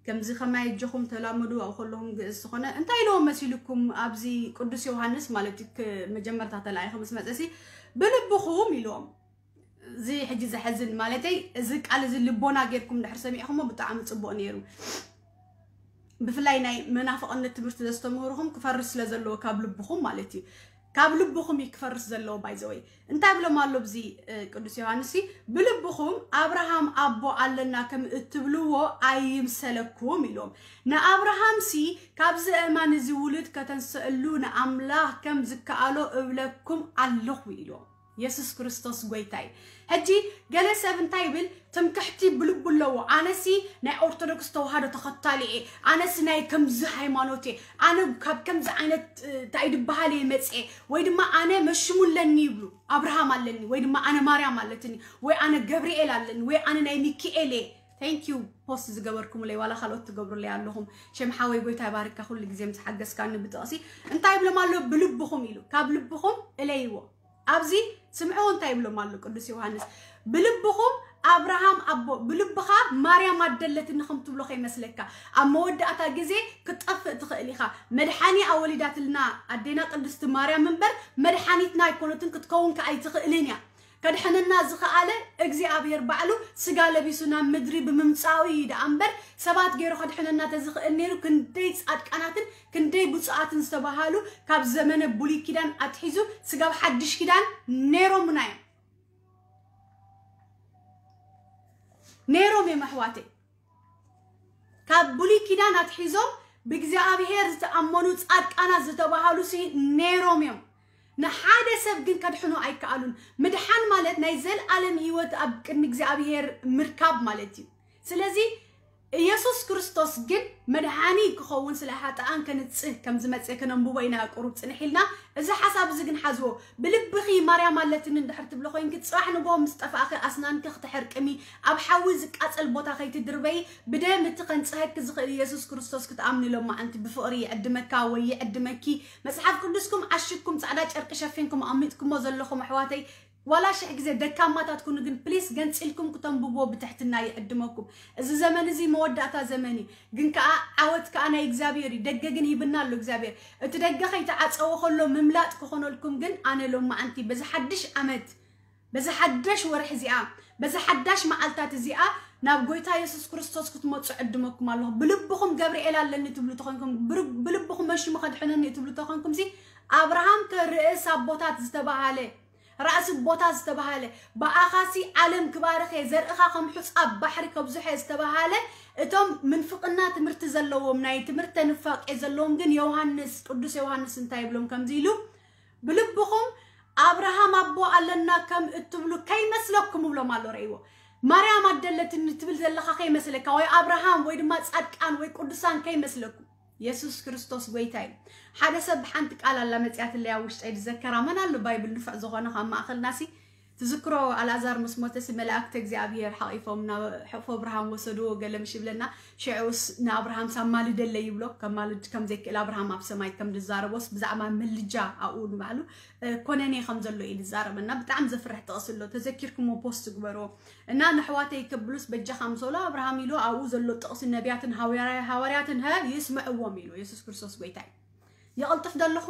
ከምዚ ከማይ ኣጆኹም ተላመዱ ኣብኡ ከለኹም ግእዝ ዝኾነ እንታይ ኢልዎም መሲልኩም ኣብዚ ቅዱስ ዮሃንስ ማለት እዩ መጀመርታ ተላኢኹ ምስ መፀሲ ብልብኹም ኢልዎም። እዚ ሕጂ ዘሐዝን ማለተይ እዚ ቃል እዚ ልቦና ጌርኩም ድሕር ሰሚዕኹሞ ብጣዕሚ ፅቡቕ ነይሩ። ብፍላይ ናይ መናፍቕነት ትምህርቲ ዘስተምህሩኹም ክፈርስ ስለ ዘለዎ ካብ ልብኹም ማለት እዩ። ካብ ልብኹም እዩ ክፈርስ ዘለዎ። ባይዘወይ እንታይ ብሎም ኣሎ ብዚ ቅዱስ ዮሃንስ? ብልብኹም ኣብርሃም ኣቦ ኣለና ከም እትብልዎ ኣይምሰለኩም ኢሎም። ንኣብርሃም ሲ ካብዚ እማን እዚ ውሉድ ከተንሰእሉ ንኣምላኽ ከም ዝከኣሎ እብለኩም ኣለኹ ኢሎም። የሱስ ክርስቶስ ጎይታይ። ሕጂ ገለ ሰብ እንታይ ይብል? ትምክሕቲ ብልቡ ኣለዎ። ኣነሲ ናይ ኦርቶዶክስ ተዋህዶ ተኸታሊ እየ፣ ኣነሲ ናይ ከምዚ ሃይማኖት እየ፣ ኣነ ካብ ከምዚ ዓይነት እንታይ ድበሃል እየ መፅየ፣ ወይ ድማ ኣነ መሽሙ ኣለኒ ይብሉ። ኣብርሃም ኣለኒ፣ ወይ ድማ ኣነ ማርያም ኣለትኒ፣ ወይ ኣነ ገብርኤል ኣለኒ፣ ወይ ኣነ ናይ ሚኪኤል እየ። Thank you ፖስት ዝገበርኩምለይ፣ ዋላ ካልኦት ትገብሩለይ ኣለኹም። ሸም ሓወይ ጎይታ ይባርካ፣ ኩሉ ግዜ ምስ ሓገዝካኒ ብጥቕሲ። እንታይ ይብሎም ኣሎ? ብልብኹም ኢሉ፣ ካብ ልብኹም እለይዎ። ኣብዚ ስምዕዎ እንታይ ይብሎም ኣሎ ቅዱስ ዮሃንስ? ብልብኹም ኣብርሃም ኣቦ፣ ብልብኻ ማርያም ኣደለትኒ ከም ትብሎ ከይመስለካ። ኣብ መወዳእታ ግዜ ክትጠፍእ ትኽእል ኢኻ። መድሓኒ ኣወሊዳትልና ኣዴና ቅድስቲ ማርያም እምበር መድሓኒትና ኣይኮነትን፣ ክትከውን ከኣ ኣይትኽእልን እያ። ከድሕነና ዝኸኣለ እግዚኣብሔር ባዕሉ ስጋ ለቢሱ ናብ ምድሪ ብምምፃኡ እዩ ደኣ እምበር ሰባት ገይሩ ከድሕነና ተዝኽእል ነይሩ ክንደይ ፃድቃናትን ክንደይ ብፁዓትን ዝተባሃሉ ካብ ዘመነ ብሉይ ኪዳን ኣትሒዙ ስጋብ ሓድሽ ኪዳን ነይሮምና እዮም። ነይሮም እዮም ኣሕዋተይ። ካብ ብሉይ ኪዳን ኣትሒዞም ብእግዚኣብሔር ዝተኣመኑ ፃድቃናት ዝተባሃሉ ሲ ነይሮም እዮም። ንሓደ ሰብ ግን ከድሕኖ ኣይከኣሉን። ምድሓን ማለት ናይ ዘልኣለም ህይወት ኣብ ቅድሚ እግዚኣብሔር ምርካብ ማለት እዩ። ስለዚ ኢየሱስ ክርስቶስ ግን መድሓኒ ክኸውን ስለ ሓጥኣን ከንጽህ ከም ዝመጸ ከነንብቦ ኢና ቁሩብ ጽንሕ ኢልና። እዚ ሓሳብ እዚ ግን ሓዝዎ። ብልብኺ ማርያም ኣለትኒ እንድሕር ትብሎ ኮይንኪ ጽባሕ ንግሆ ምስ ጠፋእኺ ኣስናንኪ ክትሕርቅሚ ኣብ ሓዊ ዝቃጸል ቦታ ከይትድርበይ ብደም እቲ ከንጽሀኪ ዝኽእል ኢየሱስ ክርስቶስ ክትኣምኒ ሎማዓንቲ ብፍቕሪ ይዕድመካ ወይ ይዕድመኪ። መጽሓፍ ቅዱስኩም ዓሽግኩም ጻዕዳ ጨርቂ ሸፊንኩም ኣሚጥኩሞ ዘለኹም ኣሕዋተይ ዋላ ሽሕ ግዜ ደካማታት ኩኑ ግን ፕሊስ ገንጺልኩም ክተንብብዎ ብትሕትና ይዕድመኩም። እዚ ዘመን እዚ መወዳእታ ዘመን እዩ። ግን ከኣ ዓወት ከኣ ናይ እግዚኣብሔር እዩ። ደገ ግን ሂብና ኣሎ እግዚኣብሔር። እቲ ደገ ከይተዓጸወ ከሎ ምምላጥ ክኾነልኩም ግን ኣነ ሎማዓንቲ በዚ ሓድሽ ዓመት በዚ ሓዳሽ ወርሒ እዚኣ በዚ ሓዳሽ መዓልታት እዚኣ ናብ ጎይታ የሱስ ክርስቶስ ክትመፁ ዕድመኩም ኣለኹ። ብልብኹም ገብርኤል ኣለኒ ትብሉ ተኾንኩም ብልብኹም መሽሙ ከድሕነኒ ትብሉ ተኾንኩም ዚ ኣብርሃም ከርእስ ኣቦታት ዝተባሃለ ራእሲ ቦታ ዝተባሃለ ብኣኻሲ ዓለም ክባርኸ ዘርእኻ ከም ሑፃ ባሕሪ ከብዝሐ ዝተባሃለ እቶም ምንፍቅና ትምህርቲ ዘለዎም ናይ ትምህርተ ንፋቄ ዘለዎም ግን ዮሃንስ ቅዱስ ዮሃንስ እንታይ ይብሎም ከምዚ ኢሉ ብልብኹም ኣብርሃም ኣቦ ኣለና ከም እትብሉ ከይመስለኩም እብሎም ኣሎ ረእይዎ ማርያም ኣደለትኒ ትብል ዘለኻ ከይመስለካ ወይ ኣብርሃም ወይ ድማ ፃድቃን ወይ ቅዱሳን ከይመስለኩም የሱስ ክርስቶስ ጎይታ እዩ ሓደ ሰብ ሓንቲ ቃል ኣላ መፅያትለይ ኣብ ውሽጠይ ዝዘከራ መን ኣሎ ባይብል ንፉዕ ዝኾነ ካብ ማእኸልናሲ ትዝክሮ ኣልኣዛር ምስ ሞተሲ መላእክተ እግዚኣብሔር ሓቒፎም ናብ ሕቕፎ ኣብርሃም ወሰድዎ ገለ ምሽ ይብለና ሽዑስ ንኣብርሃም ሳማልደለይ ይብሎ ከማልድ ከም ዘይክእል ኣብርሃም ኣብ ሰማይ ከም ዝዛረቦስ ብዛዕባ ምልጃ ኣብኡ ንባዕሉ ኮነኔ ከም ዘሎ እዩ ዝዛረበና ብጣዕሚ ዘፍርሕ ጥቕሲ ኣሎ ተዘኪርኩሞ ፖስት ግበርዎ እና ንሕዋተይ ክብሉስ በጃኻ ምሰሎ ኣብርሃም ኢሉ ኣብኡ ዘሎ ጥቕሲ ነቢያትን ሃዋርያትን ሀ ይስምዕዎም ኢሉ የሱስ ክርስቶስ ጎይታይ የቕልጥፍ ዘለኹ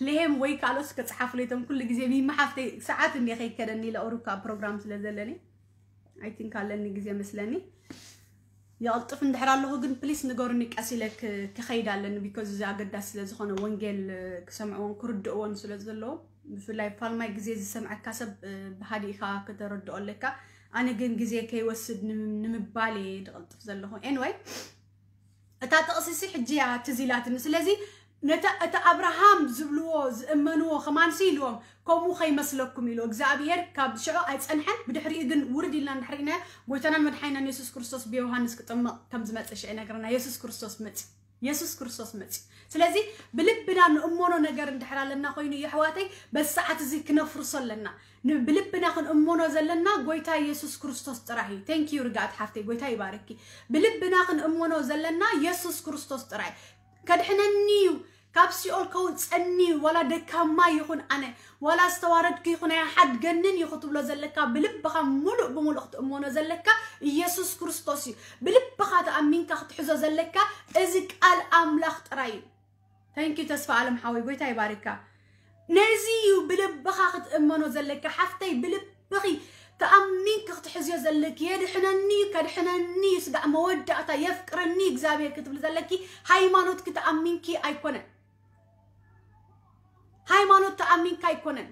ልሄም ወይ ካልኦት ከፅሓፉ ለይቶም ኩሉ ግዜ ሚሚ ሓፍተይ ሰዓት እንዲ ከይከደኒ ኢለ ኦሩካ ፕሮግራም ስለ ዘለኒ ኣይ ቲንክ ኣለኒ ግዜ መስለኒ የቕልጥፍ እንድሕር ኣለኹ ግን ፕሊስ ንገሩኒ ቀስ ኢለ ክኸይድ ኣለኒ ቢኮዝ እዚ ኣገዳሲ ስለ ዝኾነ ወንጌል ክሰምዕዎን ክርድእዎን ስለ ዘለዎም ብፍላይ ፋልማይ ግዜ ዝሰምዐካ ሰብ ብሃዲእካ ከተረድኦ ኣለካ ኣነ ግን ግዜ ከይወስድ ንምባል እየ ዝቕልጥፍ ዘለኹ anyway እታ ጥቕሲ ሲ ሕጂ እያ ትዝ ኢላትኒ ስለዚ ነታ እቲ ኣብርሃም ዝብልዎ ዝእመንዎ ከማንሲ ኢልዎም ከምኡ ከይመስለኩም ኢሉ እግዚኣብሄር ካብ ሽዑ ኣይፀንሐን ብድሕሪኡ ግን ውርድ ኢልና እንድሕር ኢና ጎይታናን መድሓኒናን የሱስ ክርስቶስ ብዮሃንስ ክጥምቕ ከም ዝመፀ ሽዑ ይነግረና የሱስ ክርስቶስ መፅዩ የሱስ ክርስቶስ መፅዩ ስለዚ ብልብና ንእመኖ ነገር እንድሕር ኣለና ኮይኑ የሕዋተይ በዚ ሰዓት እዚ ክነፍርሶ ኣለና ብልብና ክንእመኖ ዘለና ጎይታ የሱስ ክርስቶስ ጥራሕ እዩ thank you ርግኣት ሓፍተይ ጎይታ ይባርኪ ብልብና ክንእመኖ ዘለና የሱስ ክርስቶስ ጥራይ ከድሕነኒ እዩ ካብ ሲኦል ከውፀኒ እዩ ዋላ ደካማ ይኹን ኣነ ዋላ ዝተዋረድኩ ይኹን ኣይሓድገንን እዩ ክትብሎ ዘለካ ብልብኻ ሙሉእ ብሙሉእ ክትእመኖ ዘለካ ኢየሱስ ክርስቶስ እዩ ብልብኻ ተኣሚንካ ክትሕዞ ዘለካ እዚ ቃል ኣምላኽ ጥራይ እዩ thank you ተስፋ ኣለም ሓወይ ጎይታ ይባርካ ነዚ እዩ ብልብኻ ክትእመኖ ዘለካ ሓፍተይ ብልብኺ ተኣሚንኪ ክትሕዝዮ ዘለኪ የድሕነኒ እዩ ከድሕነኒ እዩ ስጋዕ መወዳእታ የፍቅረኒ እግዚኣብሔር ክትብል ዘለኪ ሃይማኖትኪ ተኣሚንኪ ኣይኮነን ሃይማኖት ተኣሚንካ ኣይኮነን።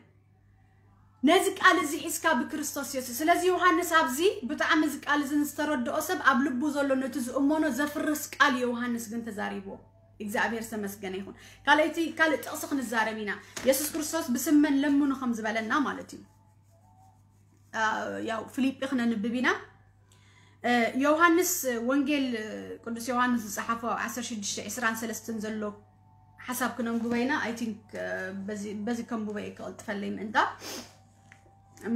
ነዚ ቃል እዚ ሒዝካ ብክርስቶስ የሱስ። ስለዚ ዮሃንስ ኣብዚ ብጣዕሚ እዚ ቃል እዚ ዝተረድኦ ሰብ ኣብ ልቡ ዘሎ ነቲ ዝእመኖ ዘፍርስ ቃል ዮሃንስ ግን ተዛሪብዎ። እግዚኣብሔር ዝተመስገነ ይኹን። ካልኣይቲ ካልእ ጥቕሲ ክንዛረብ ኢና። የሱስ ክርስቶስ ብስመን ለምኑ ከም ዝበለና ማለት እዩ። ያው ፊልጲ ክነንብብ ኢና። ዮሃንስ ወንጌል ቅዱስ ዮሃንስ ዝጸሓፎ ዓሰርተ ሽዱሽተ ዕስራን ሰለስተን ዘሎ ሓሳብ ክነንብቦ ኢና። I think በዚ በዚ ከንብቦ እየ ክቕልጥፈለይ ምእንታ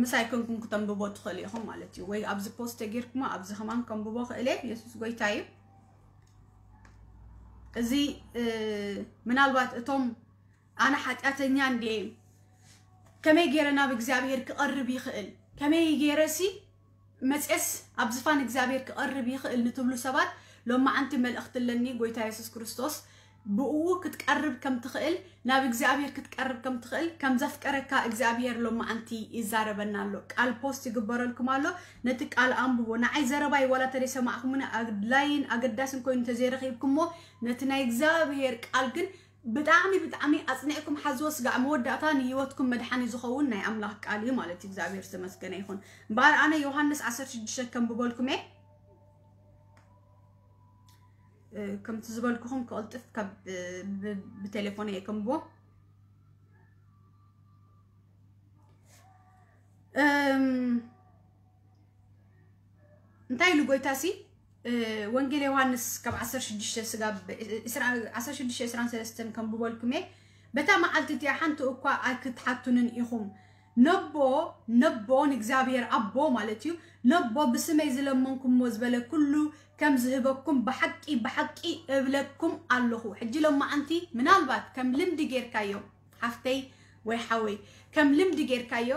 ምሳይ ኮንኩም ክተንብቦ ትኽእሉ ኢኹም ማለት እዩ። ወይ ኣብዚ ፖስት ተጌርኩሞ ኣብዚ ከማን ከንብቦ ክእለ። የሱስ ጎይታ እዩ። እዚ ምናልባት እቶም ኣነ ሓጢኣተኛ እንዴ ከመይ ገይረ ናብ እግዚኣብሔር ክቐርብ ይኽእል? ከመይ ገይረሲ መፅኤስ ኣብ ዝፋን እግዚኣብሔር ክቐርብ ይኽእል ንትብሉ ሰባት ሎማዓንቲ መልእኽቲ ኣለኒ። ጎይታ የሱስ ክርስቶስ ብእኡ ክትቀርብ ከም ትኽእል፣ ናብ እግዚኣብሔር ክትቀርብ ከም ትኽእል፣ ከም ዘፍቀረካ እግዚኣብሔር ሎማዓንቲ ይዛረበና ኣሎ። ቃል ፖስት ይግበረልኩም ኣሎ። ነቲ ቃል ኣንብቦ። ንዓይ ዘረባይ ዋላ ተደይሰማዕኩምኒ ኣድላይን ኣገዳስን ኮይኑ እንተዘይረኺብኩሞ ነቲ ናይ እግዚኣብሔር ቃል ግን ብጣዕሚ ብጣዕሚ ኣጽኒዕኩም ሓዝዎ። ስጋዕ መወዳእታ ንህይወትኩም መድሓኒ ዝኸውን ናይ ኣምላኽ ቃል እዩ ማለት እዩ። እግዚኣብሔር ዝተመስገነ ይኹን። እምበኣር ኣነ ዮሃንስ ዓሰርተ ሽዱሽተ ከንብበልኩም እየ። ከምቲ ዝበልኩኹም ክቕልጥፍ ካብ ብቴሌፎን እየ ከንብቦ። እንታይ ኢሉ ጎይታ ሲ ወንጌል ዮሃንስ ካብ ዓሰርተ ሽዱሽተ ስጋብ ዓሰርተ ሽዱሽተ ዕስራን ሰለስተን ከንብበልኩም እየ። በታ መዓልቲ እቲኣ ሓንቲ እኳ ኣይክትሓቱንን ኢኹም። ነቦ ነቦ ንእግዚኣብሔር ኣቦ ማለት እዩ። ነቦ ብስመይ ዝለመንኩሞ ዝበለ ኩሉ ከም ዝህበኩም ብሓቂ ብሓቂ እብለኩም ኣለኹ። ሕጂ ሎማዓንቲ ምናልባት ከም ልምዲ ጌርካዮ ሓፍተይ ወይ ሓወይ ከም ልምዲ ጌርካዮ።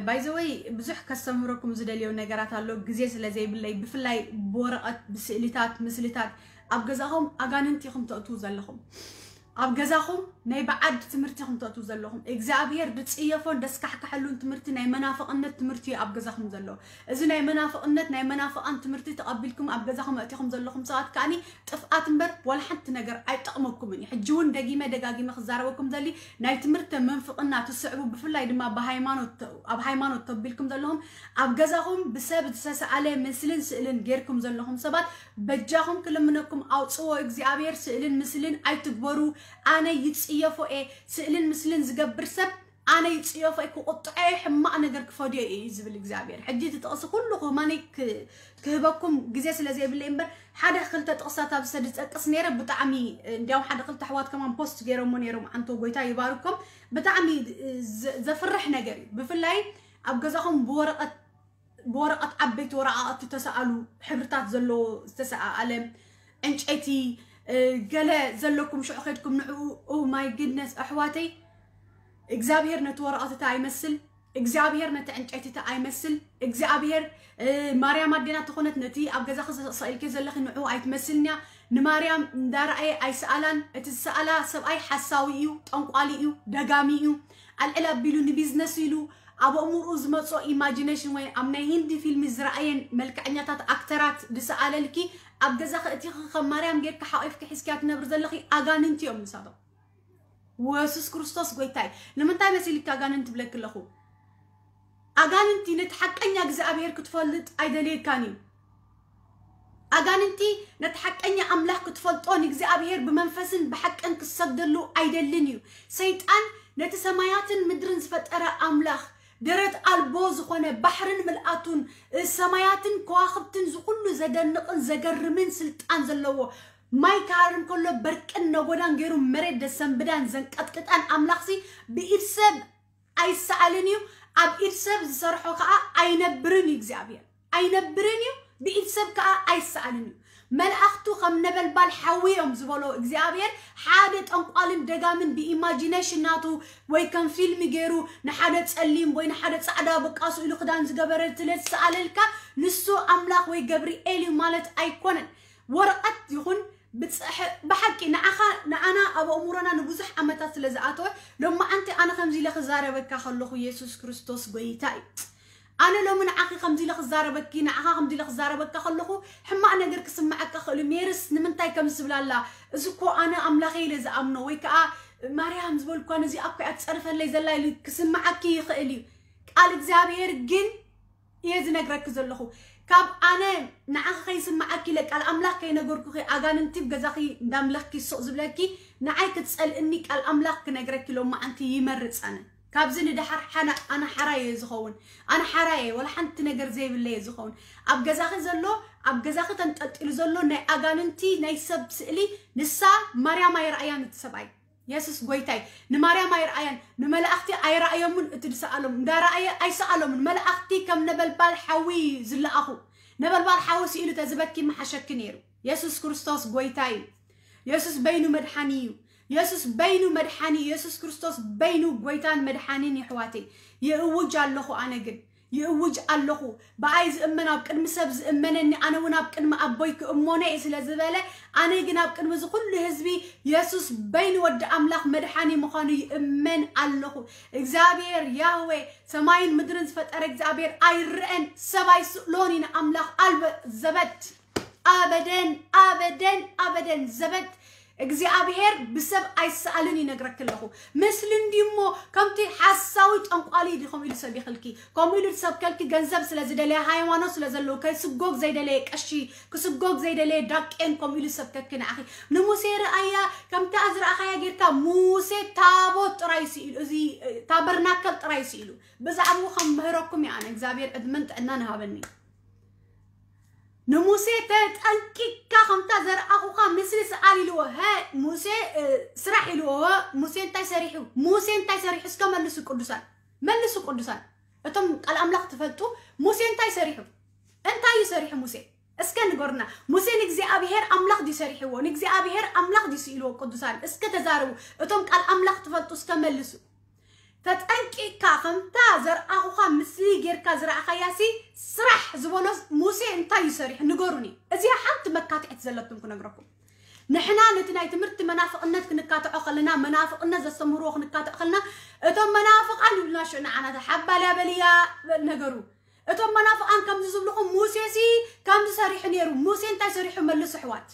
ባይዘወይ ብዙሕ ከስተምህረኩም ዝደልዮ ነገራት ኣሎ። ግዜ ስለ ዘይብለይ ብፍላይ ብወረቐት ብስእልታት ምስልታት ኣብ ገዛኹም ኣጋንንቲ ኢኹም ተእትዉ ዘለኹም። ኣብ ገዛኹም ናይ በዓድ ትምህርቲ ኢኹም ተእትዉ ዘለኹም። እግዚኣብሔር ድፅየፎን ደስካሕካሐሉን ትምህርቲ ናይ መናፍቕነት ትምህርቲ እዩ ኣብ ገዛኹም ዘሎ። እዚ ናይ መናፍቕነት ናይ መናፍቓን ትምህርቲ ተቐቢልኩም ኣብ ገዛኹም ኣእቲኹም ዘለኹም ሰባት ከዓኒ ጥፍኣት እምበር ዋላ ሓንቲ ነገር ኣይጠቕመኩምን እዩ። ሕጂ እውን ደጊመ ደጋጊመ ክዛረበኩም ዘሊ ናይ ትምህርቲ ምንፍቕና ትስዕቡ ብፍላይ ድማ ብሃይማኖት ኣብ ሃይማኖት ተቢልኩም ዘለኹም ኣብ ገዛኹም ብሰብ ዝተሰኣለ ምስልን ስእልን ጌርኩም ዘለኹም ሰባት በጃኹም ክልምነኩም ኣውፅዎ እግዚኣብሔር ስእልን ምስልን ኣይትግበሩ ኣነ ይፅየፎ እየ ስእልን ምስልን ዝገብር ሰብ ኣነ ይፅየፎ እየ ክቁጥዖ እየ ሕማቕ ነገር ክፈድዮ እየ እዩ ዝብል እግዚኣብሔር ሕጂ እቲ ጥቕሲ ኩሉ ክማነይ ክህበኩም ግዜ ስለ ዘይብለይ እምበር ሓደ ክልተ ጥቕሳት ኣብ ዝሰድ ዝጠቅስ ነይረ ብጣዕሚ እንዲያውም ሓደ ክልተ ኣሕዋት ከማን ፖስት ገይሮሞ ነይሮም ኣንቶ ጎይታ ይባርኮም ብጣዕሚ ዘፍርሕ ነገር እዩ ብፍላይ ኣብ ገዛኹም ብወረቐት ብወረቐት ዓበይቲ ወረቓቕቲ ተሰኣሉ ሕብርታት ዘለዎ ዝተሰኣኣለ ዕንጨይቲ ገለ ዘለኩም ሽዑ ከድኩም ንዕኡ ኦ ማይ ግድነስ ኣሕዋተይ እግዚኣብሔር ነቲ ወረቐትታ ኣይመስል እግዚኣብሔር ነቲ ዕንጨይትታ ኣይመስል እግዚኣብሔር ማርያም ኣዴና ተኾነት ነቲ ኣብ ገዛኺ ሰኢልኪ ዘለኺ ንዕኡ ኣይትመስልንያ ንማርያም እንዳረኣየ ኣይሰኣላን እቲ ዝሰኣላ ሰብኣይ ሓሳዊ እዩ ጠንቋሊ እዩ ደጋሚ እዩ ኣልዕል ኣቢሉ ንቢዝነስ ኢሉ ኣብ ኣእምርኡ ዝመፅኦ ኢማጂነሽን ወይ ኣብ ናይ ሂንዲ ፊልሚ ዝረኣየን መልክዐኛታት ኣክተራት ዝሰኣለልኪ ኣብ ገዛኺ እቲኺ ከም ማርያም ጌርካ ሓቂፍኪ ሒዝክያ ትነብሪ ዘለኺ ኣጋንንቲ እዮም ንሳቶም ወየሱስ ክርስቶስ ጎይታይ ንምንታይ መሲልካ ኣጋንንቲ ብለኪ ኣለኹ ኣጋንንቲ ነቲ ሓቀኛ እግዚኣብሔር ክትፈልጥ ኣይደልየካን እዩ ኣጋንንቲ ነቲ ሓቀኛ ኣምላኽ ክትፈልጦ ንእግዚኣብሔር ብመንፈስን ብሓቅን ክሰግደሉ ኣይደልን እዩ ሰይጣን ነቲ ሰማያትን ምድርን ዝፈጠረ ኣምላኽ ደረት ኣልቦ ዝኾነ ባሕርን ምልኣቱን ሰማያትን ከዋኽብትን ዝኩሉ ዘደንቕን ዘገርምን ስልጣን ዘለዎ ማይ ክሃርም ከሎ በርቅን ነጎዳን ገይሩ መሬት ደሰንብዳን ዘንቀጥቅጣን ኣምላኽሲ ብኢድ ሰብ ኣይሰኣልን እዩ ኣብ ኢድ ሰብ ዝሰርሖ ከዓ ኣይነብርን እዩ እግዚኣብሔር ኣይነብርን እዩ ብኢድ ሰብ ከዓ ኣይሰኣልን እዩ መልኣኽቱ ከም ነበልባል ሓዊ እዮም ዝበሎ እግዚኣብሔር ሓደ ጠንቋልን ደጋምን ብኢማጂነሽን ናቱ ወይ ከም ፊልሚ ገይሩ ንሓደ ፀሊም ወይ ንሓደ ፃዕዳ በቃ ስእሉ ክዳን ዝገበረ ትለ ዝሰኣለልካ ንሱ ኣምላኽ ወይ ገብርኤል እዩ ማለት ኣይኮነን ወረቐት ይኹን ብፅሕ ብሓቂ ንዓኻ ንዓና ኣብ ኣእምሮና ንብዙሕ ዓመታት ስለ ዝኣተወ ሎማዓንቲ ኣነ ከምዚ ኢለ ክዛረበካ ከለኹ የሱስ ክርስቶስ ጎይታ እዩ ኣነ ሎሚ ንዓኺ ከምዚ ኢለ ክዛረበኪ ንዓኻ ከምዚ ኢለ ክዛረበካ ከለኹ ሕማቕ ነገር ክስምዓካ ክእሉ ሜርስ ንምንታይ ከም ዝብላላ እዚ እኮ ኣነ ኣምላኸ ኢለ ዝኣምኖ ወይ ከዓ ማርያም ዝበልኳ ነዚ ኣኮ እያ ትጸርፈለይ ዘላ ኢሉ ክስምዓኪ ይኽእል እዩ። ቃል እግዚኣብሔር ግን እየ ዝነግረኪ ዘለኹ። ካብ ኣነ ንዓኺ ከይስምዓኪ ኢለ ቃል ኣምላኽ ከይነገርኩኺ ኣጋንንቲ ብገዛኺ እንዳምለኽኪ ሱቕ ዝብለኪ ንዓይ ክትጸልእኒ ቃል ኣምላኽ ክነግረኪ ሎማዓንቲ ይመርጽ ኣነ። ካብዚ ንደሓር ሓና ኣነ ሓራይ እየ ዝኸውን። ኣነ ሓራይ እየ፣ ወላ ሓንቲ ነገር ዘይብለይ እየ ዝኸውን። ኣብ ገዛኺ ዘሎ፣ ኣብ ገዛኺ ተንጠልጢሉ ዘሎ ናይ ኣጋንንቲ ናይ ሰብ ስእሊ ንሳ ማርያም ኣይረኣያን እቲ ሰብኣይ። የሱስ ጎይታይ ንማርያም ኣይረኣያን ንመላእኽቲ ኣይረኣዮምን እቲ ዝሰኣሎም እንዳረኣየ ኣይሰኣሎምን መላእኽቲ ከም ነበልባል ሓዊ ዝለኣኹ ነበልባል ሓዊ ስኢሉ ተዝበኪ መሓሸኪ ነይሩ። የሱስ ክርስቶስ ጎይታ እዩ። የሱስ በይኑ መድሓኒ እዩ። የሱስ በይኑ መድሓኒ እዩ። የሱስ ክርስቶስ በይኑ ጎይታን መድሓኒን ይሕዋተይ። ይእውጅ ኣለኹ ኣነ ግን ይእውጅ ኣለኹ። ብኣይ ዝእመን ኣብ ቅድሚ ሰብ ዝእመነኒ ኣነ እውን ኣብ ቅድሚ ኣቦይ ክእሞነ እየ ስለ ዝበለ ኣነ ግን ኣብ ቅድሚ እዚ ኩሉ ህዝቢ የሱስ በይኑ ወዲ ኣምላኽ መድሓኒ ምዃኑ ይእመን ኣለኹ። እግዚኣብሔር ያህዌ ሰማይን ምድርን ዝፈጠረ እግዚኣብሔር ኣይረአን ሰብ ኣይስእሎን ኢና ኣምላኽ ኣልበ ዘበት ኣበደን ኣበደን ኣበደን ዘበት እግዚኣብሔር ብሰብ ኣይሰኣልን ይነግረክ ኣለኹ። ምስሊ እንዲሞ ከምቲ ሓሳዊ ጠንቋሊ ዲ ከምኡ ኢሉ ሰብ ይኽልኪ ከምኡ ኢሉ ሰብ ከልኪ ገንዘብ ስለ ዝደለየ ሃይማኖት ስለ ዘለዎ ከይስጎግ ዘይደለየ ቀሺ ክስጎግ ዘይደለየ ዳቄን ከምኡ ኢሉ ሰብ ከኪ ንዓኺ ንሙሴ ረኣያ ከምቲ ኣዝረኣኻያ ጌርካ ሙሴ ታቦት ጥራይ ስኢሉ እዚ ታበርናከል ጥራይ ስኢሉ ብዛዕባኡ ከም ምህረኩም እየ ኣነ እግዚኣብሔር ዕድመን ጥዕናን ሃበኒ። ንሙሴ ተጠንቂቅካ ከምታ ዘርኣኹኻ ምስሊ ስኣል ኢልዎ። ሀ ሙሴ ስራሕ ኢልዎ። ሙሴ እንታይ ሰሪሑ? ሙሴ እንታይ ሰሪሑ? እስከ መልሱ ቅዱሳን፣ መልሱ ቅዱሳን። እቶም ቃል ኣምላኽ ትፈልጡ ሙሴ እንታይ ሰሪሑ? እንታይ እዩ ሰሪሑ ሙሴ? እስከ ንገሩና። ሙሴ ንእግዚኣብሔር ኣምላኽ ድዩ ሰሪሕዎ? ንእግዚኣብሔር ኣምላኽ ድዩ ስኢልዎ? ቅዱሳን እስከ ተዛረቡ። እቶም ቃል ኣምላኽ ትፈልጡ እስከ መልሱ። ተጠንቂቕካ ከምታ ዘርኣኹኻ ምስሊ ጌርካ ዝረኣኻያሲ ስራሕ ዝበሎ ሙሴ እንታይ እዩ ሰሪሑ ንገሩኒ። እዚኣ ሓንቲ መካትዕቲ ዘለኩም ክነግረኩም። ንሕና ነቲ ናይ ትምህርቲ መናፍቕነት ክንካትዖ ከለና መናፍቕነት ዘስተምህርዎ ክንካትዖ ከለና እቶም መናፍቓን ይብሉና ሽዑ ንዓና ሓባልያ በልያ በል ነገሩ። እቶም መናፍቓን ከምዚ ዝብልኹም ሙሴሲ ከምዚ ሰሪሑ ነይሩ። ሙሴ እንታይ ሰሪሑ መልሱ ኣሕዋት።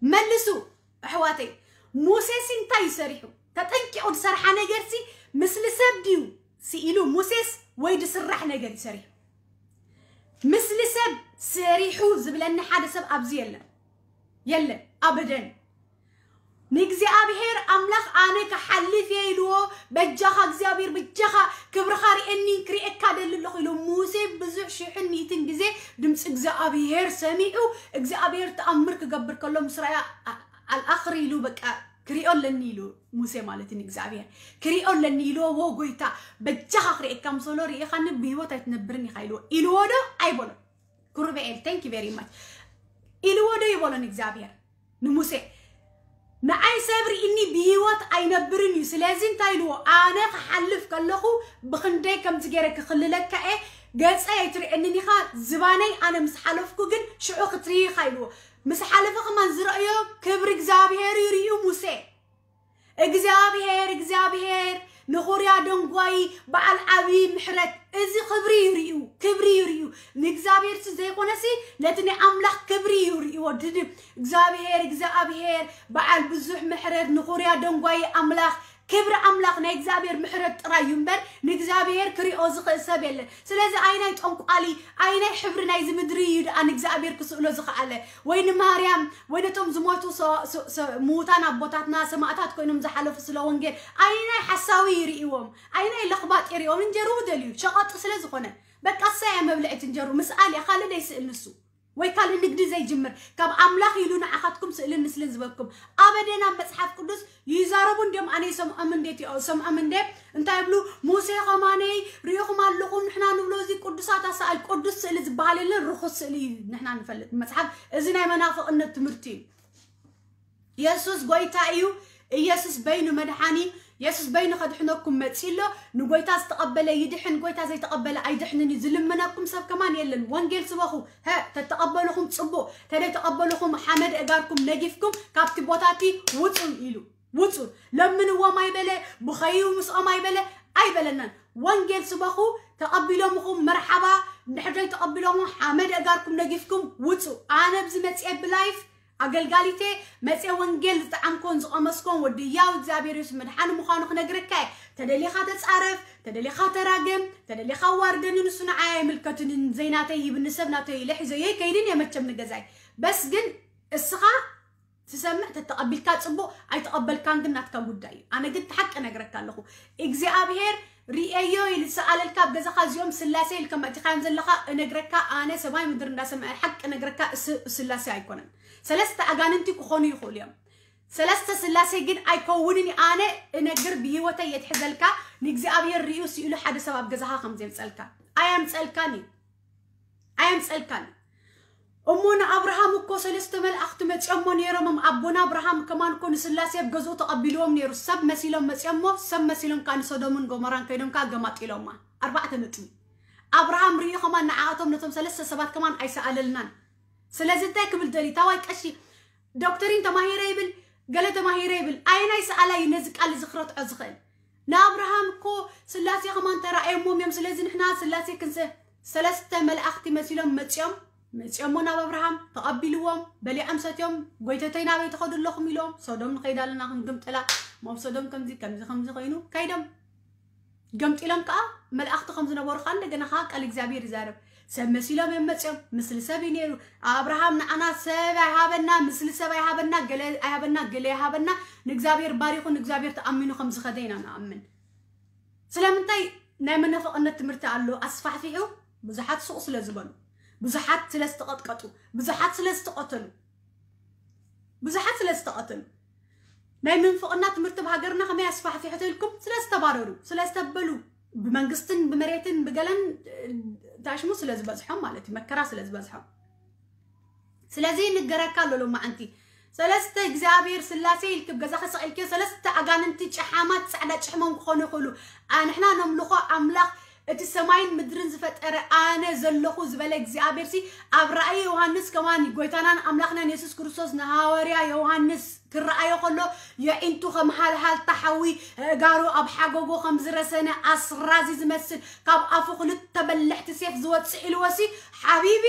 መልሱ ኣሕዋተይ ሙሴሲ እንታይ እዩ ሰሪሑ? ተጠንቂቑ ዝሰርሓ ነገርሲ ምስሊ ሰብ ድዩ ስኢሉ ሙሴስ ወይ ዝስራሕ ነገር እዩ ሰሪሑ? ምስሊ ሰብ ሰሪሑ ዝብለኒ ሓደ ሰብ ኣብዚ የለን የለን ኣበደን። ንእግዚኣብሔር ኣምላኽ ኣነ ክሓልፍ እየ ኢልዎ። በጃኻ እግዚኣብሔር በጃኻ ክብርኻ ርእየኒ ክርእየካ ደሊ ኣለኹ ኢሉ ሙሴ ብዙሕ ሽሕን ሚእትን ግዜ ድምፂ እግዚኣብሔር ሰሚዑ እግዚኣብሔር ተኣምር ክገብር ከሎ ምስ ረኣያ ኣልኣኽሪ ኢሉ በቃ ክሪኦ ኣለኒ ኢሉ ሙሴ ማለት ንእግዚኣብሔር ክሪኦ ኣለኒ ኢልዎ። ወ ጎይታ በጃኻ ክርእየካ ምስ በሎ ርኢኻኒ ብህይወት ኣይትነብርን ኢኻ ኢልዎ። ኢልዎ ዶ ኣይበሎ? ኩሩበኤል thank you very much ኢልዎ ዶ ይበሎ ንእግዚኣብሔር ንሙሴ? ንዓይ ሰብ ርኢኒ ብህይወት ኣይነብርን እዩ። ስለዚ እንታይ ኢልዎ? ኣነ ክሓልፍ ከለኹ ብኽንደይ ከምዚ ገይረ ክኽልለካ እየ። ገፀይ ኣይትርእየንን ኢኻ፣ ዝባነይ ኣነ ምስ ሓለፍኩ ግን ሽዑ ክትርኢ ኢኻ ኢልዎ። ምስ ሓለፈ ከማን ዝረእዮ ክብሪ እግዚኣብሔር እዩ ርእዩ ሙሴ። እግዚኣብሔር እግዚኣብሔር ንኹርያ ደንጓይ በዓል ዓብዪ ምሕረት እዚ ክብሪ ይርእዩ ክብሪ ይርእዩ ንእግዚኣብሔር ሲ ዘይኮነሲ ነቲ ናይ ኣምላኽ ክብሪ ይርእይዎ ድድብ እግዚኣብሔር እግዚኣብሔር በዓል ብዙሕ ምሕረት ንኹርያ ደንጓይ ኣምላኽ ክብሪ ኣምላኽ ናይ እግዚኣብሔር ምሕረት ጥራይ እዩ እምበር ንእግዚኣብሔር ክሪኦ ዝኽእል ሰብ የለን። ስለዚ ኣይናይ ጠንቋሊ ኣይናይ ሕብሪ ናይዚ ምድሪ እዩ ደኣ ንእግዚኣብሔር ክስእሎ ዝኸኣለ ወይ ንማርያም ወይ ነቶም ዝሞቱ ምዉታን ኣቦታትና ሰማእታት ኮይኖም ዝሓለፉ ስለ ወንጌል ኣይናይ ሓሳዊ ይርእዎም ኣይናይ ለኽባጥ ይርእዎም እንጀርኡ ደልዩ ሸቐጡ ስለ ዝኾነ በቃ እሳያ መብልዒት እንጀርኡ ምስ ኣልያ ካልእ ደይስእል ንሱ ወይ ካልእ ንግዲ ዘይጅምር ካብ ኣምላኽ ኢሉ ንዓኻትኩም ስእልን ምስልን ዝበኩም ኣበደን ኣብ መጽሓፍ ቅዱስ ይዛረቡ እንዲዮም ኣነ ይሰምዖም እንዴት ይኦ- ሰምዖም እንዴ እንታይ ይብሉ ሙሴ ኸማነይ ርኢኹም ኣለኹም ንሕና ንብሎ እዚ ቅዱሳት ኣሰኣል ቅዱስ ስእሊ ዝበሃል የለን ርኹስ ስእሊ እዩ ንሕና ንፈልጥ መጽሓፍ እዚ ናይ መናፍቕነት ትምህርቲ እዩ የሱስ ጎይታ እዩ ኢየሱስ በይኑ መድሓኒ የሱስ በይኑ ከድሕነኩም መጺ ኣሎ ንጎይታ ዝተቐበለ ይድሕን ጎይታ ዘይተቐበለ ኣይድሕንን እዩ ዝልምነኩም ሰብ ከማን የለን ወንጌል ስበኹ ሀ ተተቐበልኹም ጽቡቕ ተደይተቐበልኹም ሓመድ እጋርኩም ነጊፍኩም ካብቲ ቦታቲ ውጹ ኢሉ ውጹ ለምንዎም ኣይበለ ብኸዩ ምስኦም ኣይበለ ኣይበለናን ወንጌል ስበኹ ተቐቢሎምኹም መርሓባ እንድሕር ዘይተቐቢሎምኹም ሓመድ እጋርኩም ነጊፍኩም ውጹ ኣነ ብዚ መጽኤ ብላይፍ ኣገልጋሊቴ መፅየ ወንጌል ዝጠዓምኮን ዝቐመስኮን ወዲ ያው እግዚኣብሔር የሱስ መድሓኒ ምዃኑ ክነግረካ እየ። ተደሊኻ ተፃረፍ፣ ተደሊኻ ተራገም፣ ተደሊኻ ዋርደኒ፣ ንሱ ንዓይ ኣይምልከትንን። ዘይናተይ ሂብኒ ሰብ ናተይ ኢለ ሒዘዮ ኣይከይድን እየ መቸም ንገዛይ። በስ ግን እስኻ ትሰምዕ ተተቐቢልካ ፅቡቕ ኣይተቐበልካን ግን ናትካ ጉዳይ እዩ። ኣነ ግን ሓቂ እነግረካ ኣለኹ። እግዚኣብሔር ርእየዮ ኢሉ ዝሰኣለልካ ኣብ ገዛኻ እዚኦም ስላሴ ኢልካ መእቲኻዮም ዘለኻ እነግረካ። ኣነ ሰማይ ምድሪ እንዳሰምዐ ሓቂ እነግረካ። እስ- ስላሴ ኣይኮነን። ሰለስተ ኣጋንንቲ ክኾኑ ይኽእሉ እዮም። ሰለስተ ስላሴ ግን ኣይከውንን እዩ። ኣነ እነግር ብህይወተይ የትሕዘልካ። ንእግዚኣብሔር ርእዩ ስኢሉ ሓደ ሰብ ኣብ ገዛኻ ከም ዘምፀልካ ኣየምፀልካን እዩ። ኣየምፀልካን እዩ። እሞ ንኣብርሃም እኮ ሰለስተ መላእኽቲ መፂኦሞ ነይሮም። ኣቦና ኣብርሃም ከማን እኮ ንስላሴ ኣብ ገዝኡ ተቐቢልዎም ነይሩ። ሰብ መሲሎም መፂኦሞ፣ ሰብ መሲሎም ከዓ ንሶዶምን ጎሞራን ከይዶም ከዓ ገማጢሎማ። ኣርባዕተ ነጥቢ። ኣብርሃም ርእዩ ከማን ንዓኣቶም ነቶም ሰለስተ ሰባት ከማን ኣይሰኣለልናን። ስለዚ እንታይ ክብል ደሊ ታዋይ ቀሺ ዶክተሪን ተማሂረ ይብል፣ ገለ ተማሂረ ይብል። ኣየናይ ሰኣላይ እዩ ነዚ ቃል እዚ ክረትዖ ዝኽእል? ንኣብርሃም እኮ ስላሴ ከማን ተራእየሞም እዮም። ስለዚ ንሕና ስላሴ ክንሰ ሰለስተ መላእኽቲ መሲሎም መፂኦም መፂኦሞ ናብ ኣብርሃም ተቐቢልዎም፣ በሊዖም ሰትዮም፣ ጎይተተይ ናበይ ትኸዱ ኣለኹም ኢሎም፣ ሶዶም ንኸይድ ኣለና ክንግምጥላ፣ ሞብ ሶዶም ከምዚ ከምዚ ከምዚ ኮይኑ ከይዶም ገምጢሎም ከዓ መልኣኽቲ ከም ዝነበሩ ከዓ እንደገና ከዓ ቃል እግዚኣብሔር ይዛረብ። ሰብ መሲሎም እዮም መፅኦም፣ ምስሊ ሰብ እዩ ነይሩ። ኣብርሃም ንዓና ሰብ ኣይሃበና፣ ምስሊ ሰብ ኣይሃበና፣ ገለ ኣይሃበና፣ ገለ ኣይሃበና። ንእግዚኣብሔር ባሪኹ ንእግዚኣብሔር ተኣሚኑ ከም ዝኸደ ኢና ንኣምን። ስለምንታይ ናይ መናፍቕነት ትምህርቲ ኣሎ ኣስፋሕፊሑ ብዙሓት ሱቕ ስለ ዝበሉ፣ ብዙሓት ስለ ዝተቐጥቀጡ፣ ብዙሓት ስለ ዝተቐተሉ፣ ብዙሓት ስለ ዝተቐተሉ ናይ ምንፍቕና ትምህርቲ ብሃገርና ከመይ ኣስፋሕፊሑ ተልኩም ስለ ዝተባረሩ ስለ ዝተበሉ ብመንግስትን ብመሬትን ብገለን ታሽሙ ስለ ዝበዝሖም ማለት እዩ መከራ ስለ ዝበዝሖም። ስለዚ ንገረካ ኣሎ ሎማዓንቲ ሰለስተ እግዚኣብሔር ስላሴ ኢልክብ ገዛኸ ሰቒልክዮ ሰለስተ ኣጋንንቲ ጨሓማት ፃዕዳ ጭሕሞም ክኾኑ ይኽእሉ። ኣንሕና ነምልኾ ኣምላኽ እቲ ሰማይን ምድርን ዝፈጠረ ኣነ ዘለኹ ዝበለ እግዚኣብሔር ሲ ኣብ ራእይ ዮሃንስ ከማን ጎይታናን ኣምላኽናን የሱስ ክርስቶስ ንሃዋርያ ዮሃንስ ክረኣዮ ከሎ የዒንቱ ከም ሃልሃልታ ሓዊ ኣእጋሩ ኣብ ሓጎጎ ከም ዝረሰነ ኣስራዚ ዝመስል ካብ ኣፉ ክልተ በልሕቲ ሴፍ ዝወፅእ ኢልዎ ሲ ሓቢቢ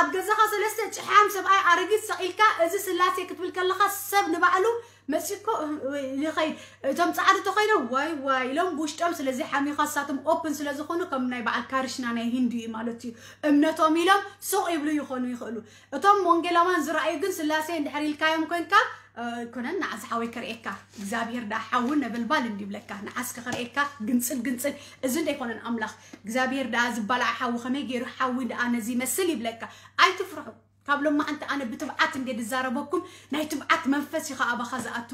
ኣብ ገዛኻ ሰለስተ ጭሓም ሰብኣይ ኣረጊት ሰቒልካ እዚ ስላሴ ክትብል ከለኻ ሰብ ንባዕሉ መፂኮ ይኸይድ እቶም ፃዕዲ ተኮይኖም ዋይ ዋይ ኢሎም ብውሽጦም ስለዚ ሓሚኻ ሳቶም ኦፕን ስለዝኾኑ ከም ናይ በዓል ካርሽና ናይ ሂንዱ እዩ ማለት እዩ እምነቶም ኢሎም ሱቕ ይብሉ ይኾኑ ይኽእሉ። እቶም ወንጌላውያን ዝረኣዩ ግን ስላሴ እንድሕር ኢልካዮም ኮንካ ኣይኮነን ንዓ ዝሓወይ ከርእየካ እግዚኣብሔር ዳ ሓዊ ነበልባል እንዲብለካ ንዓስከ ከርእየካ ግንፅል ግንፅል እዚ እንደ ኣይኮነን ኣምላኽ እግዚኣብሔር ዳ ዝበልዓ ሓዊ ከመይ ገይሩ ሓዊ ደኣ ነዚ ይመስል ይብለካ። ኣይትፍርሑ። ካብ ሎማዓንቲ ኣነ ብትብዓት እንደ ዝዛረበኩም ናይ ትብዓት መንፈስ እዩ ከኣባኻ ዝኣቱ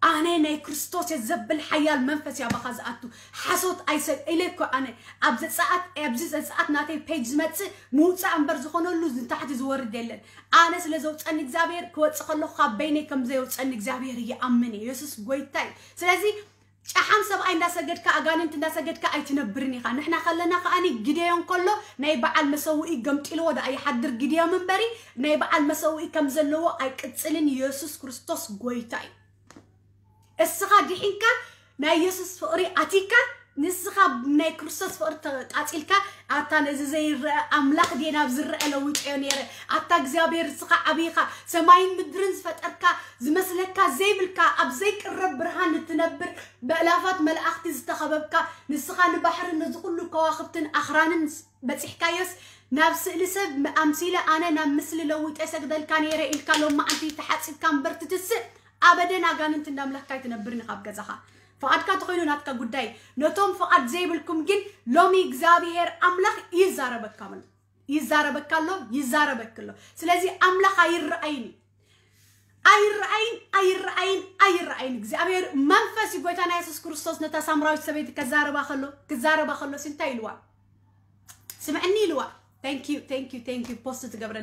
ኣነ ናይ ክርስቶስ እየ ዘብል ሓያል መንፈስ እዩ ኣባኻ ዝኣቱ ሓሶት ኣይሰብ ኢለ እኮ ኣነ ኣብ ዘፀኣት ኣብዚ ዘፀኣት ናተይ ፔጅ ዝመፅእ ምውፃእ እምበር ዝኾነሉ ንታሕቲ ዝወርድ የለን ኣነ ስለ ዘውፀኒ እግዚኣብሔር ክወፅእ ከለኹ ካብ በይነይ ከም ዘየውፀኒ እግዚኣብሔር ይኣምን እየ የሱስ ጎይታ እዩ ስለዚ ጨሓም ሰብኣይ እንዳሰገድካ ኣጋንንት እንዳሰገድካ ኣይትነብርን ኢኻ ንሕና ከለና ከኣኒ ግደዮን ከሎ ናይ በዓል መሰውኢ ገምጢልዎ ደኣ ይሓድር ግድዮም እምበሪ ናይ በዓል መሰውኢ ከም ዘለዎ ኣይቅፅልን የሱስ ክርስቶስ ጎይታ እዩ እስኻ ድሒንካ ናይ የሱስ ፍቕሪ ኣቲካ ንስኻ ናይ ክርስቶስ ፍቕሪ ተቃፂልካ ኣታ ነዚ ዘይረአ ኣምላኽ ድየ ናብ ዝረአ ለዊጠዮ ነይረ ኣታ እግዚኣብሔር ንስኻ ዓብይኻ ሰማይን ምድርን ዝፈጠርካ ዝመስለካ ዘይብልካ ኣብ ዘይቅረብ ብርሃን እትነብር ብእላፋት መላእኽቲ ዝተኸበብካ ንስኻ ንባሕርን ነዚ ኩሉ ከዋኽብትን ኣኽራንን በፂሕካዮስ ናብ ስእሊ ሰብ ኣምሲለ ኣነ ናብ ምስሊ ለዊጠ ሰግደልካ ነይረ ኢልካ ሎማዓንቲ ተሓፂብካ እምበር ትትስእ ኣበደን ኣጋንንቲ እንዳምለኽካ ኣይትነብርን ኢኻ ኣብ ገዛኻ ፍቓድካ ተኾይኑ ናትካ ጉዳይ ነቶም ፍቓድ ዘይብልኩም ግን ሎሚ እግዚኣብሔር ኣምላኽ ይዛረበካ ኣሎ ይዛረበካ ኣሎ ይዛረበክ ኣሎ ስለዚ ኣምላኽ ኣይረኣይን እዩ ኣይረኣይን ኣይረኣይን ኣይረኣይን እግዚኣብሔር መንፈስ እዩ ጎይታና የሱስ ክርስቶስ ነታ ሳምራዊት ሰበይቲ ከዛረባ ከሎ ክዛረባ ከሎ ሲ እንታይ ኢልዋ ስምዕኒ ኢልዋ thank you thank you thank you post ትገብረ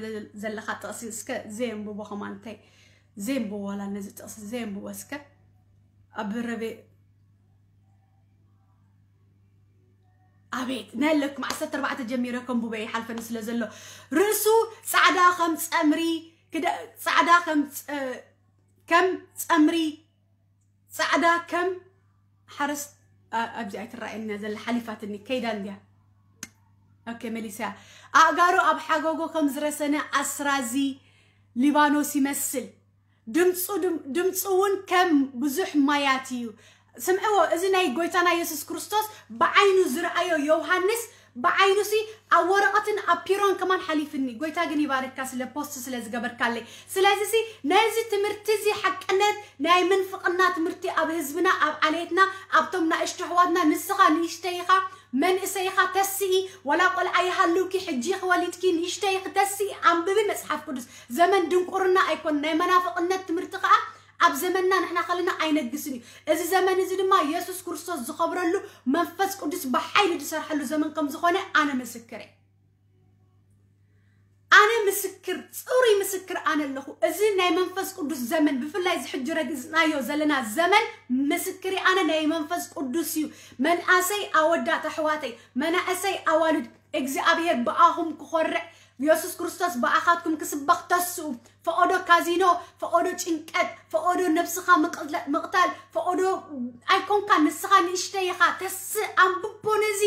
ዘለኻ ጥቕሲ እስከ ዘየንብቦ ከማን እንታይ ዘየንብቦ ዋላ ነዚ ጥቕሲ ዘየንብቦ እስከ ኣብ ረቤ ኣቤት ናይ ኣለኩም ዓሰርተ ኣርባዕተ ጀሚረ ከምቡበ ይሓልፈኒ ስለ ዘሎ ርእሱ ፃዕዳ ከም ፀምሪ ፃዕዳ ከም ከም ፀምሪ ፃዕዳ ከም ሓረስ ኣብዚ ኣይትረኣየና ዘላ ሓሊፋትኒ ከይዳ እንድያ ኦኬ መሊሳ ኣእጋሩ ኣብ ሓጎጎ ከም ዝረሰነ ኣስራዚ ሊባኖስ ይመስል ድምፁ ድም- ድምፁ እውን ከም ብዙሕ ማያት እዩ። ስምዕዎ፣ እዚ ናይ ጎይታና የሱስ ክርስቶስ ብዓይኑ ዝረኣዮ ዮሃንስ ብዓይኑሲ ኣብ ወረቐትን ኣብ ፒሮን ከማን ሓሊፍኒ። ጎይታ ግን ይባርካ ስለ ፖስት ስለ ዝገበርካለይ። ስለዚሲ ነዚ ትምህርቲ እዚ ሓቅነት ናይ ምንፍቕና ትምህርቲ ኣብ ህዝብና፣ ኣብ ዓሌትና፣ ኣብቶም ናእሽቱ ኣሕዋትና፣ ንስኻ ንእሽተይ ኢኻ፣ መንእሰይ ኢኻ፣ ተስኢ፣ ወላ ቆልዓ ይሃልውኪ፣ ሕጂ ክወሊድኪ ንእሽተይ ኢኺ፣ ተስኢ፣ ኣንብቢ መጽሓፍ ቅዱስ። ዘመን ድንቁርና ኣይኮን፣ ናይ መናፍቕነት ትምህርቲ ከኣ ኣብ ዘመንና ንሕና ከለና ኣይነግስን እዩ። እዚ ዘመን እዚ ድማ የሱስ ክርስቶስ ዝኸብረሉ መንፈስ ቅዱስ ብሓይሊ ዝሰርሐሉ ዘመን ከም ዝኾነ ኣነ ምስክር እየ። ኣነ ምስክር፣ ጽሩይ ምስክር ኣነ ኣለኹ። እዚ ናይ መንፈስ ቅዱስ ዘመን፣ ብፍላይ እዚ ሕጂ ረግጽናዮ ዘለና ዘመን ምስክር እየ። ኣነ ናይ መንፈስ ቅዱስ እዩ። መንኣሰይ ኣወዳት ኣሕዋተይ፣ መናእሰይ ኣዋልድ፣ እግዚኣብሔር ብኣኹም ክኾርዕ፣ የሱስ ክርስቶስ ብኣኻትኩም ክስበኽ ተስኡ። ፈቐዶ ካዚኖ፣ ፈቐዶ ጭንቀት፣ ፈቐዶ ነብስኻ ምቕለ- ምቕታል፣ ፈቐዶ ኣይኮንካ፣ ንስኻ ንእሽተይ ኢኻ። ተስእ፣ ኣንብቦ ነዚ።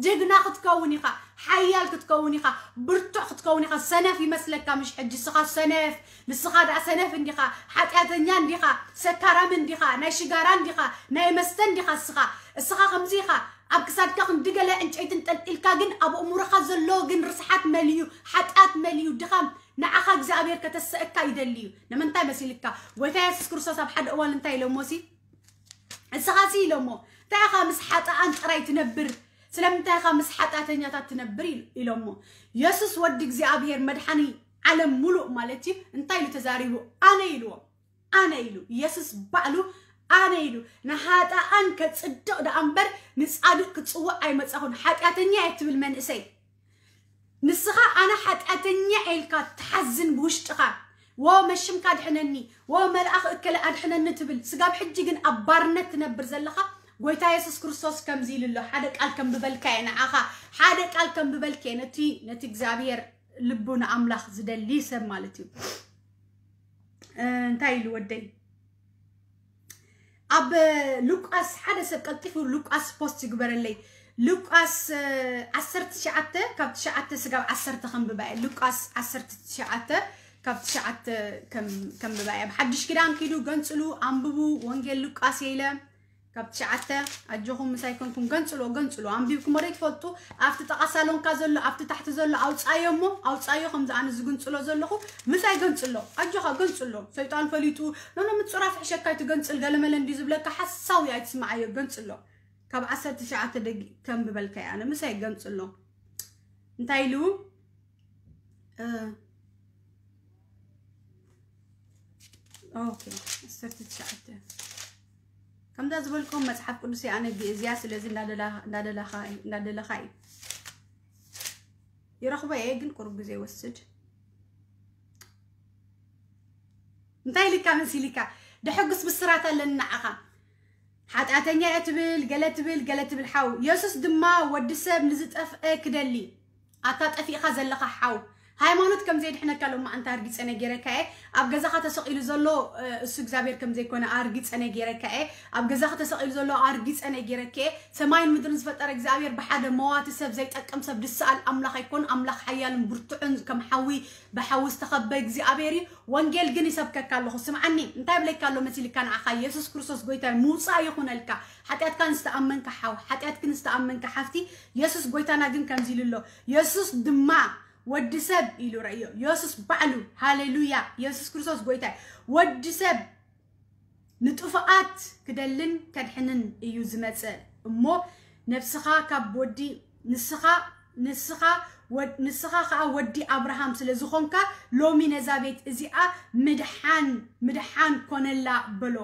ጀግና ክትከውን ኢኻ፣ ሓያል ክትከውን ኢኻ፣ ብርቱዕ ክትከውን ኢኻ። ሰነፍ ይመስለካ ምሽ ሕጂ? እስኻ ሰነፍ፣ ንስኻ ደኣ ሰነፍ እንዲኻ፣ ሓጢኣተኛ እንዲኻ፣ ሰካራም እንዲኻ፣ ናይ ሽጋራ እንዲኻ፣ ናይ መስተ እንዲኻ እስኻ። እስኻ ከምዚ ኢኻ፣ ኣብ ክሳድካ ክንዲ ገለ ዕንጨይቲ እንጠልጢልካ፣ ግን ኣብ ኣእምሮኻ ዘሎ ግን ርስሓት መሊኡ፣ ሓጢኣት መሊኡ፣ ድኻም። ንዓኻ እግዚኣብሔር ከተሰእካ ይደሊ እዩ። ንምንታይ መሲልካ? ጎይታ የሱስ ክርስቶስ ኣብ ሓደ እዋን እንታይ ኢሎሞ ሲ? እስኻ ሲ ኢሎሞ፣ እንታይ ኢኻ ምስ ሓጥኣን ጥራይ ትነብር? ስለምንታይ ኢኻ ምስ ሓጢኣተኛታት ትነብር? ኢል- ኢሎሞ። የሱስ ወዲ እግዚኣብሔር መድሓኒ ዓለም ሙሉእ ማለት እዩ። እንታይ ኢሉ ተዛሪቡ? ኣነ ኢልዎ። ኣነ ኢሉ። የሱስ ባዕሉ ኣነ ኢሉ። ንሓጥኣን ከጽድቕ ደኣ እምበር ንጻድቕ ክጽውዕ ኣይመጻኹን። ሓጢኣተኛ እየ ትብል መንእሰይ። ንስኻ ኣነ ሓጢኣተኛ ኢልካ ትሓዝን ብውሽጥኻ። "ዎ መሽምካ ኣድሕነኒ፣ ዎ መልኣኽ እከለ ኣድሕነኒ" ትብል። ስጋብ ሕጂ ግን ኣብ ባርነት ትነብር ዘለኻ። ጎይታ የሱስ ክርስቶስ ከምዚ ኢሉ ኣሎ። ሓደ ቃል ከንብበልካ እየ ንዓኻ። ሓደ ቃል ከንብበልካ እየ ነቲ፣ ነቲ እግዚኣብሔር ልቡ ንኣምላኽ ዝደሊ ሰብ ማለት እዩ። እ፣ እንታይ ኢሉ ወደይ? ኣብ ሉቃስ፣ ሓደ ሰብ ቀልጢፉ ሉቃስ ፖስት ይግበረለይ። ሉቃስ፣ እ፣ ዓሰርተ ትሽዓተ ካብ ትሽዓተ ስጋብ ዓሰርተ ከንብባ እየ። ሉቃስ ዓሰርተ ትሽዓተ ካብ ትሽዓተ ከም-፣ ከንብባ እየ። ኣብ ሓድሽ ኪዳን ኪዱ ገንጽሉ፣ ኣንብቡ። ወንጌል ሉቃስ እየ ኢለ ካብ ትሽዓተ። ኣጆኹም ምሳይ ኮንኩም ገንጽሎ፣ ገንጽሎ። ኣንቢብኩም ወደ ትፈልጡ፣ ኣብቲ ጠቓ ሳሎንካ ዘሎ፣ ኣብቲ ታሕቲ ዘሎ ኣውጻዮ እሞ፣ ኣውጻዮ ከምዚ ኣነ ዝግንጽሎ ዘለኹ፣ ምሳይ ገንጽሎ። ኣጆኻ ገንጽሎ። ሰይጣን ፈሊጡ፣ "ኖኖ ምጽራፍ ሕሸካ ኣይትገንጽል፣ ገለመለ እንዲ ዝብለካ ሓሳዊ ኣይትስምዓዮ፣ ገንጽሎ." ካብ ዓሰርተ ትሽዓተ ደጊ ከም ብበልካይ ኣነ ምሳይ ገንጽሎ። እንታይ ኢሉ? እ፣ ኦኬ፣ ዓሰርተ ትሽዓተ። ከምዛ ዝበልኩም መጽሓፍ ቅዱስ ኣነ ግእዝ እያ፣ ስለዚ እንዳደላ-፣ እንዳደላኻ-፣ እንዳደለኻ እዩ። ይረኽቦ እየ፣ ግን ቁሩብ ግዜ ይወስድ። እንታይ ኢልካ መሲልካ? ደሐጉስ ብስራት ኣለኒ ንዓኻ። ሓጢኣተኛ እየ ትብል፣ ገለ ትብል፣ ገለ ትብል። ሓው የሱስ ድማ ወዲ ሰብ ንዝጠፍአ ክደሊ። ኣታ ጠፊእኻ ዘለኻ ሓው፣ ሃይማኖት ከም ዘየድሕነካ ሎማ ኣንታ ኣርጊጸ ነጊረካ እየ። ኣብ ገዛኻ ተሰቒሉ ዘሎ፣ እ፣ እሱ እግዚኣብሔር ከም ዘይኮነ ኣርጊጸ ነጊረካ እየ። ኣብ ገዛኻ ተሰቒሉ ዘሎ ኣርጊጸ ነጊረካ እየ። ሰማይን ምድርን ዝፈጠረ እግዚኣብሔር ብሓደ መዋቲ ሰብ ዘይጠቅም ሰብ ድሰኣል ኣምላኽ ኣይኮን። ኣምላኽ ሓያልን ብርቱዕን ከም ሓዊ ብሓዊ ዝተኸበ እግዚኣብሔር እዩ። ወንጌል ግን ይሰብከካ ኣለኹ። ስምዓኒ፣ እንታይ ብለካ ኣሎ መሲልካ ንዓኻ? የሱስ ክርስቶስ ጎይታ እዩ። ምውጻእ ይኹነልካ። ሓጢኣትካ ንዝተኣመንካ ሓው፣ ሓጢኣትኪ ንዝተኣመንካ ሓፍቲ፣ የሱስ ጎይታና ግን ከምዚ ኢሉ ኣሎ። የሱስ ድማ ወዲ ሰብ ኢሉ ረእዮ። የሱስ ባዕሉ፣ ሃሌሉያ፣ የሱስ ክርስቶስ ጎይታ እዩ። ወዲ ሰብ ንጥፉኣት ክደልን ከድሕንን እዩ ዝመጸ እሞ፣ ነብስኻ ካብ ወዲ፣ ንስኻ፣ ንስኻ ወድ-፣ ንስኻ ኸኣ ወዲ ኣብርሃም ስለ ዝኾንካ፣ ሎሚ ነዛ ቤት እዚኣ ምድሓን፣ ምድሓን ኮነላ በሎ።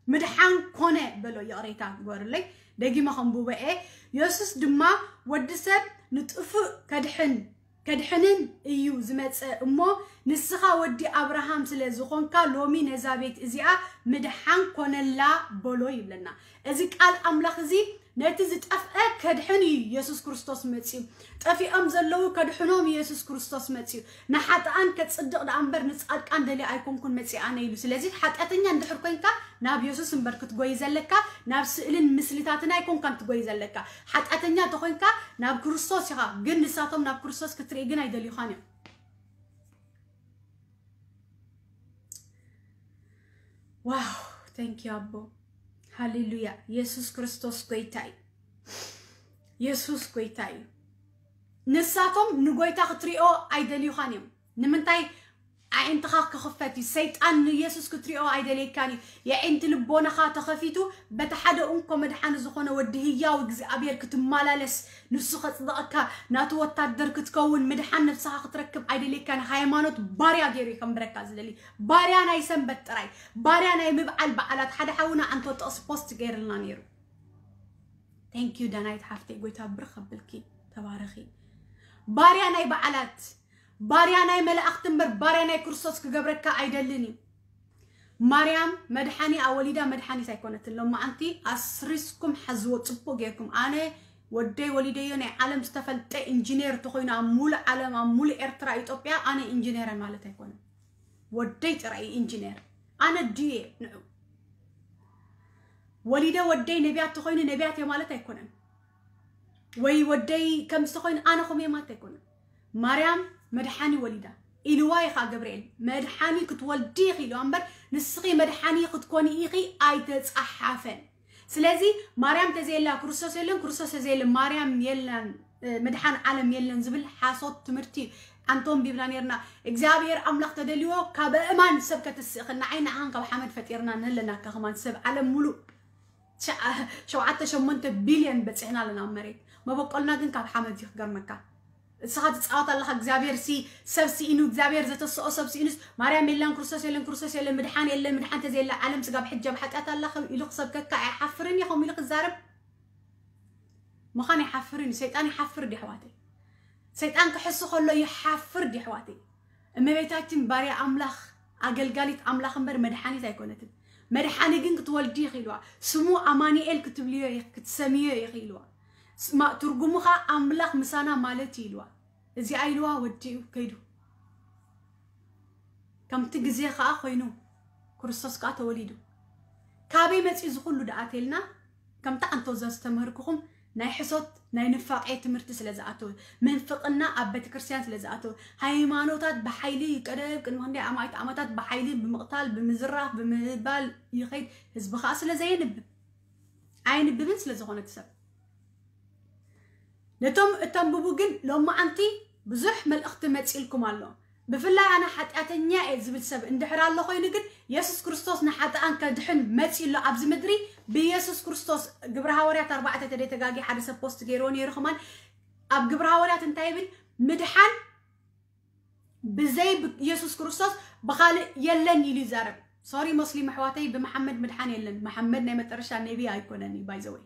ምድሓን ኮነ በሎ። ይቕሬታ ግበሩለይ፣ ደጊመ ከንብቦ እየ። የሱስ ድማ፣ ወዲ ሰብ ንጥፉእ ከድሕን፣ ከድሕንን እዩ ዝመጸ እሞ፣ ንስኻ ወዲ ኣብርሃም ስለ ዝኾንካ፣ ሎሚ ነዛ ቤት እዚኣ ምድሓን ኮነላ በሎ ይብለና። እዚ ቃል ኣምላኽ እዚ ነቲ ዝጠፍአ ከድሕን እዩ የሱስ ክርስቶስ መጺኡ። ጠፊኦም ዘለዉ ከድሕኖም የሱስ ክርስቶስ መጺኡ። ንሓጥኣን ከጽድቕ ደኣ እምበር ንጻድቃን ደልየ ኣይኮንኩን መጺእ ኣነ ኢሉ። ስለዚ ሓጢኣተኛ እንድሕር ኮንካ ናብ የሱስ እምበር ክትጎይ ዘለካ፣ ናብ ስእልን ምስልታትን ኣይኮንካን ትጎይ ዘለካ። ሓጢኣተኛ እንተኾንካ ናብ ክርስቶስ ኢኻ፣ ግን ንሳቶም ናብ ክርስቶስ ክትርኢ ግን ኣይደልዩኻን እዮም። ዋው፣ thank you ኣቦ። ሃሌሉያ። የሱስ ክርስቶስ ጎይታ እዩ። የሱስ ጎይታ እዩ። ንሳቶም ንጎይታ ክትሪኦ ኣይደልዩኻን እዮም። ንምንታይ? ኣዒንትኻ ክኽፈት እዩ። ሰይጣን ንየሱስ ክትሪኦ ኣይደልየካን እዩ። የዒንቲ ልቦናኻ ተኸፊቱ፣ በቲ ሓደ እንኮ መድሓኒ ዝኾነ ወዲ ህያው እግዚኣብሔር ክትመላለስ፣ ንሱ ከጽድቐካ፣ ናቱ ወታደር ክትከውን፣ ምድሓን ነብስኻ ክትረክብ ኣይደልየካን። ሃይማኖት ባርያ ገይሩ እዩ ከንብረካ ዝደሊ። ባርያ ናይ ሰንበት ጥራይ፣ ባርያ ናይ ምብዓል በዓላት። ሓደ ሓውና ኣንቶ ጥቕሲ ፖስት ገይርልና ነይሩ። Thank you ዳናይት ሓፍተይ፣ ጎይታ ብርኽ ኣብልኪ፣ ተባረኺ። ባርያ ናይ በዓላት፣ ባርያ ናይ መላእኽቲ እምበር ባርያ ናይ ክርስቶስ ክገብረካ ኣይደልን እዩ። ማርያም መድሓኒ ኣወሊዳ መድሓኒት ኣይኮነትን። ሎማዓንቲ ኣስሪስኩም ሓዝዎ ጽቡቅ ጌርኩም። ኣነ ወደይ ወሊደዮ ናይ ዓለም ዝተፈልጠ ኢንጂነር ተኾይኑ ኣብ ሙሉእ ዓለም ኣብ ሙሉእ ኤርትራ ኢትዮጵያ ኣነ ኢንጂነር ማለት ኣይኮነን። ወደይ ጥራይ ኢንጂነር ኣነ ድየ ንዑ ወሊደ ወደይ ነቢያት ተኾይኑ ነቢያት እየ ማለት ኣይኮነን። ወይ ወደይ ከምዚ ተኾይኑ ኣነ ኾም እየ ማለት ኣይኮነን። ማርያም መድሓኒ ወሊዳ ኢልዋ ኢኻ ገብርኤል። መድሓኒ ክትወልዲ ኢኺ ኢልዋ እምበር ንስኺ መድሓኒ ክትኮኒ ኢኺ ኣይተጻሓፈን። ስለዚ ማርያም ተዘየላ ክርስቶስ የለን፣ ክርስቶስ ተዘየለ ማርያም የለን፣ እ፣ መድሓን ዓለም የለን ዝብል ሓሶት ትምህርቲ ኣንቶም ቢብና ነርና። እግዚኣብሔር ኣምላኽ ተደልዎ ካብ እማን ሰብ ከተስእኽን ንዓይ ንዓኻን ካብ ሓመድ ፈጢርና ንህለናካ ከማን ሰብ ዓለም ሙሉእ ሸ- ሸውዓተ ሸሞንተ ቢልዮን በፂሕና ኣለና ኣብ መሬት። መበቆልና ግን ካብ ሓመድ እዩ ክገርመካ። እስኻ ትፃወት ኣለኻ። እግዚኣብሔር ሲ ሰብ ስኢኑ፣ እግዚኣብሔር ዘተስኦ ሰብ ስኢኑስ ማርያም የለን፣ ክርስቶስ የለን፣ ክርስቶስ የለን፣ ምድሓን የለን፣ ምድሓን ተዘየለ ዓለም ስጋብ ሕጂ ኣብ ሓጢኣት ኣላ ከም ኢሉ ክሰብከካ ኣይሓፍርን እየ ከምኡ ኢሉ ክዛረብ። ምዃን ኣይሓፍርን እዩ። ሰይጣን ይሓፍር ድዩ ኣሕዋተይ? ሰይጣን ክሕሱ ከሎ ይሓፍር ድዩ ኣሕዋተይ? እመቤታችን ባርያ ኣምላኽ ኣገልጋሊት ኣምላኽ እምበር መድሓኒት ኣይኮነትን። መድሓኒ ግን ክትወልዲ ኢኺ ኢልዋ። ስሙ ኣማኑኤል ክትብልዮ ኢኺ፣ ክትሰምዮ ኢኺ ኢልዋ። ስማ ትርጉሙ ኸኣ ኣምላኽ ምሳና ማለት እዩ ኢልዋ። እዚኣ ኢልዋ ወዲኡ ከይዱ። ከምቲ ግዜ ኸኣ ኮይኑ ክርስቶስ ከኣ ተወሊዱ። ካበይ መጺኡ እዚ ኩሉ ደኣ ተልና? ከምቲ ኣንቶ ዘስተምህርኩኹም ናይ ሕሶት ናይ ንፋቄ ትምህርቲ ስለ ዝኣተወ፣ ምንፍቅና ኣብ ቤተክርስትያን ስለ ዝኣተወ፣ ሃይማኖታት ብሓይሊ ቀደም ቅድሚ ክንደይ ኣማኢት ዓመታት ብሓይሊ ብምቕታል፣ ብምዝራፍ፣ ብምባል ይኸይድ። ህዝቢ ኸኣ ስለ ዘየንብብ፣ ኣየንብብን ስለ ዝኾነ እቲ ሰብ። ነቶም እተንብቡ ግን ሎማዓንቲ ብዙሕ መልእኽቲ መጺእልኩም ኣሎ። ብፍላይ ኣነ ሓጢኣተኛ እየ ዝብል ሰብ እንድሕር ኣሎ ኮይኑ ግን የሱስ ክርስቶስ ንሓጥኣን ከድሕን መጺኡ ኣሎ ኣብዚ ምድሪ። ብየሱስ ክርስቶስ ግብረ ሃዋርያት ኣርባዕተ ተደይ ተጋጊ ሓደ ሰብ ፖስት ገይርዎ ነይሩ ከማን ኣብ ግብረ ሃዋርያት እንታይ ይብል? ምድሓን ብዘይ ብ- የሱስ ክርስቶስ ብኻልእ የለን ኢሉ ይዛረብ። ሶሪ ሙስሊም ኣሕዋተይ፣ ብመሓመድ ምድሓን የለን። መሓመድ ናይ መጠረሻ ነቢ ኣይኮነን እዩ ባይዘወይ።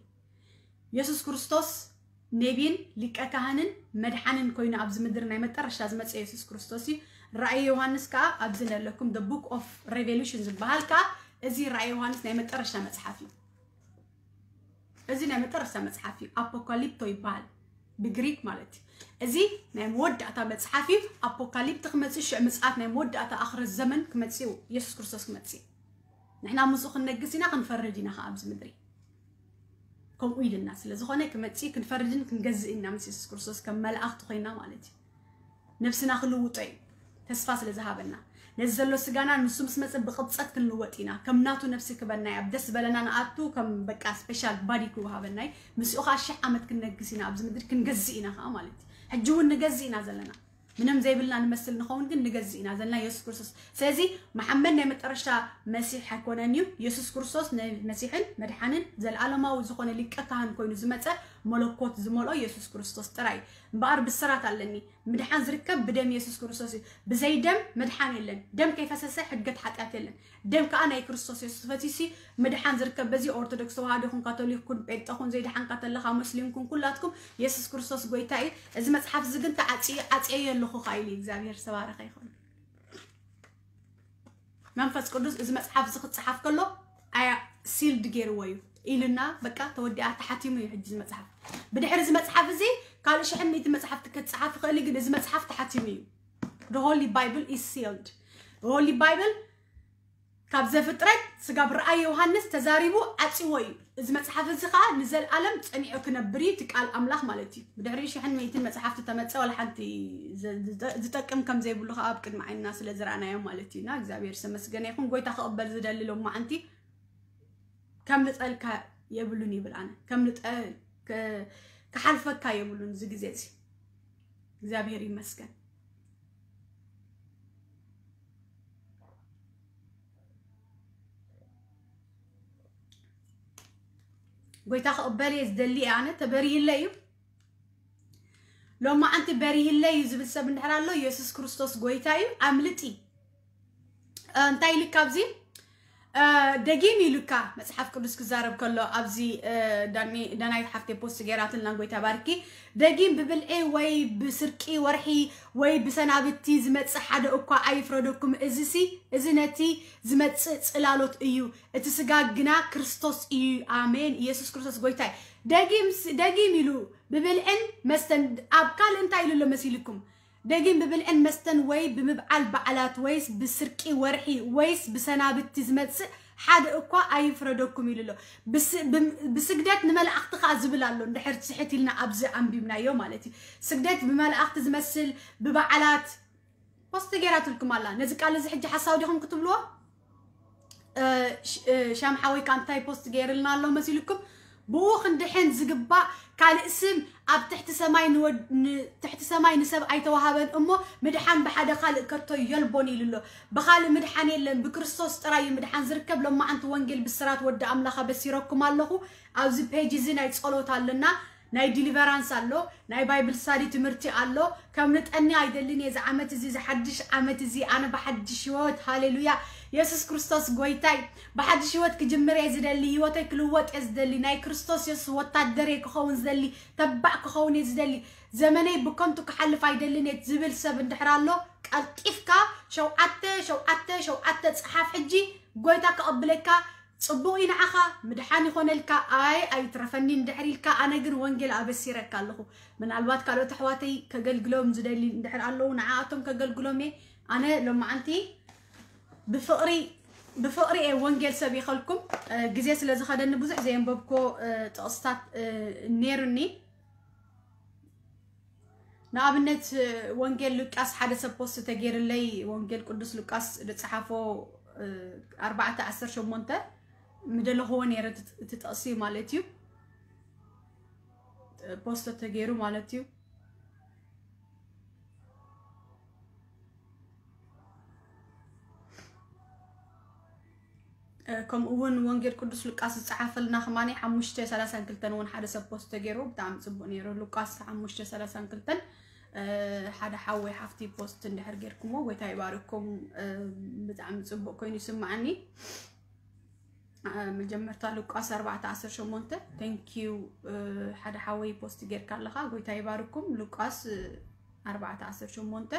የሱስ ክርስቶስ ነቢን ሊቀ ካህንን መድሓንን ኮይኑ ኣብዚ ምድሪ ናይ መጠረሻ ዝመፀ የሱስ ክርስቶስ እዩ። ራእይ ዮሃንስ ከዓ ኣብዚ ነለኩም the book of revelation ዝበሃል ከዓ እዚ ራእይ ዮሃንስ ናይ መጠረሻ መፅሓፍ እዩ። እዚ ናይ መጠረሻ መፅሓፍ እዩ። ኣፖካሊፕቶ ይበሃል ብግሪክ ማለት እዩ። እዚ ናይ መወዳእታ መፅሓፍ እዩ። ኣፖካሊፕቶ ክመፅእ ሽዕ ምፅኣት ናይ መወዳእታ ኣኽረ ዘመን ክመፅእ እዩ። የሱስ ክርስቶስ ክመፅእ እዩ። ንሕና ምስኡ ክንነግስ ኢና፣ ክንፈርድ ኢና ከዓ ኣብዚ ምድሪ። ከምኡ ኢልና ስለ ዝኾነ ክመፅእ ክንፈርድን ክንገዝእ ኢና ምስ የሱስ ክርስቶስ ከም መላእኽቲ ኮይና ማለት እዩ። ነብስና ክልውጦ እዩ ተስፋ ስለ ዝሃበና። ነዚ ዘሎ ስጋና ንሱ ምስ መፀ ብቕብፀት ክንልወጥ ኢና። ከም ናቱ ነብሲ ክበና እዩ። ኣብ ደስ በለና ንኣቱ ከም በቃ ስፔሻል ባዲ ክወሃበና እዩ። ምስኡ ከዓ ሽሕ ዓመት ክንነግስ ኢና ኣብዚ ምድሪ ክንገዝእ ኢና ከዓ ማለት እዩ። ሕጂ እውን ንገዝእ ኢና ዘለና። ምንም ዘይብልና ንመስል ንኸውን ግን ንገዝእ ኢና ዘለና የሱስ ክርስቶስ። ስለዚ መሓመድ ናይ መጠረሻ መሲሕ ኣይኮነን እዩ። የሱስ ክርስቶስ ናይ መሲሕን መድሓንን ዘለኣለማዊ ዝኾነ ሊቀ ካህን ኮይኑ ዝመፀ መለኮት ዝመልኦ የሱስ ክርስቶስ ጥራይ እዩ። እምበኣር ብስራት ኣለኒ። ምድሓን ዝርከብ ብደም የሱስ ክርስቶስ እዩ። ብዘይ ደም ምድሓን የለን። ደም ከይፈሰሰ ሕገት ሓጢኣት የለን። ደም ከዓ ናይ ክርስቶስ የሱስ ፈሲሲ ምድሓን ዝርከብ በዚ ኦርቶዶክስ ተዋህዶ ኩን ካቶሊክ ኩን ጴንጠ ኩን ዘይድሓንካ ተለኻ ሙስሊም ኩን ኩላትኩም የሱስ ክርስቶስ ጎይታ እዩ። እዚ መፅሓፍ እዚ ግን ተዓፅዩ ዓፅየዮ ኣለኹ ከዓ ኢሉ እግዚኣብሔር ዝተባረኸ ይኹን። መንፈስ ቅዱስ እዚ መፅሓፍ እዚ ክፀሓፍ ከሎ ኣያ ሲልድ ገይርዎ እዩ ኢልና በቃ ተወዲኣ ተሓቲሙ እዩ። ሕጂ እዚ መፅሓፍ ብድሕሪ እዚ መፅሓፍ እዚ ካልእ ሽሕን ሚእቲ መፅሓፍቲ ክትፀሓፍ ይኽእል እዩ፣ ግን እዚ መፅሓፍ ተሓቲሙ እዩ። The Holy Bible is sealed. The Holy Bible ካብ ዘፍጥረት ስጋብ ርኣይ ዮሃንስ ተዛሪቡ ዓጽዎ እዩ። እዚ መጽሓፍ እዚ ከዓ ንዘለኣለም ጸኒዑ ክነብር እዩ፣ እቲ ቃል ኣምላኽ ማለት እዩ። ብድሕሪ ሽሕን ሚእትን መጽሓፍቲ ተመጸ፣ ዋላ ሓንቲ ዘ- ዝጠ- ዝጠቅም ከም ዘይብሉ ከዓ ኣብ ቅድሚ ዓይንና ስለ ዝረኣናዮ ማለት እዩ። እና እግዚኣብሔር ዝተመስገነ ይኹን። ጎይታ ክቕበል ዝደሊ ሎማዓንቲ ከም ልጠልካ የብሉን ይብል። ኣነ ከም ልጠ- ከ- ክሓልፈካ የብሉን እዚ ግዜ እዚ። እግዚኣብሔር ይመስገን። ጎይታ ክቕበል እየ ዝደሊ እየ። ኣነ ተበሪህለ እዩ። ሎማዓንቲ በሪህለ እዩ ዝብል ሰብ እንድሕር ኣሎ፣ ኢየሱስ ክርስቶስ ጎይታ እዩ። ኣምልጢ። እ፣ እንታይ ኢልካ ኣብዚ? እ፣ ደጊም ኢሉካ መጽሓፍ ቅዱስ ክዛረብ ከሎ ኣብዚ፣ እ፣ ዳኒ-፣ ዳናይት ሓፍቴ ፖስት ገይራትልና፣ ጎይታ ባርኪ። ደጊም ብብልዒ ወይ ብስርቂ ወርሒ ወይ ብሰናብቲ ዝመጽእ ሓደ እኳ ኣይፍረደኩም። እዚሲ፣ እዚ ነቲ ዝመጽእ ጽላሎት እዩ፣ እቲ ስጋ ግና ክርስቶስ እዩ። ኣሜን። ኢየሱስ ክርስቶስ ጎይታ እዩ። ደጊም ስ-፣ ደጊም ኢሉ ብብልዕን መስተን ኣብ ካልእ እንታይ ኢሉ ኣሎ መሲልኩም? ደጊም ብብልዕን መስተን ወይ ብምብዓል በዓላት ወይስ ብስርቂ ወርሒ ወይስ ብሰናብቲ ዝመጽእ ሓደ እኳ ኣይፍረደኩም ኢሉ ኣሎ። ብስ-፣ ብም-፣ ብስግደት ንመላእኽቲ ከኣ ዝብል ኣሎ። እንድሕር ትሕት ኢልና ኣብዚ ኣንቢብናዮ ማለት እዩ። ስግደት ብመላእኽቲ ዝመስል፣ ብበዓላት ፖስት ገይራትልኩም ኣላ። ነዚ ቃል እዚ ሕጂ ሓሳዊ ዲኹም ክትብልዎ? እ፣ ሽ-፣ እ፣ ሻም ሓወይ ከኣ እንታይ ፖስት ገይርልና ኣሎ መሲልኩም? ብኡ ክንድሕን ዝግባእ ካልእ ስም ኣብ ትሕቲ ሰማይ ንወድ-፣ ን-፣ ትሕቲ ሰማይ ንሰብ ኣይተዋሃበን እሞ ምድሓን ብሓደ ካልእ ከቶ የልቦን ኢሉ ኣሎ። ብኻልእ ምድሓን የለን፣ ብክርስቶስ ጥራይ እዩ ምድሓን ዝርከብ። ሎማዓንቲ ወንጌል ብስራት ወዲ ኣምላኽ ኣበሲረኩም ኣለኹ። ኣብዚ ፔጅ እዚ ናይ ጸሎት ኣለና፣ ናይ ዲሊቨራንስ ኣሎ፣ ናይ ባይብል ስታዲ ትምህርቲ ኣሎ። ከም ንጠኒ ኣይደልን እየ። እዚ ዓመት እዚ፣ እዚ ሓድሽ ዓመት እዚ ኣነ ብሓድሽ ህይወት፣ ሃሌሉያ፣ የሱስ ክርስቶስ ጎይታይ፣ ብሓድሽ ህይወት ክጅምር እየ ዝደሊ። ህይወተይ ክልወጥ እየ ዝደሊ። ናይ ክርስቶስ የሱስ ወታደር እየ ክኸውን ዝደሊ። ተባዕ ክኸውን እየ ዝደሊ። ዘመነይ ብከንቱ ክሓልፍ ኣይደልን እየ ዝብል ሰብ እንድሕር ኣሎ፣ ቀልጢፍካ ሸውዓተ ሸውዓተ ሸውዓተ ጽሓፍ። ሕጂ ጎይታ ከቐብለካ ጽቡቕ እዩ ንዓኻ፣ ምድሓን ይኾነልካ። ኣይ ኣይትረፈኒ እንድሕር ኢልካ፣ ኣነ ግን ወንጌል ኣበሲረካ ኣለኹ። ምናልባት ካልኦት ኣሕዋተይ ከገልግሎም ዝደሊ እንድሕር ኣለዉ፣ ንዓኣቶም ከገልግሎም እየ። ኣነ ሎማዓንቲ ብፍቕሪ፣ ብፍቕሪ እየ ወንጌል ሰቢኸልኩም። እ፣ ግዜ ስለ ዝኸደኒ ብዙሕ ዘየንበብኮ፣ እ፣ ጥቕስታት፣ እ፣ ነይሩኒ። ንኣብነት፣ ወንጌል ሉቃስ ሓደ ሰብ ፖስት ተገይርለይ፣ ወንጌል ቅዱስ ሉቃስ ዝጸሓፎ፣ እ፣ ኣርባዕተ ዓሰርተ ሸሞንተ ምደለኽዎ ነይረ፣ እቲ፣ እቲ ጥቕሲ ማለት እዩ። ፖስት ተገይሩ ማለት እዩ። እ፣ ከምኡ እውን ወንጌል ቅዱስ ሉቃስ ዝጸሓፈልና ከማኒ ሓሙሽተ ሰላሳን ክልተን እውን ሓደ ሰብ ፖስት ተገይሩ፣ ብጣዕሚ ጽቡቕ ነይሩ። ሉቃስ ሓሙሽተ ሰላሳን ክልተን፣ እ፣ ሓደ ሓወይ ሓፍቲ ፖስት እንድሕር ጌርኩሞ፣ ጎይታ ይባርኩም። እ፣ ብጣዕሚ ጽቡቕ ኮይኑ ይስምዓኒ። እ፣ መጀመርታ ሉቃስ ኣርባዕተ ዓሰርተ ሸሞንተ፣ thank you። እ፣ ሓደ ሓወይ ፖስት ጌርካ ኣለኻ፣ ጎይታ ይባርኩም። ሉቃስ፣ እ፣ ኣርባዕተ ዓሰርተ ሸሞንተ፣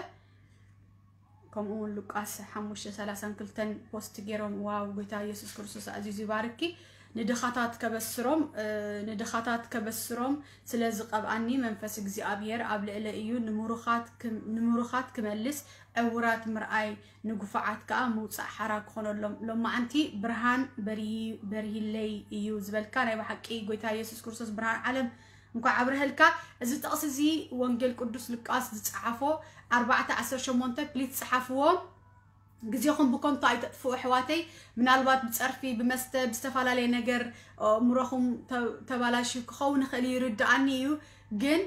ከምኡ እውን ሉቃስ ሓሙሽተ ሰላሳን ክልተን ፖስት ገይሮም። ዋው፣ ጎይታ ኢየሱስ ክርስቶስ ኣዚዙ ይባርኪ። ንድኻታት ከበስሮም፣ እ፣ ንድኻታት ከበስሮም ስለ ዝቐብኣኒ መንፈስ እግዚኣብሔር ኣብ ልዕለ እዩ። ንምሩኻት ክም-፣ ንምሩኻት ክመልስ፣ ዕውራት ምርኣይ፣ ንግፉዓት ከኣ ምውጻእ ሓራ ክኾነሎም። ሎማዓንቲ ብርሃን በርሂ-፣ በርሂለይ እዩ ዝበልካ ናይ ብሓቂ ጎይታ ኢየሱስ ክርስቶስ ብርሃን ዓለም እንኳዕ ኣብርሀልካ። እዚ ጥቕሲ እዚ ወንጌል ቅዱስ ሉቃስ ዝጸሓፎ ኣርባዕተ ዓሰርተ ሸሞንተ፣ ፕሊስ ጸሓፍዎ። ግዜኹም ብከንቱ ኣይተጥፍኡ ኣሕዋተይ። ምናልባት ብጸርፊ፣ ብመስተ፣ ብዝተፈላለየ ነገር ኣእምሮኹም ተ-፣ ተባላሽዩ ክኸውን ይኽእል እዩ፣ ይርድኣኒ እዩ። ግን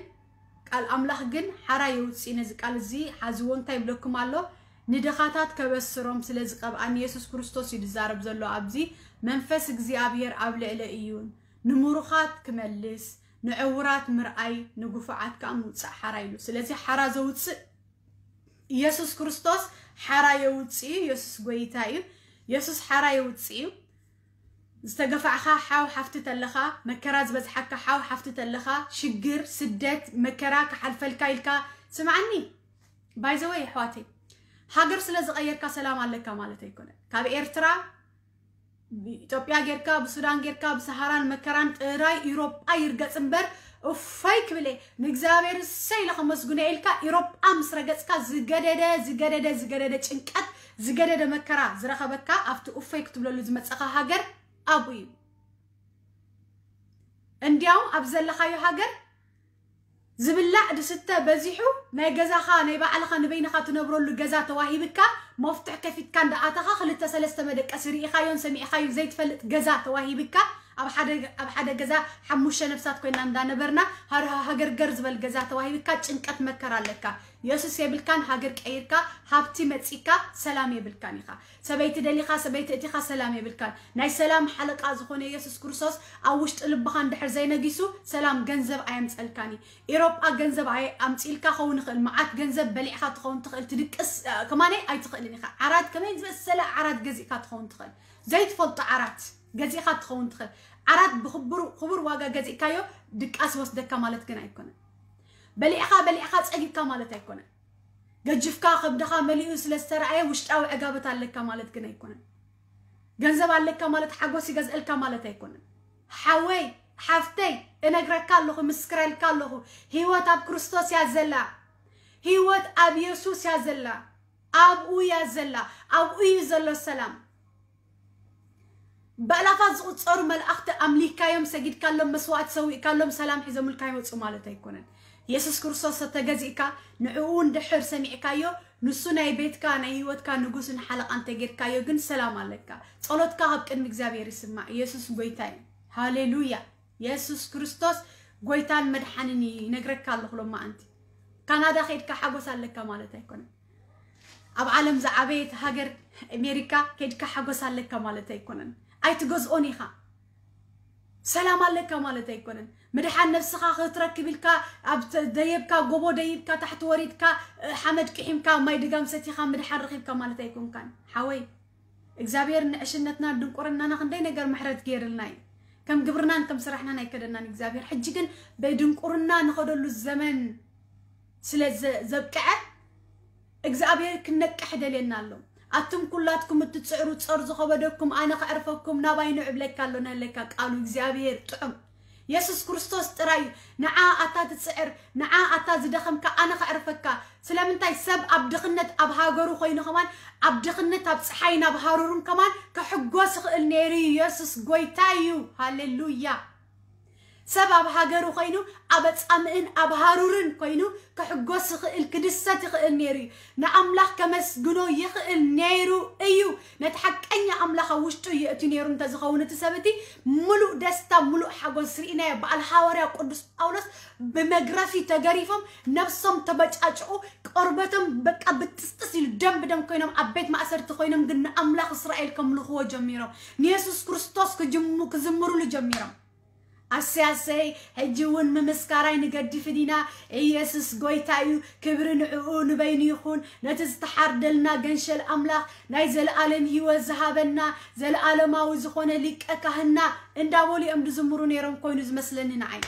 ቃል ኣምላኽ ግን ሓራ የውጽእ። ነዚ ቃል እዚ ሓዝዎ። እንታይ ይብለኩም ኣሎ? ንድኻታት ከበስሮም ስለ ዝቐብኣኒ፣ የሱስ ክርስቶስ እዩ ዝዛረብ ዘሎ ኣብዚ። መንፈስ እግዚኣብሔር ኣብ ልዕለ እዩ፣ ንምሩኻት ክመልስ፣ ንዕውራት ምርኣይ፣ ንግፉዓት ከኣ ምውጻእ ሓራ ኢሉ። ስለዚ ሓራ ዘውጽእ የሱስ ክርስቶስ ሓራ የውጽእ እዩ። የሱስ ጎይታ እዩ። የሱስ ሓራ የውጽእ እዩ። ዝተገፋዕኻ ሓው ሓፍቲ ተለኻ፣ መከራ ዝበዝሓካ ሓው ሓፍቲ ተለኻ፣ ሽግር፣ ስደት፣ መከራ ክሓልፈልካ ኢልካ፣ ስምዓኒ፣ ባይ ዘ ወይ ኣሕዋተይ፣ ሃገር ስለ ዝቐየርካ ሰላም ኣለካ ማለት ኣይኮነን። ካብ ኤርትራ፣ ኢትዮጵያ ጌርካ፣ ብሱዳን ጌርካ፣ ብሰሃራን መከራን ጥራይ ኢሮጳ ይርገጽ እምበር፣ እፎይ ክብል እየ፣ ንእግዚኣብሔር እሰይ ኢለ ከመስግኖ ኢልካ፣ ኢሮጳ ምስ ረገጽካ ዝገደደ፣ ዝገደደ፣ ዝገደደ ጭንቀት፣ ዝገደደ መከራ ዝረኸበካ ኣብቲ እፎይ ክትብለሉ ዝመጸኻ ሃገር ኣብኡ እዩ። እንዲያውም ኣብ ዘለኻዮ ሃገር ዝብላዕ ዝስተ በዚሑ፣ ናይ ገዛኻ ናይ ባዕልኻ ንበይንኻ ትነብረሉ ገዛ ተዋሂብካ፣ መፍትሕ ከፊትካ እንዳኣተኻ ክልተ ሰለስተ መደቀሲ ርኢኻዮን ሰሚዕኻዮን ዘይትፈልጥ ገዛ ተዋሂብካ፣ ኣብ ሓደ ኣብ ሓደ ገዛ ሓሙሽተ ነፍሳት ኮይና እንዳነበርና ሃር- ሃገርገር ዝበል ገዛ ተዋሂብካ፣ ጭንቀት መከራ ኣለካ። የሱስ የብልካን፣ ሃገር ቀይርካ፣ ሃብቲ መጺካ፣ ሰላም የብልካን ኢኻ። ሰበይቲ ደሊኻ፣ ሰበይቲ እቲኻ፣ ሰላም የብልካን። ናይ ሰላም ሓለቃ ዝኾነ የሱስ ክርስቶስ ኣብ ውሽጢ ልብኻ እንድሕር ዘይነጊሱ፣ ሰላም ገንዘብ ኣየምጸልካን እዩ። ኤሮጳ ገንዘብ ኣይ ኣምጺልካ ኸውን ይኽእል፣ መዓት ገንዘብ በሊዕካ ትኸውን ትኽእል፣ ትድቅስ እ፣ ከማነይ ኣይትኽእልን ኢኻ። ዓራት ከመይ ዝበሰለ ዓራት ገዚእካ ትኸውን ትኽእል፣ ዘይትፈልጦ ዓራት ገዚእካ ትኸውን ትኽእል። ዓራት ብኽቡር ክቡር ዋጋ ገዚእካዮ ድቃስ ወስደካ ማለት ግን ኣይኮነን። በሊዕኻ በሊዕኻ ጸጊብካ ማለት ኣይኮነን። ገጅፍካ ከብድኻ መሊኡ ስለ ዝተረኣየ ውሽጣዊ ዕጋበት ኣለካ ማለት ግን ኣይኮነን። ገንዘብ ኣለካ ማለት ሓጎስ ይገዝእልካ ማለት ኣይኮነን። ሓወይ ሓፍተይ፣ እነግረካ ኣለኹ፣ ምስክረልካ ኣለኹ። ህይወት ኣብ ክርስቶስ እያ ዘላ። ህይወት ኣብ የሱስ እያ ዘላ። ኣብኡ እያ ዘላ። ኣብኡ እዩ ዘሎ ሰላም። ብኣላፋት ዝቑጸሩ መላእኽቲ ኣምሊካዮም፣ ሰጊድካሎም፣ መስዋዕቲ ሰዊእካሎም፣ ሰላም ሒዞምልካ ይወጹ ማለት ኣይኮነን። የሱስ ክርስቶስ ተገዚእካ ንዕኡ እንድሕር ሰሚዕካዮ፣ ንሱ ናይ ቤትካ ናይ ህይወትካ ንጉስን ሓለቓን ተጌርካዮ ግን ሰላም ኣለካ። ጸሎትካ ካብ ቅድሚ እግዚኣብሔር ይስማዕ። የሱስ ጎይታ እዩ። ሃሌሉያ። የሱስ ክርስቶስ ጎይታን መድሓንን እዩ። ይነግረካ ኣለኹ ሎማዓንቲ። ካናዳ ከይድካ ሓጎስ ኣለካ ማለት ኣይኮነን። ኣብ ዓለም ዝዓበየት ሃገር ኣሜሪካ ከይድካ ሓጎስ ኣለካ ማለት ኣይኮነን። ኣይትገዝኦን ኢኻ። ሰላም ኣለካ ማለት ኣይኮነን። ምድሓን ነብስኻ ክትረክብ ኢልካ ኣብ ተ- ደየብካ፣ ጎቦ ደይብካ፣ ታሕቲ ወሪድካ፣ እ፣ ሓመድ ቂሒምካ፣ ማይ ድጋም ሰቲኻ ምድሓን ረኺብካ ማለት ኣይኮንካን። ሓወይ እግዚኣብሔር ንዕሽነትና ድንቁርናና ክንደይ ነገር ምሕረት ገይርልና እዩ። ከም ግብርናን ከም ስራሕናን ኣይከደናን እግዚኣብሔር። ሕጂ ግን ብድንቁርና ንኸደሉ ዘመን ስለ ዘ- ዘብቅዐ እግዚኣብሔር ክነቅሕ ደልየና ኣሎ። ኣቱም ኩላትኩም እትጽዕሩ ጸር ዝኸበደኩም ኣነ ከዕርፈኩም ናባይ ንዑ እብለካ ኣሎ ነለካ ቃሉ እግዚኣብሔር ጥዑም የሱስ ክርስቶስ ጥራይ እዩ። ንዓ ኣታ ትጽዕር፣ ንዓ ኣታ ዝደኸምካ ኣነ ከዕርፈካ። ስለምንታይ ሰብ ኣብ ድኽነት ኣብ ሃገሩ ኮይኑ ከማን ኣብ ድኽነት ኣብ ፀሓይ ናብ ሃሩርን ከማን ክሕጎስ ይኽእል ነይሩ እዩ። የሱስ ጎይታ እዩ። ሃሌሉያ። ሰብ ኣብ ሃገሩ ኮይኑ ኣብ ኣጻምእን ኣብ ሃሩርን ኮይኑ ክሕጎስ ይኽእል ክድሰት ይኽእል ነይሩ እዩ። ንኣምላኽ ከመስግኖ ይኽእል ነይሩ እዩ። ነቲ ሓቀኛ ኣምላኽ ኣብ ውሽጡ የእትዩ ነይሩ እንተዝኸውን እቲ ሰብ እቲ ምሉእ ደስታ ምሉእ ሓጎስ ርኢናዮ። በዓል ሃዋርያ ቅዱስ ጳውሎስ ብመግረፊ ተገሪፎም ነብሶም ተበጫጭቑ ቆርበቶም በቃ ብጥስጥስ ኢሉ ደም ብደም ኮይኖም ኣብ ቤት ማእሰርቲ ኮይኖም ግን ንኣምላኽ እስራኤል ከምልኽዎ ጀሚሮም ንየሱስ ክርስቶስ ክጅሙ ክዝምሩሉ ጀሚሮም። ኣሰይ ኣሰይ ሕጂ እውን ምምስካራይ ንገድፍ ዲና። ኢየሱስ ጎይታ እዩ። ክብሪ ንዕኡ ንበይኑ ይኹን። ነቲ ዝተሓርደልና ገንሸል ኣምላኽ ናይ ዘለኣለም ህይወት ዝሃበና ዘለኣለማዊ ዝኾነ ሊቀ ካህንና እንዳበሉ እዮም ዝዝምሩ ነይሮም ኮይኑ ዝመስለኒ ንዓይ።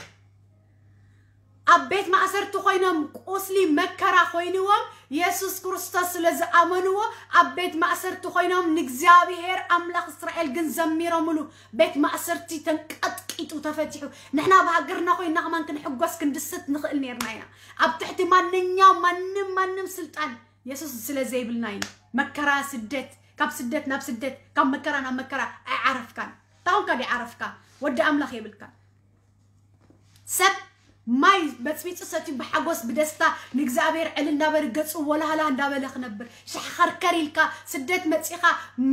ኣብ ቤት ማእሰርቲ ኮይኖም ቁስሊ መከራ ኮይንዎም የሱስ ክርስቶስ ስለ ዝኣመንዎ ኣብ ቤት ማእሰርቲ ኮይኖም ንእግዚኣብሔር ኣምላኽ እስራኤል ግን ዘሚሮምሉ። ቤት ማእሰርቲ ተንቀጥቂጡ ተፈቲሑ። ንሕና ኣብ ሃገርና ኮይንና ከማን ክንሕጎስ ክንድስት ንኽእል ነይርና ኢና። ኣብ ትሕቲ ማንኛው ማንም ማንም ስልጣን የሱስ ስለ ዘይብልና እዩ። መከራ ስደት፣ ካብ ስደት ናብ ስደት፣ ካብ መከራ ናብ መከራ ኣይዓረፍካን። ታኹንካ ዲ ዓረፍካ? ወዲ ኣምላኽ የብልካን። ሰብ ማይ በጽቢጹ ሰትዩ ብሓጎስ ብደስታ ንእግዚኣብሔር ዕል እንዳበለ ገጹ ወላህላ እንዳበለ ክነብር ሸሕኸርከር ኢልካ ስደት መጺኻ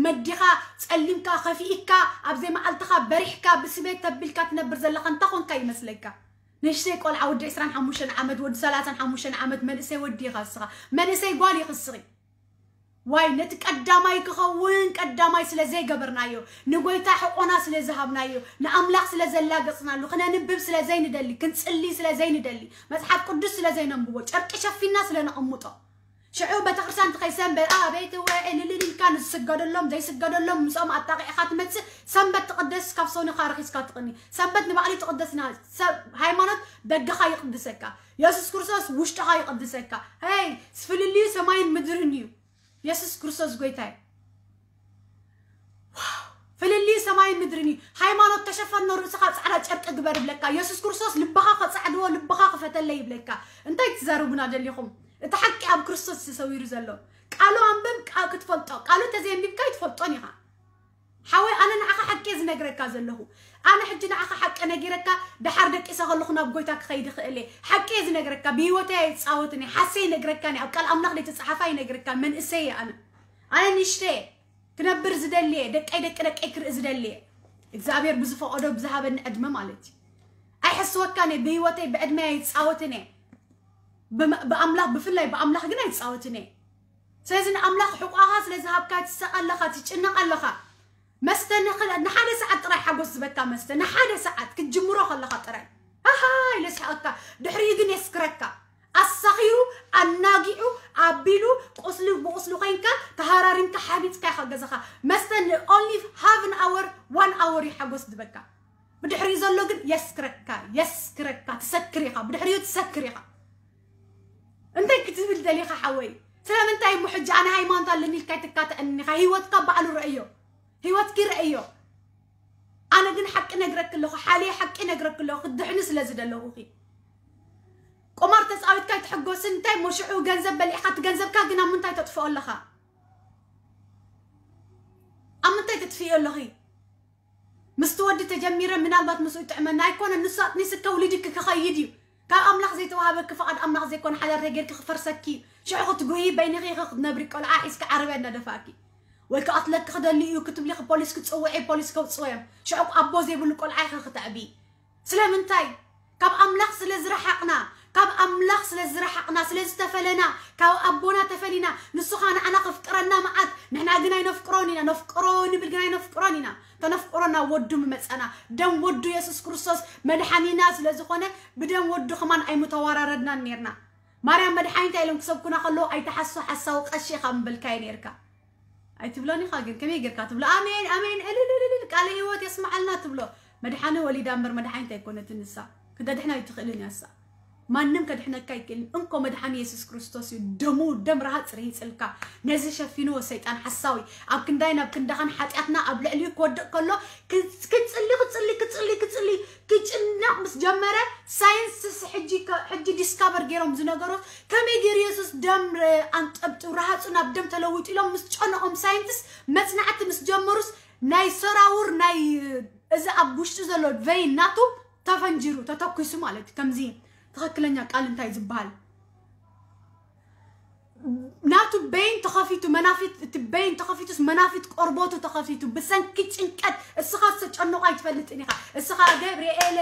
መዲኻ ጸሊምካ ከፊእካ ኣብ ዘይመዓልትኻ በሪሕካ ብስቤት ተቢልካ ትነብር ዘለኻ እንታይ ኮንካ ይመስለካ? ንእሽተይ ቆልዓ ወዲ ዕስራን ሓሙሽተን ዓመት ወዲ ሰላሳን ሓሙሽተን ዓመት መንእሰይ ወዲ ኢኻ እስኻ መንእሰይ ጓል ኢኺ እስኺ ዋይ ነቲ ቀዳማይ ክኸውን ቀዳማይ ስለ ዘይገበርናዮ ንጎይታ ሕቆና ስለ ዝሃብናዮ ንኣምላኽ ስለ ዘላገጽናሉ ክነንብብ ስለ ዘይንደሊ ክንጽሊ ስለ ዘይንደሊ መጽሓፍ ቅዱስ ስለ ዘይነንብቦ ጨርቂ ሸፊና ስለ ነቐምጦ ሽዑ ቤተክርስትያን ትኸይ ሰንበት ኣበይቲ ውዕል እልል ኢልካ ንዝስገደሎም ዘይስገደሎም ምስኦም ኣጣቂዕካ ትመጽእ ሰንበት ትቕደስ ካብ ሰኑኻ ረኺስካ ትቕኒ ሰንበት ንባዕሉ ትቕደስና ሰብ ሃይማኖት ደገኻ ይቕድሰካ የሱስ ክርስቶስ ውሽጥኻ ይቕድሰካ ሄይ ፍልልዩ ሰማይን ምድርን እዩ የሱስ ክርስቶስ ጎይታይ ፍልልዩ ሰማይን ምድርን እዩ ሃይማኖት ተሸፈኖ ርእስኻ ፃዕዳ ጨርቂ ግበር ይብለካ የሱስ ክርስቶስ ልብኻ ከፃዕድዎ ልብኻ ክፈተለይ ይብለካ እንታይ ትዛረቡና ደሊኹም እቲ ሓቂ ኣብ ክርስቶስ ተሰዊሩ ዘሎ ቃሉ ኣንብብ፣ ቃ-፣ ክትፈልጦ። ቃሉ ተዘየንቢብካ ኣይትፈልጦን ኢኻ። ሓወይ፣ ኣነ ንዓኻ ሓቂ እየ ዝነግረካ ዘለኹ። ኣነ ሕጂ ንዓኻ ሓቂ ነጊረካ፣ ደሓር ደቂሰ ከለኹ ናብ ጎይታ ክኸይድ ይኽእል እየ። ሓቂ እየ ዝነግረካ፣ ብህይወተይ ኣይጻወትን እየ። ሓሰይ ይነግረካ፣ ኣብ ቃል ኣምላኽ ዘይተጻሓፈ ኣይነግረካ። መንእሰይ እየ ኣነ። ኣነ ንእሽተይ እየ። ክነብር ዝደሊ እየ። ደቀይ ደቂ ደቀይ ክርኢ ዝደሊ እየ። እግዚኣብሔር ብዝፈቐዶ ብዝሃበኒ ዕድመ ማለት እዩ። ኣይሕስወካን እየ። ብህይወተይ ብዕድመይ ኣይጻወትን እየ። ብም-፣ ብኣምላኽ፣ ብፍላይ ብኣምላኽ ግን ኣይጻወትን እየ። ስለዚ ንኣምላኽ ሕቋኻ ስለ ዝሃብካ ትሳቐ ኣለኻ፣ ትጭነቕ ኣለኻ። መስተ ንኽ-፣ ንሓደ ሰዓት ጥራይ ሓጎስ ዝበካ መስተ፣ ንሓደ ሰዓት ክትጅምሮ ከለኻ ጥራይ። ሃሃ ኢለ ስሕቐካ፣ ድሕሪኡ ግን የስክረካ። ኣሳኺሩ፣ ኣናጊዑ፣ ኣቢሉ፣ ቁስሊ ብቁስሊ ኮይንካ፣ ተሃራሪምካ፣ ሓቢጥካ ኢኻ ገዛኻ። መስተ ን-፣ only half an hour፣ one hour እዩ ሓጎስ ዝበካ። ብድሕሪኡ ዘሎ ግን የስክረካ፣ የስክረካ፣ ትሰክር ኢኻ፣ ብድሕሪኡ ትሰክር ኢኻ። እንታይ ክትብል ደሊኻ ሓወይ? ስለምንታይ እሞ ሕጂ ኣነ ሃይማኖት ኣለኒ ኢልካ ኣይትካተዐኒ ኢኻ? ህይወትካ ባዕሉ ረእዮ። ህይወትኪ ረእዮ። ኣነ ግን ሓቂ ነግረኪ ኣለኹ፣ ሓልየ ሓቂ ነግረኪ ኣለኹ፣ ክትድሕኒ ስለ ዝደለኹኺ። ቁማር ተጻዊትካ ኣይትሕጎስን፣ እንታይ እሞ ሽዑ ገንዘብ በሊዕካ፣ እቲ ገንዘብካ ግን ኣብ ምንታይ ተጥፍኦ ኣለኻ? ኣብ ምንታይ ተጥፍዮ ኣለኺ? ምስቲ ወዲ ተጀሚረ ምናልባት ምስኡ ይጥዕመና ኣይኮነን፣ ንሱ ኣጥኒስካ ውሊድኪ ክኸይድ እዩ። ካብ ኣምላኽ ዘይተዋሃበኪ ፍቓድ ኣምላኽ ዘይኮነ ሓዳር ተጌርኪ ክፈርሰኪ እዩ። ሽዑ ክትጉሂ በይንኺ ኢኺ ክትነብሪ፣ ቆልዓ ሒዝኪ ዓረብያ እናደፋእኪ። ወይ ክቐትለኪ ክደሊ እዩ ክትብሊ ፖሊስ ክትጽውዒ፣ ፖሊስ ከውጽዎ እዮም። ሽዑ ኣቦ ዘይብሉ ቆልዓ ኢኺ ክተዕቢ። ስለምንታይ? ካብ ኣምላኽ ስለ ዝረሓቕና፣ ካብ ኣምላኽ ስለ ዝረሓቕና፣ ስለ ዝተፈለና፣ ካብ ኣቦና ተፈሊና፣ ንሱ ኸኣ ንዓና ከፍቅረና መዓት፣ ንሕና ግን ኣይነፍቅሮን ኢና፣ ነፍቅሮ ንብል ግን ኣይነፍቅሮን ኢና። ተነፍቅሮና ወዱ ምመጸና፣ ደም ወዱ የሱስ ክርስቶስ መድሓኒና ስለ ዝኾነ፣ ብደም ወዱ ኸማን ኣይምተዋራረድናን ኔርና። ማርያም መድሓኒታ ኢሎም ክሰብኩና ከለዉ ኣይትሓሱ፣ ሓሳዊ ቀሺ ኢኻ ምበልካዮ ኔርካ። ኣይትብሎን ኢኻ ግን፣ ከመይ ጌርካ ትብሎ? ኣሜን፣ ኣሜን፣ እልልልልል፣ ቃለ ህይወት የስምዓልና ትብሎ። መድሓኒ ወሊዳ እምበር መድሓኒት ኣይኮነትን ንሳ። ክተድሕና ኣይትኽእልን እያ እሳ። ማንም ከድሕነካ ኣይክእልን። እንኮ መድሓኒ የሱስ ክርስቶስ እዩ። ደሙ፣ ደም ረሃጽ ረሂጽልካ። ነዚ ሸፊንዎ ሰይጣን ሓሳዊ። ኣብ ክንዳይን ኣብ ክንዳኻን ሓጢኣትና ኣብ ልዕሊኡ ክወድቕ ከሎ፣ ክጽ-፣ ክጽሊ፣ ክጽሊ፣ ክጽሊ፣ ክጽሊ፣ ክጭነቕ ምስ ጀመረ፣ ሳይንስስ ሕጂ ከ-፣ ሕጂ ዲስካቨር ገይሮም ዝነገሮት ከመይ ገይሩ የሱስ ደም ረ-፣ ኣንጠብጢቡ ረሃጹ ናብ ደም ተለዊጡ ኢሎም ምስ ጨነቖም ሳይንትስ መጽናዕቲ ምስ ጀመሩስ ናይ ሰራውር ናይ እዚ ኣብ ውሽጢ ዘሎ ቬይን ናቱ ተፈንጂሩ ተተኩሱ ማለት እዩ። ከምዚ ትኽክለኛ ቃል እንታይ ዝበሃል? ናቱ በይን ተኸፊቱ፣ መናፊት፣ እቲ በይን ተኸፊቱስ መናፊት ቆርቦቱ ተኸፊቱ፣ ብሰንኪ ጭንቀት፣ እስኻ ዝተጨነቑ ኣይትፈልጥን ኢኻ። እስኻ ገብርኤል፣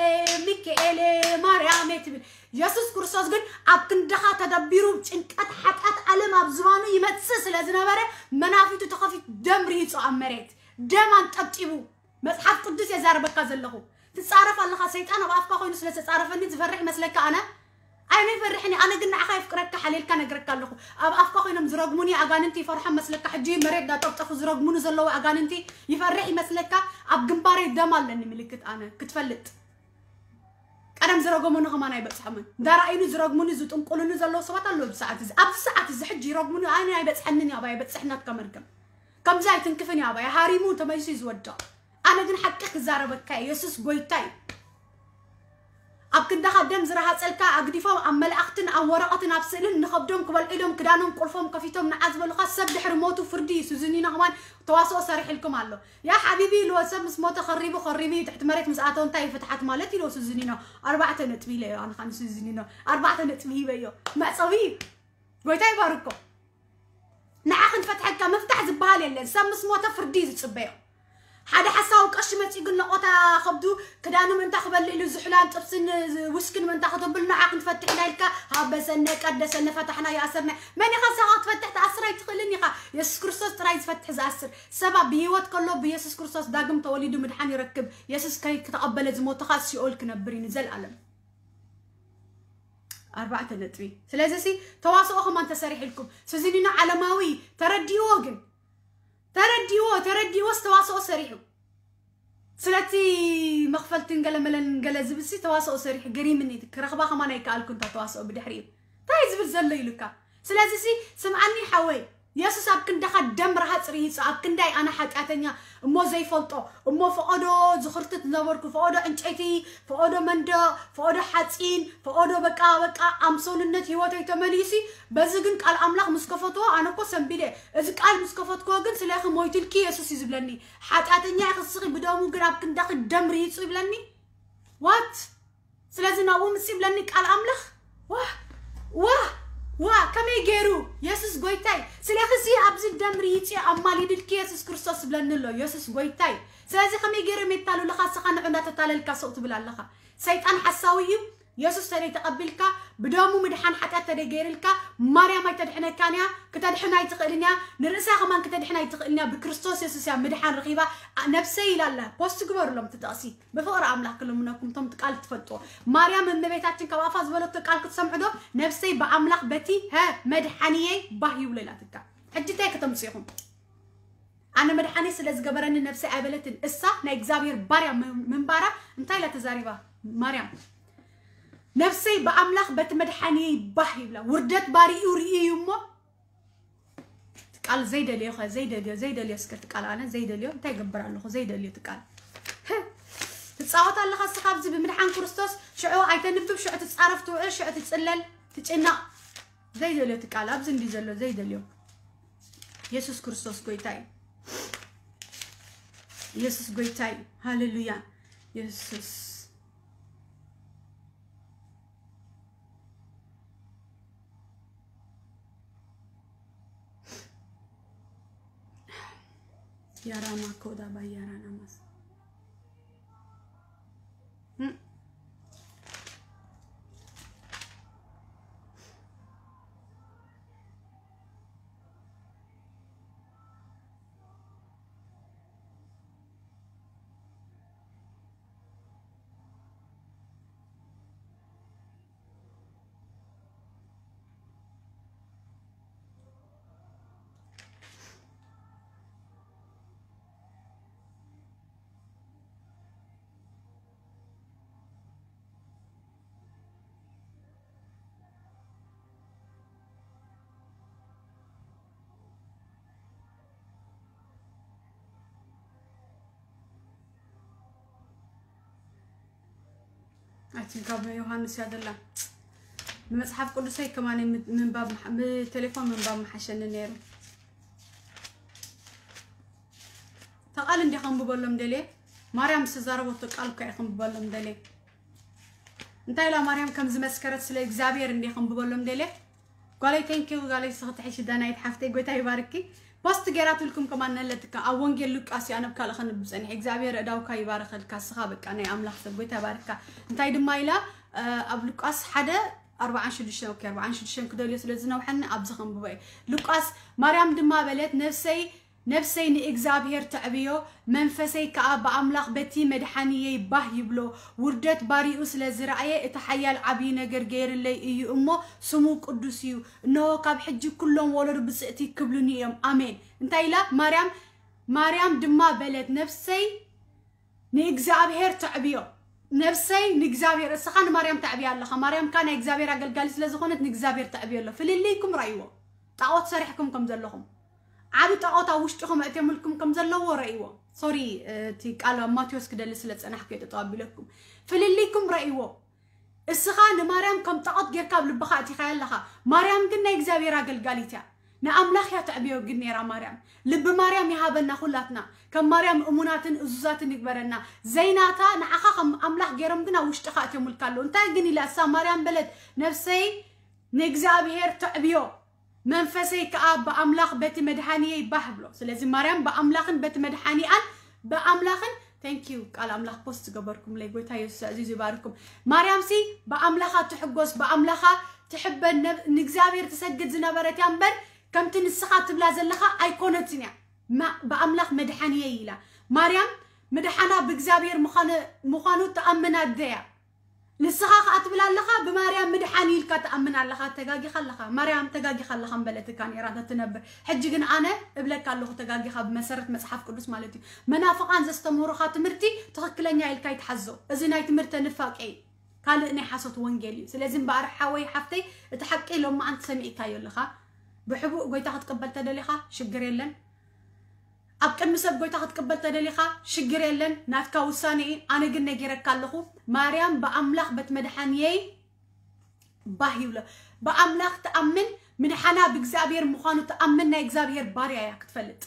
ሚካኤል፣ ማርያም ትብል። የሱስ ክርስቶስ ግን ኣብ ክንድኻ ተደቢሩ ጭንቀት ሓጢኣት ዓለም ኣብ ዝባኑ ይመጽእ ስለ ዝነበረ፣ መናፊቱ ተኸፊቱ ደም ርሂጹ ኣብ መሬት። ደም ኣንጠብጢቡ። መጽሓፍ ቅዱስ የዛርበካ ዘለኹ። ትጻረፍ ኣለኻ። ሰይጣን ኣብ ኣፍካ ኮይኑ ስለ ዝተጻረፈኒ ዝፈርሕ ይመስለካ ኣነ? ኣይነይፈርሕን እየ። ኣነ ግን ንዓኻ የፍቅረካ፣ ሓልየልካ ነግረካ ኣለኹ። ኣብ ኣፍካ ኮይኖም ዝረግሙኒ ኣጋንንቲ ይፈርሖም መስለካ? ሕጂ መሬት ዳጠፍጠፉ ዝረግሙኒ ዘለዉ ኣጋንንቲ ይፈርሕ ይመስለካ? ኣብ ግንባረይ ደም ኣለኒ ምልክት ኣነ ክትፈልጥ። ቀደም ዝረገሙኒ ከማን ኣይበጽሖምን። እንዳረኣዩኒ ዝረግሙኒ ዝጥንቁሉኒ ዘለዉ ሰባት ኣለዉ። ኣብዚ ሰዓት እዚ፣ ኣብዚ ሰዓት እዚ ሕጂ ይረግሙኒ፣ ኣነ ኣይበጽሐንን እዩ፣ ኣባይ ኣይበጽሕ ናትካ መርገም። ከምዚ ኣይትንክፍን እዩ፣ ኣባይ ሃሪሙ ተመሊሱ እዩ ዝወድቕ። ኣነ ግን ሓቂ ክዛረበካ እየ። የሱስ ጎይታ እዩ። ኣብ ክንዳኻ ደም ዝረሃጸልካ ኣግዲፎም ኣብ መላእኽትን ኣብ ወረቐትን ኣብ ስእልን ንኸብዶም ክበልዑ ኢሎም ክዳኖም ቁልፎም ከፊቶም ንዓ ዝበሉኻ ሰብ ድሕሪ ሞቱ ፍርዲ እዩ። ሱዚኒኖ ከማን ተዋስኦ ሰሪሕልኩም ኣሎ። ያ ሓቢቢ ኢልዎ ሰብ ምስ ሞተ ኸሪቡ ኸሪቡ እዩ፣ ትሕቲ መሬት ምስ ኣተወ እንታይ እዩ ፍትሓት ማለት ኢልዎ ሱዚኒኖ። ኣርባዕተ ነጥቢ ኢለዮ ኣነ ኸኣ ንሱዚኒኖ ኣርባዕተ ነጥቢ ሂበዮ። መዕጸዊ እዩ። ጎይታ ይባርኮ። ንዓ ክንፈትሐካ ምፍታሕ ዝበሃል የለን። ሰብ ምስ ሞተ ፍርዲ እዩ ዝጽበዮ። ሓደ ሓሳዊ ቀሺ መጺኡ ግን ነቖታ ከብዱ ክዳኑ ምእንታ ክበልዕ ኢሉ ዝሑላን ጥብስን ውስክን ምእንታ ከተብል ንዓ ክንፈትሕ ኢና ኢልካ ሃበሰነ ቀደሰነ ፈታሕና ይኣሰርና። መን ኢኻ ንስኻ ክትፈትሕ? ትኣስር ኣይትኽእልን ኢኻ። የሱስ ክርስቶስ ጥራይ ዝፈትሕ ዝኣስር። ሰብ ኣብ ብህይወት ከሎ ብየሱስ ክርስቶስ ዳግም ተወሊዱ ምድሓን ይረክብ። የሱስ ከይ-፣ ክተቐበለ ዝሞተ ኸኣ ሲኦል ክነብር እዩ ንዘለኣለም። ኣርባዕተ ነጥቢ። ስለዚ ሲ ተዋስኦ ከማን ተሰሪሕልኩም። ሱዚኒኖ ዓለማዊ ተረዲእዎ ግን። ተረዲእዎ፣ ተረዲእዎስ ተዋስኦ ሰሪሑ። ስለቲ መኽፈልትን ገለመለን ገለ ዝብል ሲ ተዋስኦ ሰሪሑ። ገሪምኒ። ክረኽባ ከማን ኣይከኣልኩን እታ ተዋስኦ ብድሕሪኡ። እንታይ ዝብል ዘሎ ኢሉካ። ስለዚ ሲ ስምዓኒ ሓወይ። የሱስ ኣብ ክንዳኻ ደም ረሃጽ ርሂጹ፣ ኣብ ክንዳይ ኣነ ሓጢኣተኛ እሞ ዘይፈልጦ፣ እሞ ፈቐዶ ዝኽርትት ዝነበርኩ፣ ፈቐዶ ዕንጨይቲ፣ ፈቐዶ መንደቕ፣ ፈቐዶ ሓጺን፣ ፈቐዶ በቃ፣ በቃ ኣምሶልነት ህይወተይ ተመሊሱ። በዚ ግን ቃል ኣምላኽ ምስ ከፈትዎ፣ ኣነ እኮ ሰንቢደ። እዚ ቃል ምስ ከፈትክዎ ግን ስለኺ ሞይትልኪ የሱስ እዩ ዝብለኒ። ሓጢኣተኛ ኢኺ እስኺ፣ ብደሙ ግን ኣብ ክንዳኺ ደም ርሂጹ ይብለኒ። ዋት? ስለዚ ናብኡ ምስ ይብለኒ ቃል ኣምላኽ፣ ዋህ፣ ዋህ፣ ዋ፣ ከመይ ገይሩ የሱስ ጎይታይ፣ ስለኺ እዚ ኣብዚ ደም ርሂጽ ኣማሊድልኪ የሱስ ክርስቶስ ዝብለኒ ኣሎ፣ የሱስ ጎይታይ። ስለዚ ከመይ ገይሮም የታሉልኻ፣ እስኻ ንዑ እንዳተታለልካ ስቕ ትብል ኣለኻ። ሰይጣን ሓሳዊ እዩ። የሱስ ተደይ ተቐቢልካ፣ ብደሙ ምድሓን ሓጢኣት ተደይ ገይርልካ፣ ማርያም ኣይተድሕነካን እያ፣ ክተድሕን ኣይትኽእልን እያ፣ ንርእሳ ከማን ክተድሕን ኣይትኽእልን እያ። ብክርስቶስ የሱስ እያ ምድሓን ረኺባ። ኣ-፣ ነብሰይ ኢላ ኣላ። ፖስት ግበሩሎም እቲ ጥቕሲ። ብፍቕሪ ኣምላኽ ክልምነኩም፣ እቶም ቃል ትፈልጥዎ። ማርያም እመቤታችን ካብ ኣፋ ዝበለቶ ቃል ክትሰምዑ ዶ? ነብሰይ ብኣምላኽ በቲ፣ ሀ፣ መድሓንየይ ባህ ይብሎ ኢላትካ። ሕጂ እንታይ ከተምጽኡ ኢኹም? ኣነ መድሓኒ ስለ ዝገበረኒ ነብሰይ ኣይበለትን። እሳ ናይ እግዚኣብሔር ባርያ ም-፣ ምንባራ እንታይ ኢላ ተዛሪባ? ማርያም፣ ነብሰይ ብኣምላኽ በቲ መድሓንየይ ባህ ይብላ። ውርደት ባሪኡ ርእዩ እዩ እሞ፣ እቲ ቃል ዘይደልዮ ኸ፣ ዘይደልዮ፣ ዘይደልዮ፣ እስከ እቲ ቃል ኣነ ዘይደልዮ እንታይ ይገብር ኣለኹ? ዘይደልዮ እቲ ቃል። ህ! ትጻወት ኣለኻ እስኻ ኣብዚ ብምድሓን ክርስቶስ። ሽዑ ኣይተንብብ፣ ሽዑ ትጻረፍ፣ ትውዕል፣ ሽዑ ትጽለል፣ ትጭነቕ። ዘይደልዮ እቲ ቃል ኣብዚ እንዲ ዘሎ ዘይደልዮ። የሱስ ክርስቶስ ጎይታ እዩ። የሱስ ጎይታ እዩ። ሃሌሉያ። የሱስ። ያራማ ኮዳ ባያራና ማስ። እም። ኣይ ቲንክ ኣብ ዮሃንስ እያ ዘላ። ንመጽሓፍ ቅዱሰይ ከማን ም-፣ ምንባብ ምሓ-፣ ብቴሌፎን ምንባብ ምሓሸኒ ነይሩ። እታ ቃል እንዲ ከንብበሎም ደልየ፣ ማርያም ዝተዛረበቶ ቃል እኮ እየ ከንብበሎም ደልየ። እንታይ ኢላ ማርያም ከም ዝመስከረት ስለ እግዚኣብሔር እንዲ ከንብበሎም ደልየ። ጓለይ፣ ቴንኪው ጓለይ፣ ስኽትሕሽ ዳናይት ሓፍተይ፣ ጎይታ ይባርኪ። ፖስት ገይራትልኩም ከማን ነለትካ ኣብ ወንጌል ሉቃስ እዩ፣ ኣነ ብካልእ ከንብብ ጸኒሐ። እግዚኣብሔር እዳውካ ይባርኸልካ፣ ስኻ በቃ ናይ ኣምላኽ ሰብ፣ ጎይታ ይባርካ። እንታይ ድማ ኢላ፣ እ፣ ኣብ ሉቃስ ሓደ ኣርባዓን ሽዱሽተን፣ ኦኬ፣ ኣርባዓን ሽዱሽተን ክደልዮ ስለ ዝነውሐኒ ኣብዚ ከንብቦ እየ። ሉቃስ፣ ማርያም ድማ በለት፣ ነፍሰይ፣ ነፍሰይ ንእግዚኣብሔር ተዕብዮ፣ መንፈሰይ ከኣ ብኣምላኽ በቲ መድሓንየይ ባህ ይብሎ። ውርደት ባሪኡ ስለ ዝረኣየ፣ እቲ ሓያል ዓብዪ ነገር ገይርለይ እዩ እሞ፣ ስሙ ቅዱስ እዩ። እንሆ፣ ካብ ሕጂ ኩሎም ወለዱ ብጽእቲ ክብሉኒ እዮም። ኣሜን። እንታይ ኢላ ማርያም? ማርያም ድማ በለት፣ ነፍሰይ ንእግዚኣብሔር ተዕብዮ። ነፍሰይ ንእግዚኣብሔር፣ እስኻ ንማርያም ተዕብያ ኣለኻ። ማርያም ከኣ ናይ እግዚኣብሔር ኣገልጋሊ ስለ ዝኾነት ንእግዚኣብሔር ተዕብዮ ኣሎ። ፍልልይኩም ረእይዎ። ጣዖት ሰሪሕኩም ከም ዘለኹም፣ ዓቢ ጣዖት ኣብ ውሽጥኹም ኣእትዮምልኩም ከም ዘለዎ ረእይዎ። ሶሪ፣ እቲ ቃል ኣብ ማቴዎስ ክደሊ ስለ ዝጸናሕኩ እየ ጠጠው ኣቢለኩም። ፍልልይኩም ረእይዎ። እስኻ ንማርያም ከም ጣዖት ጌርካ ኣብ ልብኻ ኣእቲኻያ ኣለኻ። ማርያም ግን ናይ እግዚኣብሔር ኣገልጋሊት እያ። ንኣምላኽ እያ ተዕብዮ ግን ነይራ ማርያም። ልቢ ማርያም ይሃበና ኩላትና። ከም ማርያም እሙናትን እዙዛትን ይግበረና። ዘይናታ ንዓኻ ከም ኣምላኽ ገይሮም ግን ኣብ ውሽጥኻ ኣእትዮምልካ ኣለዉ። እንታይ ግን ኢላ እሳ ማርያም በለት፣ ነፍሰይ ንእግዚኣብሔር ተዕብዮ፣ መንፈሰይ ከኣ ብኣምላኽ በቲ መድሓኒየይ ባህ ብሎ። ስለዚ ማርያም ብኣምላኽን በቲ መድሓኒኣን ብኣምላኽን፣ ቴንኪዩ ቃል ኣምላኽ ፖስት ዝገበርኩምለይ፣ ጎይታ የሱስ ኣዕዚዙ ይባርኩም። ማርያምሲ ብኣምላኻ ትሕጎስ፣ ብኣምላኻ ትሕበን፣ ነብ-፣ ንእግዚኣብሔር ትሰግድ ዝነበረት እያ እምበር ከምቲ ንስኻ ትብላ ዘለኻ ኣይኮነትን እያ። ማ-፣ ብኣምላኽ መድሓኒየይ ኢላ። ማርያም ምድሓና ብእግዚኣብሔር ምዃነ-፣ ምዃኑ ትኣምን ኣደ እያ። ንስኻ ከኣ ትብል ኣለኻ፣ ብማርያም ምድሓን ኢልካ ትኣምን ኣለኻ። ተጋጊኻ ኣለኻ። ማርያም ተጋጊኻ ኣለኻ ምበለትካ ነይራ እንተትነብር። ሕጂ ግን ኣነ እብለካ ኣለኹ፣ ተጋጊኻ ብመሰረት መጽሓፍ ቅዱስ ማለት እዩ። መናፍቓን ዘስተምህሩኻ ትምህርቲ ትኽክለኛ ኢልካ ይትሓዞ። እዚ ናይ ትምህርቲ ንፋቄ እዩ። ካልእ ናይ ሓሶት ወንጌል እዩ። ስለዚ እምበኣር ሓወይ ሓፍተይ፣ እቲ ሓቂ ሎማዓንቲ ሰሚዕካዮ ኣለኻ። ብሕቡእ ጎይታ ክትቅበል ተደሊኻ ሽግር የለን። ኣብ ቅድሚ ሰብ ጎይታ ክትቅበል ተደሊኻ ሽግር የለን፣ ናትካ ውሳኔ እዩ። ኣነ ግን ነጊረካ ኣለኹ፣ ማርያም ብኣምላኽ በት መድሓንየይ ባህ ይብሎ። ብኣምላኽ ትኣምን፣ ምድሓና ብእግዚኣብሔር ምዃኑ ትኣምን ናይ እግዚኣብሔር ባርያ እያ ክትፈልጥ።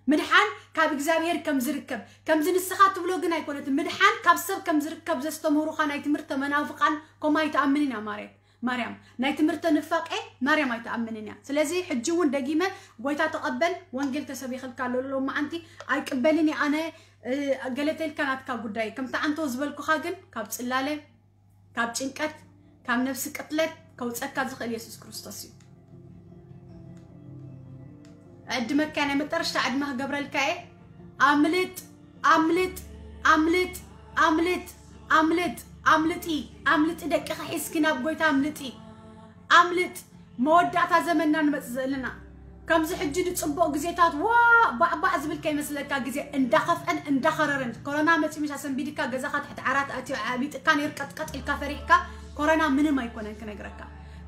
ምድሓን ካብ እግዚኣብሔር ከም ዝርከብ፣ ከምዚ ንስኻ ትብሎ ግን ኣይኮነትን። ምድሓን ካብ ሰብ ከም ዝርከብ ዘስተምህሩኻ ናይ ትምህርተ መናፍቃን ከምኡ ኣይትኣምንን እያ ማርያም። ማርያም ናይ ትምህርተ ንፋቄ ማርያም ኣይትኣምንን እያ። ስለዚ ሕጂ እውን ደጊመ ጎይታ ተቐበል፣ ወንጌል ተሰቢኽልካ ኣሎ ሎማዓንቲ። ኣይቅበልን እየ ኣነ፣ እ፣ ገለተ ኢልካ ናትካ ጉዳይ። ከምቲ ዓንቶ ዝበልኩኻ ግን ካብ ጽላለ፣ ካብ ጭንቀት፣ ካብ ነፍሲ ቅትለት ከውጸካ ዝኽእል የሱስ ክርስቶስ እዩ። ዕድመካ ናይ መጠረሽታ ዕድመ ክገብረልካ እየ። ኣምልጥ፣ ኣምልጥ፣ ኣምልጥ፣ ኣምልጥ፣ ኣምልጥ፣ ኣምልጢ፣ ኣምልጢ፣ ደቅኺ ሒዝኪ ናብ ጎይታ ኣምልጢ። ኣምልጥ። መወዳእታ ዘመንና ንመጽእ ዘለና። ከምዚ ሕጂ ንጽቡቕ ግዜታት ዋ ባዕባዕ ዝብል ከይመስለካ፣ ግዜ እንዳኸፍአን እንዳኸረረን። ኮሮና መጺኡ ምሽ ኣሰንቢድካ ገዛኻ ትሕቲ ዓራት ኣትዩ ዓቢጥካ ነይሩ፣ ቀጥቀጥ ኢልካ ፈሪሕካ። ኮሮና ምንም ኣይኮነን ክነግረካ።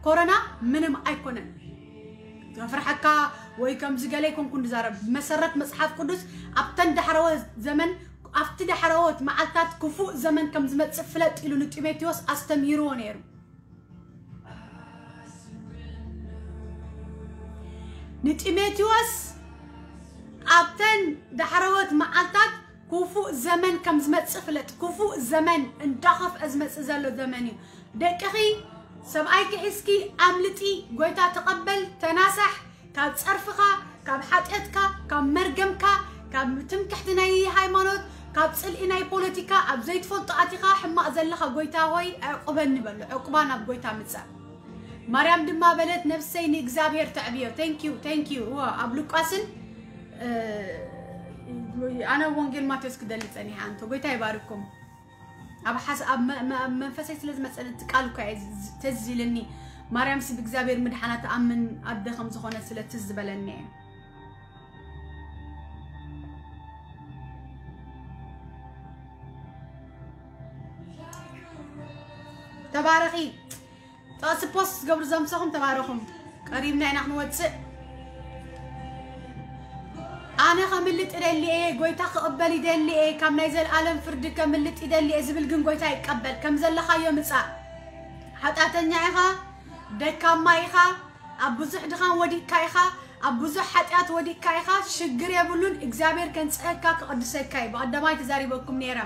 ኮሮና ምንም ኣይኮነን። ዘፍርሐካ ወይ ከምዚ ገለ ኣይኮንኩን ዝዛረብ። ብመሰረት መጽሓፍ ቅዱስ ኣብተን ዳሕረወ ዘመን፣ ኣብቲ ዳሕረዎት መዓልታት ክፉእ ዘመን ከም ዝመጽእ ፍለጥ ኢሉ ንጢሞቴዎስ ኣስተምህርዎ ነይሩ። ንጢሞቴዎስ ኣብተን ዳሕረዎት መዓልታት ክፉእ ዘመን ከም ዝመጽእ ፍለጥ። ክፉእ ዘመን እንዳኸፍአ ዝመጽእ ዘሎ ዘመን እዩ። ደቅኺ ሰብኣይኪ ሒዝኪ ኣምልጢ፣ ጎይታ ተቐበል፣ ተናሳሕ። ካብ ጸርፍኻ፣ ካብ ሓጢኣትካ፣ ካብ መርገምካ፣ ካብ ትምክሕቲ ናይ ሃይማኖት፣ ካብ ጽልኢ ናይ ፖለቲካ፣ ኣብ ዘይትፈልጦ ኣቲኻ ሕማቕ ዘለኻ ጎይታ ሆይ ዕቁበኒ በሎ። ዕቁባ ናብ ጎይታ ምጻእ። ማርያም ድማ በለት፣ ነፍሰይ ንእግዚኣብሔር ተዕብዮ። Thank you፣ thank you። እዋ፣ ኣብ ሉቃስን፣ እ፣ ኣነ ወንጌል ማቴዎስ ክደሊ ጸኒሐ። ኣንቶ ጎይታ ይባርኩም። ኣብ ሓስ-፣ ኣብ መ-፣ መ-፣ ኣብ መንፈሰይ ስለ ዝመጸኒ እቲ ቃል እኮ እየ ዝ-፣ ትዝ ኢልኒ። ማርያምሲ ብእግዚኣብሔር ምድሓና ትኣምን ኣደ ከም ዝኾነት ስለ ትዝ ዝበለኒ እየ። ተባረኺ። ጥቕሲ ፖስት ዝገብሩ ዘምሰኹም ተባረኹም። ቀሪብና ኢና ክንወጽእ። ኣነ ከምልጥ ይደሊ እየ፣ ጎይታ ክቕበል ይደሊ እየ፣ ካብ ናይ ዘለኣለም ፍርዲ ከምልጥ ይደሊ እየ ዝብል ግን ጎይታ ይቀበል። ከም ዘለኻዮ ምጻእ። ሓጢኣተኛ ኢኻ፣ ደካማ ኢኻ፣ ኣብ ብዙሕ ድኻም ወዲቕካ ኢኻ፣ ኣብ ብዙሕ ሓጢኣት ወዲቕካ ኢኻ። ሽግር የብሉን። እግዚኣብሔር ከንጽህካ ክቕድሰካ እዩ። ብቐዳማይ ተዛሪበኩም ነይረ።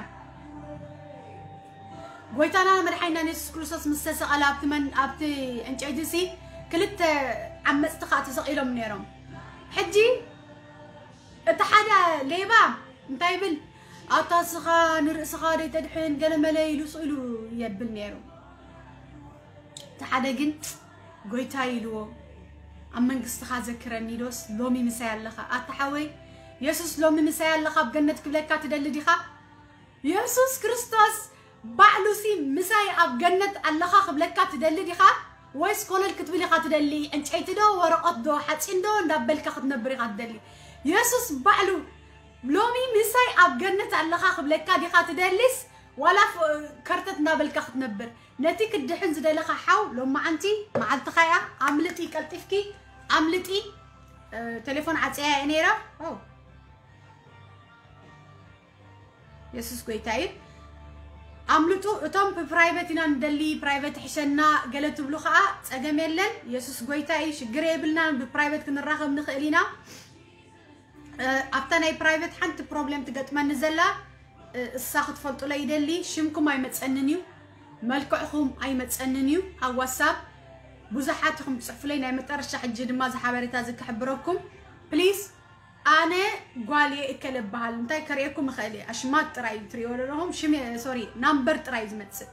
ጎይታና መድሓኒና የሱስ ክርስቶስ ምስ ተሰቐለ ኣብቲ መን-፣ ኣብቲ ዕንጨይቲ ሲ ክልተ ዓመጽቲ ኸኣ ተሰቒሎም ነይሮም። ሕጂ እቲ ሓደ ሌባ እንታይ ይብል? ኣታ ስኻ ንርእስኻ ደይተድሕን ገለመለ ኢሉ ስኢሉ የብል ነይሩ። እቲ ሓደ ግን ጎይታ ኢልዎ፣ ኣብ መንግስትኻ ዘክረኒ ኢልዎስ ሎሚ ምሳይ ኣለኻ። ኣታ ሓወይ፣ የሱስ ሎሚ ምሳይ ኣለኻ ኣብ ገነት ክብለካ ትደሊ ዲኻ? የሱስ ክርስቶስ ባዕሉሲ ምሳይ ኣብ ገነት ኣለኻ ክብለካ ትደሊ ዲኻ? ወይስ ኮለል ክትብል ኢኻ ትደሊ? ዕንጨይቲ ዶ ወረቐት ዶ ሓጺን ዶ እንዳበልካ ክትነብር ኢኻ ትደሊ? የሱስ ባዕሉ ሎሚ ምሳይ ኣብ ገነት ኣለኻ ክብለካ ዲኻ ትደሊስ ዋላ ፍ-፣ ከርተት እናበልካ ክትነብር? ነቲ ክትድሕን ዝደለኻ ሓው ሎማዓንቲ መዓልትኻ እያ። ኣምልጢ ቀልጢፍኪ ኣምልጢ። እ፣ ቴሌፎን ዓጽያ እየ ነይራ። ኦ። የሱስ ጎይታ እዩ። ኣምልጡ። እቶም ብፕራይቨት ኢና ንደሊ፣ ፕራይቨት ይሕሸና ገለ ትብሉ ኸኣ ጸገም የለን። የሱስ ጎይታ እዩ። ሽግር የብልናን። ብፕራይቨት ክንራኸብ ንኽእል ኢና። እ፣ ኣብታ ናይ ፕራይቨት ሓንቲ ፕሮብሌም ትገጥመኒ ዘላ፣ እ፣ እሳ ክትፈልጡለ ይደሊ። ሽምኩም ኣይመጸንን እዩ፣ መልክዕኹም ኣይመጸንን እዩ። ኣብ ዋትሳፕ ብዙሓት ኢኹም ትጽሕፉለይ። ናይ መጠረሻ ሕጂ ድማ እዚ ሓበሬታ እዚ ክሕብረኩም። ፕሊዝ፣ ኣነ ጓል እየ እከለ እበሃል። እንታይ ከርእየኩም እኽእል እየ? ኣሽማት ጥራይ እዩ ትርእይዎ ዘለኹም። ሽም፣ ሶሪ፣ ናምበር ጥራይ ዝመጽእ።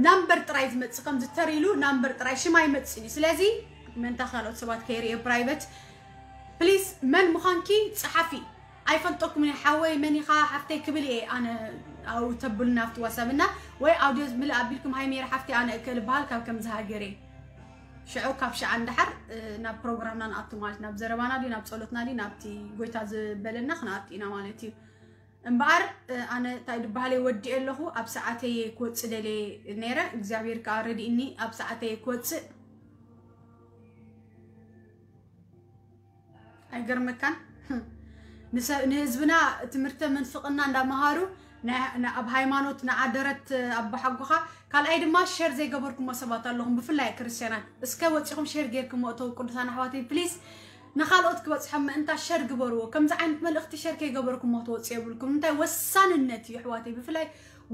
ናምበር ጥራይ ዝመጽእ፣ ከም ዝተር ኢሉ ናምበር ጥራይ፣ ሽም ኣይመጽእን እዩ። ስለዚ ምእንታ ካልኦት ሰባት ከይርእዮ ፕራይቨት፣ ፕሊዝ፣ መን ምዃንኪ ጸሓፊ። ኣይፈልጠኩምን እየ፣ ሓወይ መን ኢኻ ሓፍተይ ክብል እየ ኣነ። ኣብኡ ተብሉና ኣብቲ ዋትሳፕ እና ወይ ኣውድዮ ምልእ ኣቢልኩም፣ ሃይ ሜሪ ሓፍተይ ኣነ እከል እበሃል ካብ ከምዚ ሃገር እየ። ሽዑ ካብ ሸዓ እንድሓር፣ እ፣ ናብ ፕሮግራምና ንኣቱ ማለት፣ ናብ ዘረባና ድዩ፣ ናብ ጸሎትና ድዩ፣ ናብቲ ጎይታ ዝበለና ክንኣቱ ኢና ማለት እዩ። እምበኣር፣ እ፣ ኣነ እንታይ ድበሃለይ ወዲኤ ኣለኹ፣ ኣብ ሰዓተይ ክወጽእ ደልየ ነይረ፣ እግዚኣብሔር ከኣ ረዲእኒ ኣብ ሰዓተይ ክወጽእ። ኣይገርመካን? ንሰ- ንህዝብና ትምህርተ ምንፍቕና እንዳመሃሩ፣ ና- ና- ኣብ ሃይማኖት ንዓደረት ኣቦሓጎኻ። ካልኣይ ድማ ሸር ዘይገበርኩሞ ሰባት ኣለኹም፣ ብፍላይ ክርስቲያናት። እስከ ወፂኹም ሸር ጌርኩሞ እተው ቅዱሳን ኣሕዋተይ፣ ፕሊስ። ንኻልኦት ክበፅሖም ምእንታ ሸር ግበርዎ። ከምዚ ዓይነት መልእኽቲ ሸር ከይገበርኩሞ ክትወፅኡ የብልኩም። እንታይ ወሳንነት እዩ ኣሕዋተይ፣ ብፍላይ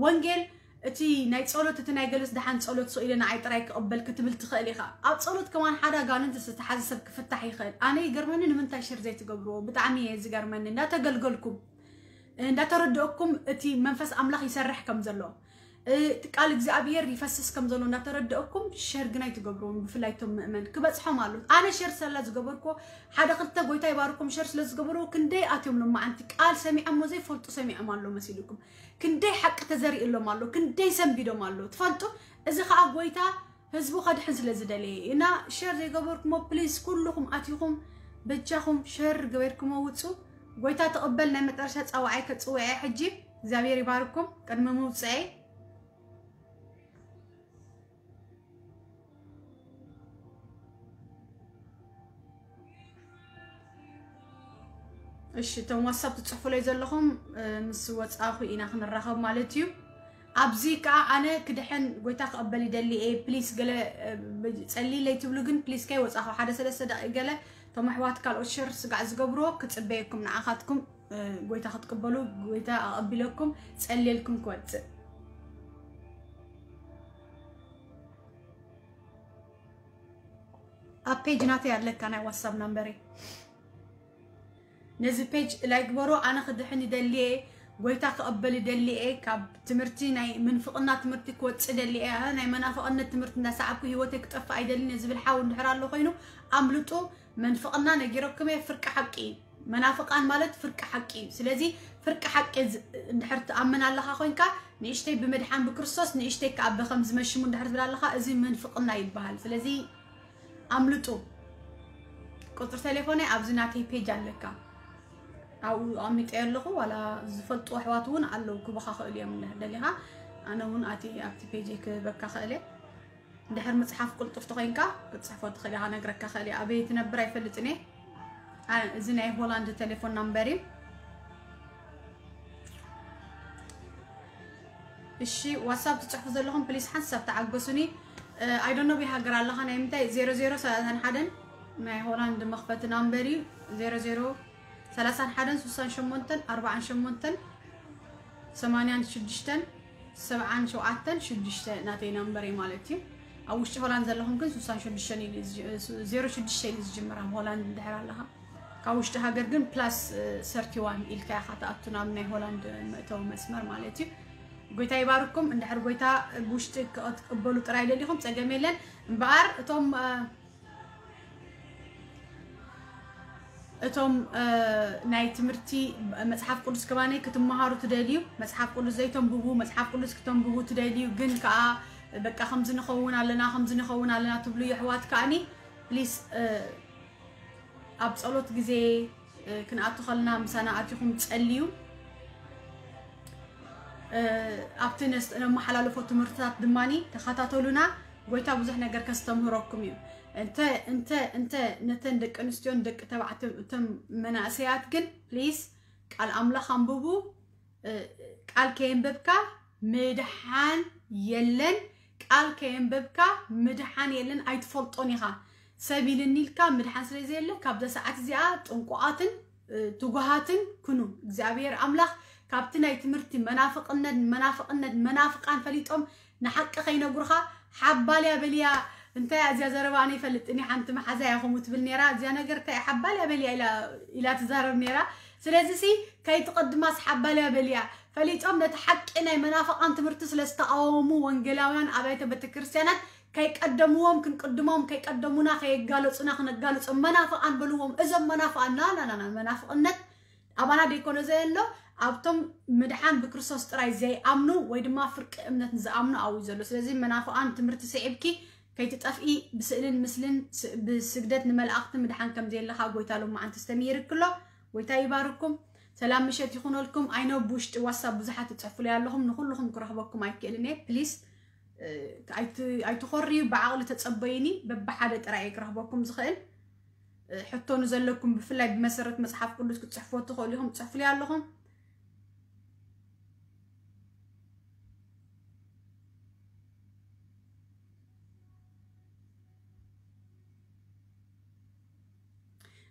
ወንጌል፣ እቲ ናይ ጸሎት፣ እቲ ናይ ገለስ ደሓን ጸሎት ስቕ ኢለ ንዓይ ጥራይ ክቕበል ክትብል ትኽእል ኢኻ። ኣብ ጸሎት ከማን ሓደ ኣጋንንት ዝተሓዘ ሰብ ክፍታሕ ይኽእል። ኣነ ይገርመኒ ንምንታይ ሸር ዘይትገብርዎ፣ ብጣዕሚ እየ ዝገርመኒ። እንዳተገልገልኩም እንዳተረድኦኩም እቲ መንፈስ ኣምላኽ ይሰርሕ ከም ዘሎ፣ እቲ ቃል እግዚኣብሔር ይፈስስ ከም ዘሎ እንዳተረድኦኩም ሸር ግን ኣይትገብርዎም። ብፍላይ እቶም ምእመን ክበጽሖም ኣሎ። ኣነ ሸር ሰላ ዝገበርኮ ሓደ ክልተ ጎይታ ይባርኩም ሸር ስለ ዝገበርዎ ክንደይ ኣትዮም ሎማዓንቲ ቃል ሰሚዖሞ ዘይፈልጡ ሰሚዖም ኣሎ መሲልኩም። ክንደይ ሓቂ ተዘሪእሎም ኣሎ፣ ክንደይ ሰንቢዶም ኣሎ ትፈልጡ። እዚ ከዓ ጎይታ ህዝቡ ከድሕን ስለ ዝደለየ እዩ። እና ሸር ዘይገበርኩሞ ፕሊዝ ኩልኹም ኣቲኹም በጃኹም ሸር ገበርኩሞ ውፁ። ጎይታ ተቐበል። ናይ መጠረሻ ፃዋዓይ ከፅውዐ ሕጂ እግዚኣብሔር ይባርኩም። ቅድሚ ምውፅዐይ እሺ፣ እቶም ዋትሳፕ ትጽሕፉለይ ዘለኹም፣ እ፣ ምስ ወጻኹ ኢና ክንራኸብ ማለት እዩ። ኣብዚ ከኣ ኣነ ክድሕን ጎይታ ክቕበል ይደሊ እየ፣ ፕሊስ ገለ፣ እ፣ ብ-፣ ጸልይለይ ትብሉ ግን ፕሊስ ከይወጻኹ ሓደ ሰለስተ ደቂቕ ገለ እቶም ኣሕዋት ካልኦት ሸር ስጋዕ ዝገብርዎ ክጽበየኩም ንዓኻትኩም፣ እ፣ ጎይታ ክትቅበሉ ጎይታ ኣቐቢለኩም ጸልየልኩም ክወጽእ። ኣብ ፔጅ ናተይ ኣለካ ናይ ዋትሳፕ ናምበረይ። ነዚ ፔጅ ላይክ ግበሮ። ኣነ ክድሕን ይደልየ፣ ጎይታ ክቐበል ይደልየ፣ ካብ ትምህርቲ ናይ ምንፍቕና ትምህርቲ ክወፅእ ደልየ፣ ኣነ ናይ መናፍቕነት ትምህርቲ እንዳሰዓብኩ ህይወተይ ክጠፍእ ኣይደልን እየ ዝብል ሓው እንድሕር ኣሎ ኮይኑ ኣምልጡ። መንፍቕና ነጊረኩም እየ፣ ፍርቂ ሓቂ እዩ። መናፍቓን ማለት ፍርቂ ሓቂ እዩ። ስለዚ ፍርቂ ሓቂ ዝ-፣ እንድሕር ትኣምን ኣለኻ ኮይንካ ንእሽተይ ብምድሓን ብክርስቶስ ንእሽተይ ከኣ ብከም ዝመሽሙ እንድሕር ትብል ኣለኻ፣ እዚ ምንፍቕና ይበሃል። ስለዚ ኣምልጡ። ቁፅሪ ቴሌፎነይ ኣብዚ ናተይ ፔጅ ኣለካ። ኣብኡ ኣሚጠዮ ኣለኹ። ዋላ ዝፈልጡ ኣሕዋት እውን ኣለዉ ክህቡኻ ክእሉ እዮም። እንድሕር ደሊኻ ኣነ እውን ኣቲ ኣብቲ ፔጀይ ክህበካ ክእለ። እንድሕር ምፅሓፍ ቅልጡፍ ተኾይንካ ክትፅሕፎ ትኽእል ኢኻ። ነግረካ ክእል እየ። ኣበይ ትነብር ኣይፈልጥን እየ። ኣ-፣ እዚ ናይ ሆላንድ ቴሌፎን ናምበር እዩ። እሺ፣ ዋትሳፕ ትጽሕፉ ዘለኹም ፕሊስ ሓንሳብ ተዓገሱኒ። እ፣ ኣይ ዶንት ኖ ብይ ሃገር ኣለኻ ናይ ምንታይ ዜሮ ዜሮ ሰላሳን ሓደን ናይ ሆላንድ መኽፈቲ ናምበር እዩ። ዜሮ ዜሮ ሰላሳን ሓደን ስሳን ሸሞንተን ኣርባዓን ሸሞንተን ሰማንያን ሽዱሽተን ሰብዓን ሸውዓተን ሽዱሽተ ናተይ ናምበር እዩ ማለት እዩ። ኣብ ውሽጢ ሆላንድ ዘለኹም ግን ስሳን ሽዱሽተን እዩ ዝ-፣ ዜሮ ሽዱሽተ እዩ ዝጅምር ኣብ ሆላንድ እንድሕር ኣለኻ። ካብ ውሽጢ ሃገር ግን ፕላስ፣ እ፣ ሰርቲ ዋን ኢልካ ኢኻ ትኣቱ ናብ ናይ ሆላንድ መእተዊ መስመር ማለት እዩ። ጎይታ ይባርኩም። እንድሕር ጎይታ ብውሽጢ ክትቅበሉ ጥራይ ደሊኹም ጸገም የለን። እምበኣር እቶም፣ እ፣ እቶም፣ እ፣ ናይ ትምህርቲ መጽሓፍ ቅዱስ ከማነይ ክትመሃሩ ትደልዩ፣ መጽሓፍ ቅዱስ ዘይተንብቡ፣ መጽሓፍ ቅዱስ ክተንብቡ ትደልዩ፣ ግን ከኣ በቃ ከምዚ ንኸውን ኣለና፣ ከምዚ ንኸውን ኣለና ትብሉ የሕዋት ከኣኒ ፕሊስ፣ እ፣ ኣብ ጸሎት ግዜ፣ እ፣ ክንኣቱ ከለና ምሳና ኣቲኹም ጸልዩ። እ፣ ኣብቲ ነስ-፣ ነመሓላልፎ ትምህርትታት ድማኒ ተኸታተሉና። ጎይታ ብዙሕ ነገር ከስተምህረኩም እዩ። እንተ፣ እንተ፣ እንተ ነተን ደቂ ኣንስትዮን ደቂ ተባዕትዮ እቶም መናእሰያት ግን ፕሊስ ቃል ኣምላኽ ኣንብቡ። እ፣ ቃል ከየንበብካ ምድሓን የለን። ቃል ከየንበብካ ምድሓን የለን። ኣይትፈልጦን ኢኻ። ሰብ ኢልኒ ኢልካ ምድሓን ስለ ዘየለ ካብዛ ሰዓት እዚኣ ጥንቁቓትን፣ እ፣ ትጉሃትን ኩኑ። እግዚኣብሔር ኣምላኽ ካብቲ ናይ ትምህርቲ መናፍቕነት፣ መናፍቕነት፣ መናፍቓን ፈሊጦም ንሓቂ ከይነግሩኻ ሓባልያ በልያ። እንታይ እያ እዚኣ ዘረባ? ኣነ ይፈልጥ እኒ ሓንቲ መሓዛ እያ ከምኡ ትብል ነይራ። እዚኣ ነገር እንታይ እያ ሓባልያ በልያ ኢላ፣ ኢላ ትዛረብ ነይራ። ስለዚ ሲ ከይትቐድማስ ሓባልያ በልያ። ፈሊጦም ነቲ ሓቂ ናይ መናፍቓን ትምህርቲ ስለ ዝተቓወሙ ወንጌላውያን ኣብያተ ቤተክርስትያናት ከይቀደምዎም ክንቅድሞም፣ ከይቀደሙና ከየጋለጹና ክነጋልጾም። መናፍቓን በልዎም። እዞም መናፍቓን ና፣ ና፣ ና፣ ና፣ መናፍቕነት ኣባና ደይኮነ ዘየሎ ኣብቶም ምድሓን ብክርስቶስ ጥራይ ዘይኣምኑ ወይ ድማ ፍርቂ እምነት ንዝኣምኑ ኣብኡ እዩ ዘሎ። ስለዚ መናፍቓን ትምህርቲ ስዒብኪ ከይትጠፍኢ ብስእልን ምስልን ስ-፣ ብስግደት ንመላእኽቲ ምድሓን ከም ዘየለኻ ጎይታ ሎማዓንቲ ኣስተምሂርኪ ኣሎ። ጎይታ ይባርኩም። ሰላም ምሸት ይኹነልኩም። ኣይኖ ብውሽጢ ዋትሳፕ ብዙሓት ትጽሕፉለይ ኣለኹም። ንኹልኹም ክረኽበኩም ኣይክእልን እየ። ፕሊስ፣ እ፣ ኣይት-፣ ኣይትኾርዩ፣ ብዓቕሊ ተጸበዩኒ። በብሓደ ጥራይ እየ ክረኽበኩም ዝኽእል። ሕቶ ንዘለኩም፣ ብፍላይ ብመሰረት መጽሓፍ ቅዱስ ክትጽሕፍዎ ትኽእሉ ኢኹም። ጽሕፉለይ ኣለኹም።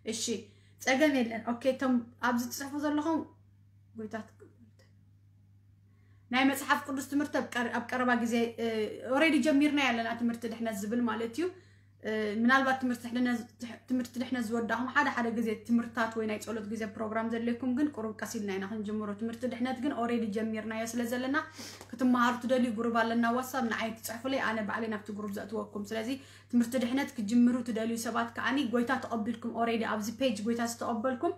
እሺ፣ ጸገም የለን። ኦኬ፣ እቶም ኣብዚ ትጽሕፉ ዘለኹም ጎይታ ትክ-፣ ናይ መጽሓፍ ቅዱስ ትምህርቲ ኣብ ቀር-፣ ኣብ ቀረባ ግዜ፣ እ፣ ኦልሬዲ ጀሚርና ያለና ትምህርቲ ድሕነት ዝብል ማለት እዩ። እ፣ ምናልባት ትምህርቲ ድሕነት፣ ትምህርቲ ድሕነት ዝወዳኹም ሓደ ሓደ ግዜ ትምህርታት ወይ ናይ ጸሎት ግዜ ፕሮግራም ዘድልየኩም ግን ቁሩብ ቀስ ኢልና ኢና ክንጅምሮ። ትምህርቲ ድሕነት ግን ኦልሬዲ ጀሚርናዮ ስለ ዘለና ክትመሃሩ ትደልዩ ግሩብ ኣለና ዋትሳፕ፣ ንዓይ ትጽሕፉለይ፣ ኣነ ባዕለይ ናብቲ ግሩብ ዘእትወኩም። ስለዚ ትምህርቲ ድሕነት ክጅምሩ ትደልዩ ሰባት ከኣኒ ጎይታ ተቐቢልኩም ኦልሬዲ ኣብዚ ፔጅ ጎይታ ዝተቐበልኩም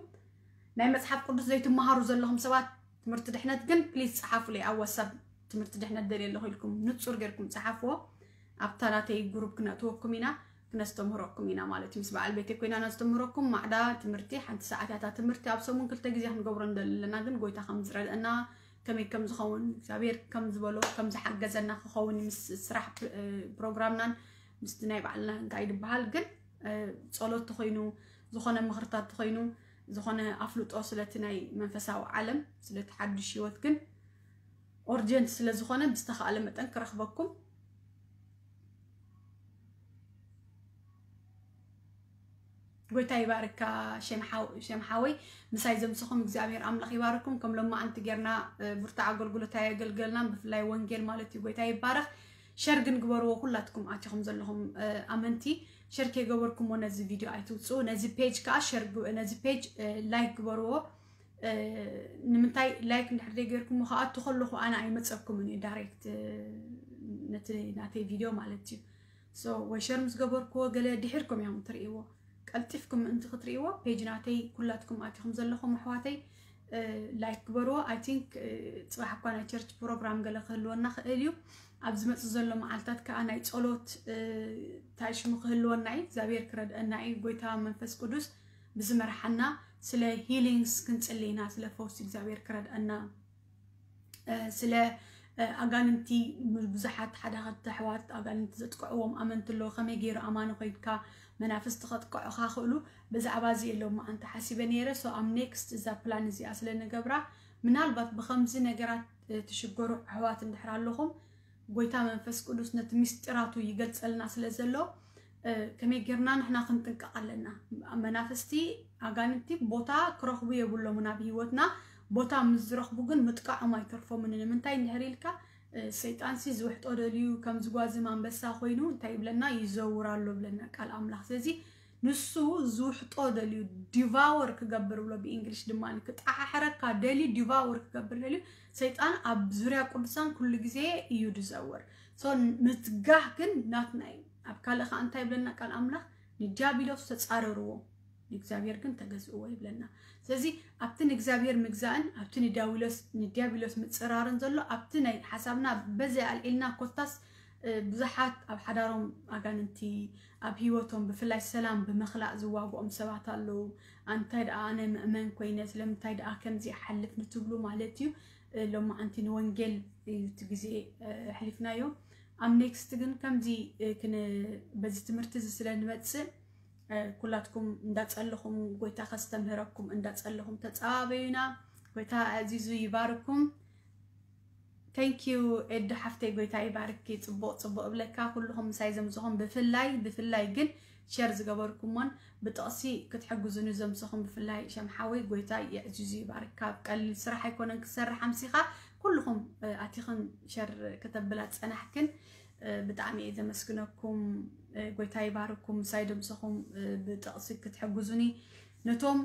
ናይ መጽሓፍ ቅዱስ ዘይትመሃሩ ዘለኹም ሰባት ትምህርቲ ድሕነት ግን ፕሊዝ ጸሓፉለይ ኣብ ዋትሳፕ። ትምህርቲ ድሕነት ደልየ ኣለኹ ኢልኩም ንጹር ጌርኩም ጸሓፍዎ። ኣብታ ናተይ ግሩፕ ክነእትወኩም ኢና፣ ክነስተምህረኩም ኢና ማለት እዩ። ምስ በዓል ቤተይ ኮይና ነስተምህረኩም። ማዕዳ ትምህርቲ ሓንቲ ሰዓት እያ እታ ትምህርቲ። ኣብ ሰሙን ክልተ ግዜ ክንገብሮ ንደሊ ኣለና፣ ግን ጎይታ ከም ዝረድአና፣ ከመይ ከም ዝኸውን፣ እግዚኣብሔር ከም ዝበሎ፣ ከም ዝሓገዘና ክኸውን ምስ ስራሕ ፕ-፣ እ፣ ፕሮግራምናን ምስቲ ናይ ባዕልና እንታይ ድበሃል ግን፣ እ፣ ጸሎት ተኾይኑ፣ ዝኾነ ምኽርታት ተኾይኑ፣ ዝኾነ ኣፍልጦ ስለቲ ናይ መንፈሳዊ ዓለም፣ ስለቲ ሓድሽ ህይወት ግን ኦርጀንት ስለ ዝኾነ ብዝተኻእለ መጠን ክረኽበኩም። ጎይታ ይባርካ ሸም ሓው-፣ ሸም ሓወይ፣ ምሳይ ዘምሰኹም እግዚኣብሔር ኣምላኽ ይባርኩም። ከም ሎማዓንቲ ጌርና፣ እ፣ ብርቱዕ ኣገልግሎት ኣየገልገልናን፣ ብፍላይ ወንጌል ማለት እዩ። ጎይታ ይባረኽ። ሸር ግን ግበርዎ፣ ኩላትኩም ኣቲኹም ዘለኹም፣ እ፣ ኣመንቲ ሸር ከይገበርኩሞ ነዚ ቪድዮ ኣይትውፅኡ። ነዚ ፔጅ ከዓ ሸር ግ-፣ ነዚ ፔጅ፣ እ፣ ላይክ ግበርዎ። እ፣ ንምንታይ ላይክ እንድሕር ዘይገርኩሞ ክኣቱ ከለኹ ኣነ ኣይመፀኩምን እዩ ዳይሬክት፣ እ፣ ነቲ ናተይ ቪድዮ ማለት እዩ። ሶ ወይ ሸር ምስ ገበርኩዎ ገለ ድሒርኩም እዮም ትርእይዎ። ቀልጢፍኩም ምእንቲ ክትርእይዎ ፔጅ ናተይ ኩላትኩም ኣቲኹም ዘለኹም ኣሕዋተይ፣ እ፣ ላይክ ግበርዎ። ኣይ ቲንክ፣ እ፣ ፅባሕ እኳ ናይ ቸርች ፕሮግራም ገለ ክህልወና ክእል እዩ። ኣብ ዝመፅእ ዘሎ መዓልታት ከዓ ናይ ጸሎት፣ እ፣ እንታይ ሽሙ ክህልወና እዩ። እግዚኣብሔር ክረድአና እዩ። ጎይታ መንፈስ ቅዱስ ብዝመርሓና ስለ ሂሊንግስ ክንጽሊ ኢና፣ ስለ ፈውሲ እግዚኣብሔር ክረድአና። እ፣ ስለ፣ እ፣ ኣጋንንቲ ብዙሓት ሓደ ክልተ ኣሕዋት ኣጋንንቲ ዘጥቅዕዎም ኣመንቲ ኣለዉ። ከመይ ገይሩ ኣማኒ ኮይንካ መናፍስቲ ከጥቅዑኻ ክእሉ ብዛዕባ እዚ የለውም ኣንተ ሓሲበ ነይረ። ሶ ኣብ ኔክስት እዛ ፕላን እዚኣ ስለ ንገብራ ምናልባት ብኸምዚ ነገራት፣ እ፣ ትሽገሩ ኣሕዋት እንድሕር ኣለኹም ጎይታ መንፈስ ቅዱስ ነቲ ምስጢራቱ ይገልጸልና ስለ ዘሎ፣ እ፣ ከመይ ጌርና ንሕና ክንጥንቀቕ ኣለና። መናፍስቲ ኣጋንንቲ ቦታ ክረኽቡ የብሎምን ኣብ ህይወትና። ቦታ ምስ ዝረኽቡ ግን ምጥቃዖም ኣይተርፎምን። ንምንታይ እንድሕር ኢልካ፣ እ፣ ሰይጣንሲ ዝውሕጦ ደልዩ ከም ዝጓዝም ኣንበሳ ኮይኑ እንታይ ይብለና? ይዘውር ኣሎ ብለና ቃል ኣምላኽ። ስለዚ ንሱ ዝውሕጦ ደልዩ ዲቫወር ክገብር ብሎ ብእንግሊሽ ድማ ክጠሓሕረካ ደልዩ ዲቫወር ክገብር ደልዩ ሰይጣን ኣብ ዙርያ ቅዱሳን ኩሉ ግዜ እዩ ድዘውር። ሶ ምትጋህ ግን ናትና እዩ። ኣብ ካልእ ከዓ እንታይ ይብለና ቃል ኣምላኽ? ንዲያብሎስ ተጻረርዎ ንእግዚኣብሔር ግን ተገዝእዎ ይብለና። ስለዚ ኣብቲ ንእግዚኣብሔር ምግዛእን ኣብቲ ንዲያብሎስ ንዲያብሎስ ምጽራርን ዘሎ ኣብቲ ናይ ሓሳብና በዚ ኣልዒልና ኮታስ፣ እ፣ ብዙሓት ኣብ ሓዳሮም ኣጋንንቲ ኣብ ህይወቶም ብፍላይ ሰላም ብምኽላእ ዝዋግኦም ሰባት ኣለዉ። ኣንታይ ደኣ ኣነ ምእመን ኮይነ ስለምንታይ ደኣ ከምዚ ይሓልፍ ንትብሉ ማለት እዩ። እ፣ ሎማዓንቲ ንወንጌል እዩ እቲ ግዜ፣ እ፣ ኣሕሊፍናዮ። ኣብ ኔክስት ግን ከምዚ፣ እ፣ ክን-፣ በዚ ትምህርቲ እዚ ስለ ንመጽእ፣ እ፣ ኩላትኩም እንዳጸለኹም ጎይታ ከስተምህረኩም እንዳጸለኹም ተጸባበዩና። ጎይታ ኣዚዙ ይባርኩም። Thank you ኤዱ ሓፍተይ፣ ጎይታ ይባርኪ። ጽቡቕ ጽቡቕ እብለካ ኩልኹም ምሳይ ዘምዝኹም ብፍላይ ብፍላይ ግን ሸር ዝገበርኩሞን ብጥቕሲ ክትሕግዙኒ ዘምስኹም ብፍላይ ሸም ሓወይ ጎይታ የዕዚዙ ይባርካ። ቀሊል ስራሕ ኣይኮነን ክትሰርሕ ኣምሲኻ። ኩልኹም፣ እ፣ ኣቲኽን ሸር ከተብላ ጸናሕክን፣ እ፣ ብጣዕሚ እየ ዘመስግነኩም። እ፣ ጎይታ ይባርኩም። ምሳይ ደምሰኹም፣ እ፣ ብጥቕሲ ክትሕግዙኒ ነቶም፣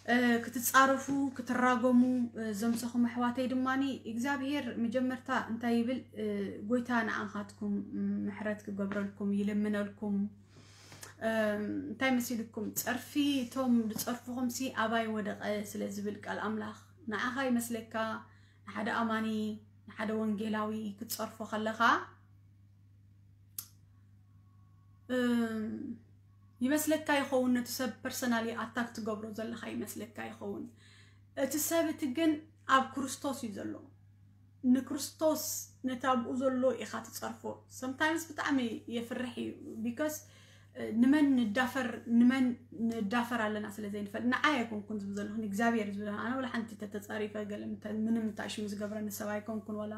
እ፣ ክትጻረፉ፣ ክትራገሙ፣ እ፣ ዘምሰኹም ኣሕዋተይ ድማኒ እግዚኣብሄር መጀመርታ እንታይ ይብል? እ፣ ጎይታ ንዓኻትኩም ምሕረት ክገብረልኩም ይልምነልኩም። እ፣ እንታይ መሲልኩም? ጸርፊ እቶም ዝጸርፍኹምሲ ኣባይ ወደቐ ስለ ዝብል ቃል ኣምላኽ። ንዓኻ ይመስለካ ንሓደ ኣማኒ፣ ንሓደ ወንጌላዊ ክትጸርፎ ከለኻ፣ እም፣ ይመስለካ ይኸውን ነቲ ሰብ ፐርሰናሊ ኣታክ ትገብሮ ዘለኻ ይመስለካ ይኸውን። እቲ ሰብ እቲ ግን ኣብ ክርስቶስ እዩ ዘሎ። ንክርስቶስ ነቲ ኣብኡ ዘሎ ኢኻ ትጸርፎ። ሰምታይምስ ብጣዕሚ የፍርሕ እዩ። ቢካስ ንመን ንዳፈር ንመን ንዳፈር ኣለና ስለ ዘይንፈልጥ፣ ንዓይ ኣይኮንኩን ዝብል ዘለኹ ንእግዚኣብሔር ዝብል። ኣነ ወላ ሓንቲ ተተፃሪፈ ገለ ምተ- ምንም ታሽሙ ዝገብረኒ ሰብ ኣይኮንኩን፣ ወላ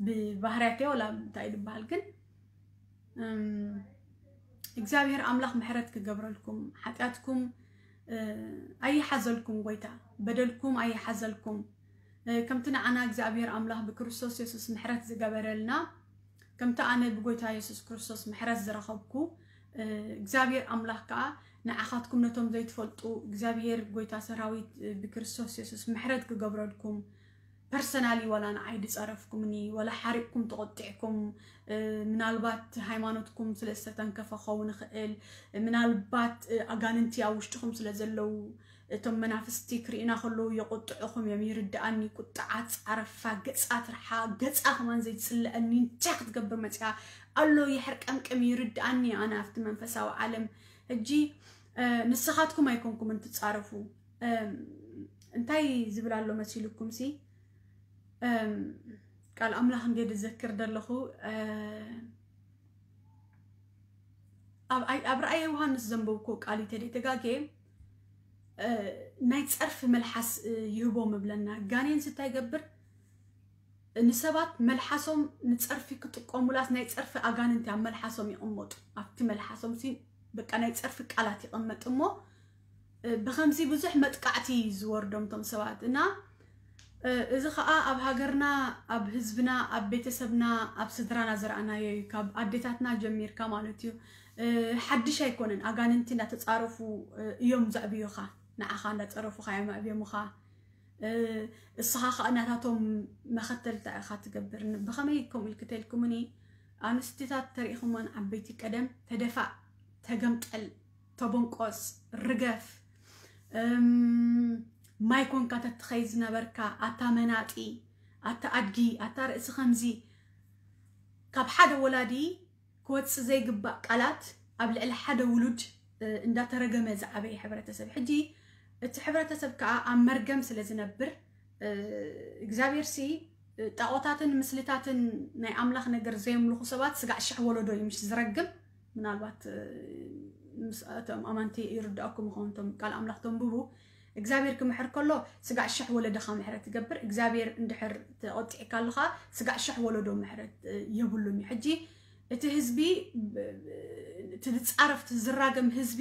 ብባህርያተይ ወላ እንታይ ዝበሃል። ግን እም፣ እግዚኣብሔር ኣምላኽ ምሕረት ክገብረልኩም፣ ሓጢኣትኩም እ፣ ኣይሓዘልኩም ጎይታ፣ በደልኩም ኣይሓዘልኩም። እ፣ ከምቲ ንዓና እግዚኣብሔር ኣምላኽ ብክርስቶስ የሱስ ምሕረት ዝገበረልና፣ ከምቲ ኣነ ብጎይታ የሱስ ክርስቶስ ምሕረት ዝረኸብኩ፣ እ፣ እግዚኣብሔር ኣምላኽ ከዓ ንዓኻትኩም ነቶም ዘይትፈልጡ እግዚኣብሔር ጎይታ ሰራዊት፣ እ፣ ብክርስቶስ የሱስ ምሕረት ክገብረልኩም። ፐርሰናሊ ወላ ንዓይ ድጸረፍኩምኒ፣ ወላ ሓሪቕኩም ተቖጢዕኩም፣ እ፣ ምናልባት ሃይማኖትኩም ስለ ዝተተንከፈ ክኸውን ይኽእል፣ ምናልባት፣ እ፣ ኣጋንንቲ ኣብ ውሽጥኹም ስለ ዘለዉ፣ እቶም መናፍስቲ ክርእዩና ከለዉ የቑጥዑኹም እዮም፣ ይርድኣኒ። ቁጥዓ ጻረፋ፣ ገጻ ትርሓ፣ ገጻ ከማን ዘይትጽልኣኒ፣ እንታይ ክትገብር መጺኣ ኣሎ፣ ይሕርቀምቅም፣ ይርድኣኒ። ኣነ ኣብቲ መንፈሳዊ ዓለም ሕጂ፣ እ፣ ንስኻትኩም ኣይኮንኩምን ትጻረፉ። እም፣ እንታይ ዝብል ኣሎ መሲልኩም ሲ? እም፣ ቃል ኣምላኽ እንዴ ዝዘክር ዘለኹ፣ እ፣ ኣብ ኣይ- ኣብ ራእየ ዮሃንስ ዘንበብኩ ቃል እዩ ተደይ ተጋጌ፣ እ፣ ናይ ጸርፊ መልሓስ፣ እ፣ ይህቦም እብለና። ጋኔንስ እንታይ ይገብር? ንሰባት መልሓሶም ንጸርፊ ክጥቀሙላስ ናይ ጸርፊ ኣጋንንቲ ኣብ መልሓሶም ይቕመጡ። ኣብቲ መልሓሶም ሲ በቃ ናይ ጸርፊ ቃላት ይቕመጥ እሞ፣ እ፣ ብኸምዚ ብዙሕ መጥቃዕቲ ዝወርዶም እቶም ሰባት። እና፣ እ፣ እዚ ኸኣ ኣብ ሃገርና፣ ኣብ ህዝብና፣ ኣብ ቤተሰብና፣ ኣብ ስድራና ዝረኣናዮ እዩ። ካብ ኣዴታትና ጀሚርካ ማለት እዩ። እ፣ ሓድሽ ኣይኮነን። ኣጋንንቲ እንዳተጻረፉ፣ እ፣ እዮም ዘዕብዩኻ። ንዓኻ እንዳጸረፉኻ እዮም ኣዕብዮምኻ። እ፣ እስኻ ኸኣ ናታቶም መኸተልታ ኢኻ ትገብር። ን- ብኸመይ ከምኡ ኢልክ ተልኩምኒ? ኣንስትታት ተሪእኹመን ዓበይቲ ቀደም ተደፋእ፣ ተገምጠል፣ ተቦንቆስ፣ ርገፍ፣ እም፣ ማይ ኮንካ ተትኸይ ዝነበርካ፣ ኣታ መናጢ፣ ኣታ ኣድጊ፣ ኣታ ርእሲ ከምዚ፣ ካብ ሓደ ወላዲ ክወጽእ ዘይግባእ ቃላት ኣብ ልዕሊ ሓደ ውሉድ፣ እ፣ እንዳተረገመ ዝዓበየ ሕብረተሰብ። ሕጂ እቲ ሕብረተሰብ ከዓ ኣብ መርገም ስለ ዝነብር፣ እ፣ እግዚኣብሔር ሲ፣ እ፣ ጣዖታትን ምስልታትን ናይ ኣምላኽ ነገር ዘየምልኹ ሰባት ስጋዕ ሽሕ ወለዶ እዩ ምሽ ዝረግም። ምናልባት፣ እ፣ ምስ እቶም ኣማንቲ ይርድኣኩም ይኸውን፣ እቶም ቃል ኣምላኽ ተንብቡ። እግዚኣብሔር ክምሕር ከሎ ስጋዕ ሽሕ ወለደኻ ምሕረት ይገብር። እግዚኣብሔር እንድሕር ተቆጢዕካ ኣለኻ፣ ስጋዕ ሽሕ ወለዶ ምሕረት፣ እ፣ የብሉን እዩ። ሕጂ እቲ ህዝቢ፣ ብ- ብ- እቲ ዝጻረፍ፣ እቲ ዝራገም ህዝቢ፣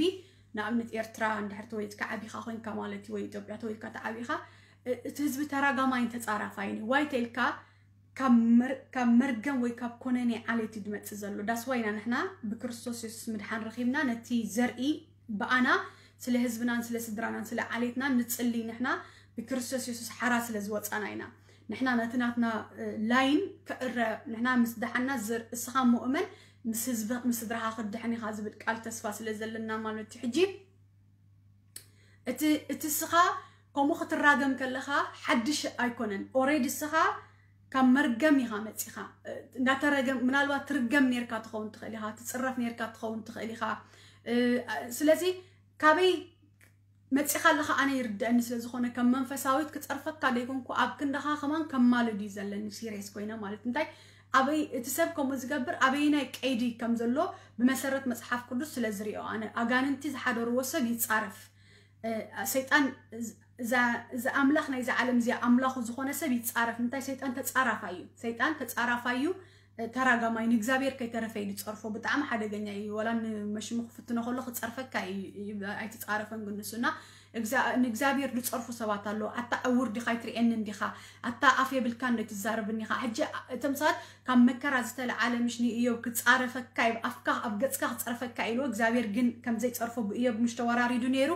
ንኣብነት ኤርትራ እንድሕር ተወሊድካ ዓቢኻ ኮይንካ ማለት እዩ፣ ወይ ኢትዮጵያ ተወሊድካ ተዓቢኻ፣ እ- እቲ ህዝቢ ተራጋማይን ተጻራፋይን እዩ። ዋይ ተልካ ካብ መር- ካብ መርገም ወይ ካብ ኮነኔ ዓሌት እዩ ዝመጽእ ዘሎ። ዳስ ዋይና ንሕና ብክርስቶስ የሱስ ምድሓን ረኺብና፣ ነቲ ዘርኢ ብኣና ስለ ህዝብናን ስለ ስድራናን ስለ ዓሌትናን ንጽሊ። ንሕና ብክርስቶስ የሱስ ሓራ ስለ ዝወጻና ኢና። ንሕና ነቲ ናትና፣ እ፣ ላይን ክእረ፣ ንሕና ምስ ደሓና ዝር-፣ እስኻ ምእመን ምስ ህዝቢ፣ ምስ ስድራኻ ክትድሕን ኢኻ ዝብል ቃል ተስፋ ስለ ዘለና ማለት እዩ። ሕጂ እቲ፣ እቲ እስኻ ከምኡ ክትራገም ከለኻ ሓድሽ ኣይኮነን። ኦሬዲ እስኻ ካብ መርገም ኢኻ መጺኻ። እ፣ እንዳተረገም፣ ምናልባት ትርገም ኔርካ ትኸውን ትኽእል ኢኻ፣ ትጽረፍ ኔርካ ትኸውን ትኽእል ኢኻ። እ፣ ስለዚ ካበይ መጺኻ ኣለኻ ኣነ ይርድኣኒ ስለ ዝኾነ፣ ከም መንፈሳዊት ክጸርፈካ ደይኮንኩ ኣብ ክንድኻ ከማን ከማልድ እዩ ዘለኒ ሲሪየስ ኮይነ ማለት። እንታይ ኣበይ እቲ ሰብ ከምኡ ዝገብር ኣበይናይ ቀይዲ ከም ዘሎ ብመሰረት መጽሓፍ ቅዱስ ስለ ዝሪኦ ኣነ ኣጋንንቲ ዝሓደርዎ ሰብ ይጻረፍ። እ፣ ሰይጣን ዝ- እዛ እዚ ኣምላኽ ናይዚ ዓለም እዚኣ ኣምላኹ ዝኾነ ሰብ ይጻረፍ። እንታይ ሰይጣን ተጻራፋይ እዩ። ሰይጣን ተጻራፋይ እዩ። ተራጋማይ ንእግዚኣብሔር ከይተረፈ እዩ ዝጸርፎ። ብጣዕሚ ሓደገኛ እዩ። ወላ ንመሽሙ ክፍትኖ ከሎ ክጸርፈካ እዩ። እዩ- ኣይትጻረፈን ግን ንሱ እና እግዛ- ንእግዚኣብሔር ዝጸርፉ ሰባት ኣለዉ። ኣታ ዕውር ዲኻ ኣይትርእየንን ዲኻ? ኣታ ኣፍ የብልካን ዶ ኣይትዛረብን ኢኻ? ሕጂ እቶም ሰባት ካብ መከራ ዝተለዓለ ምሽ ንእዮብ ክጻረፈካ እዩ፣ ኣፍካ ኣብ ገጽካ ክጸርፈካ ኢልዎ እግዚኣብሔር ግን ከም ዘይጸርፎ ብእዮብ ምሽ ተወራሪዱ ነይሩ።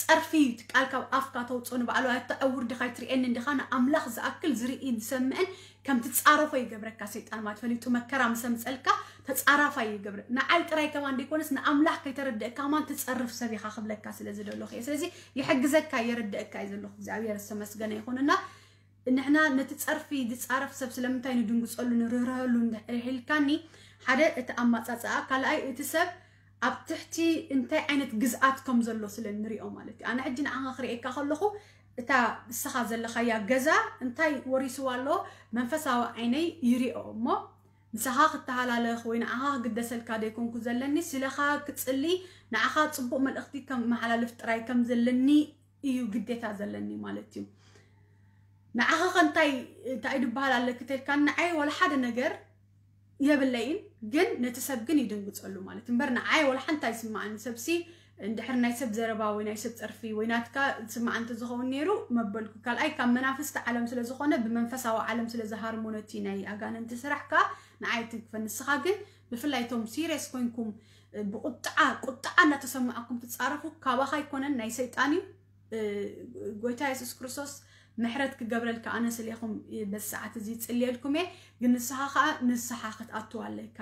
ጸርፊ እዩ እቲ ቃል ካብ ኣፍካ ተውጽኦ ንባዕሉ። ኣታ ዕውር ዲኻ ኣይትርእየንን ዲኻ? ንኣምላኽ ዝኣክል ዝርእይን ዝሰምዕን ከም ትጻረፎ ይገብረካ ሰይጣን ማለት ፈሊጡ መከራ ምስ ኣምጸልካ ተጻራፋይ ይገብር። ንዓይ ጥራይ ከማን ደይኮነስ ንኣምላኽ ከይተረድእካ ከማን ትጸርፍ ሰብ ኢኻ ክብለካ ስለ ዝደለኹ እየ። ስለዚ ይሕግዘካ የረድእካ እዩ ዘለኹ። እግዚኣብሔር ዝተመስገነ ይኹንና ንሕና ነቲ ጸርፊ ዝጻረፍ ሰብ ስለምንታይ ንድንግጸሉ ንርህረሉ እንድሕር ኢልካኒ ሓደ እቲ ኣማጻጽኣ፣ ካልኣይ እቲ ሰብ ኣብ ትሕቲ እንታይ ዓይነት ግዝኣት ከም ዘሎ ስለ ንሪኦ ማለት እዩ። ኣነ ሕጂ ንዓኻ ክርእየካ ከለኹ እታ ንስኻ ዘለኻያ ገዛ እንታይ ወሪስዋ ኣሎ መንፈሳዊ ዓይነይ ይሪኦ እሞ ምሳኻ ክተሃላለኽ ወይ ንዓኻ ክግደሰልካ ደይኮንኩ ዘለኒ፣ ስለኻ ክጽሊ፣ ንዓኻ ጽቡቕ መልእኽቲ ከም መሓላልፍ ጥራይ ከም ዘለኒ እዩ ግዴታ ዘለኒ ማለት እዩ። ንዓኻ ከ እንታይ እንታይ ድበሃል ኣለኪ ተልካ፣ ንዓይ ወላ ሓደ ነገር የብለይን፣ ግን ነቲ ሰብ ግን ይድንግጸሉ ማለት እምበር ንዓይ ወላ ሓንቲ ኣይስማዓኒ። ሰብሲ እንድሕር ናይ ሰብ ዘረባ ወይ ናይ ሰብ ጸርፊ ወይ ናትካ ዝስማዕ እንተ ዝኸውን ነይሩ መበልኩ። ካልኣይ ካብ መናፍስቲ ዓለም ስለ ዝኾነ ብመንፈሳዊ ዓለም ስለ ዝሃርሞ ነቲ ናይ ኣጋንንቲ ስራሕ ከኣ ንዓይ ትንክፈ። ንስኻ ግን ብፍላይ እቶም ሲሪየስ ኮይንኩም ብቁጥዓ ቁጥዓ እናተሰማዕኩም ትጻረፉ ካባኻ ኣይኮነን ናይ ሰይጣን እዩ። ጎይታ የሱስ ክርስቶስ ምሕረት ክገብረልካ ኣነ ስሌኹም በዚ ሰዓት እዚ ይጽልየልኩም እየ። ግን ንስኻ ከኣ ንስሓ ክትኣትው ኣለካ።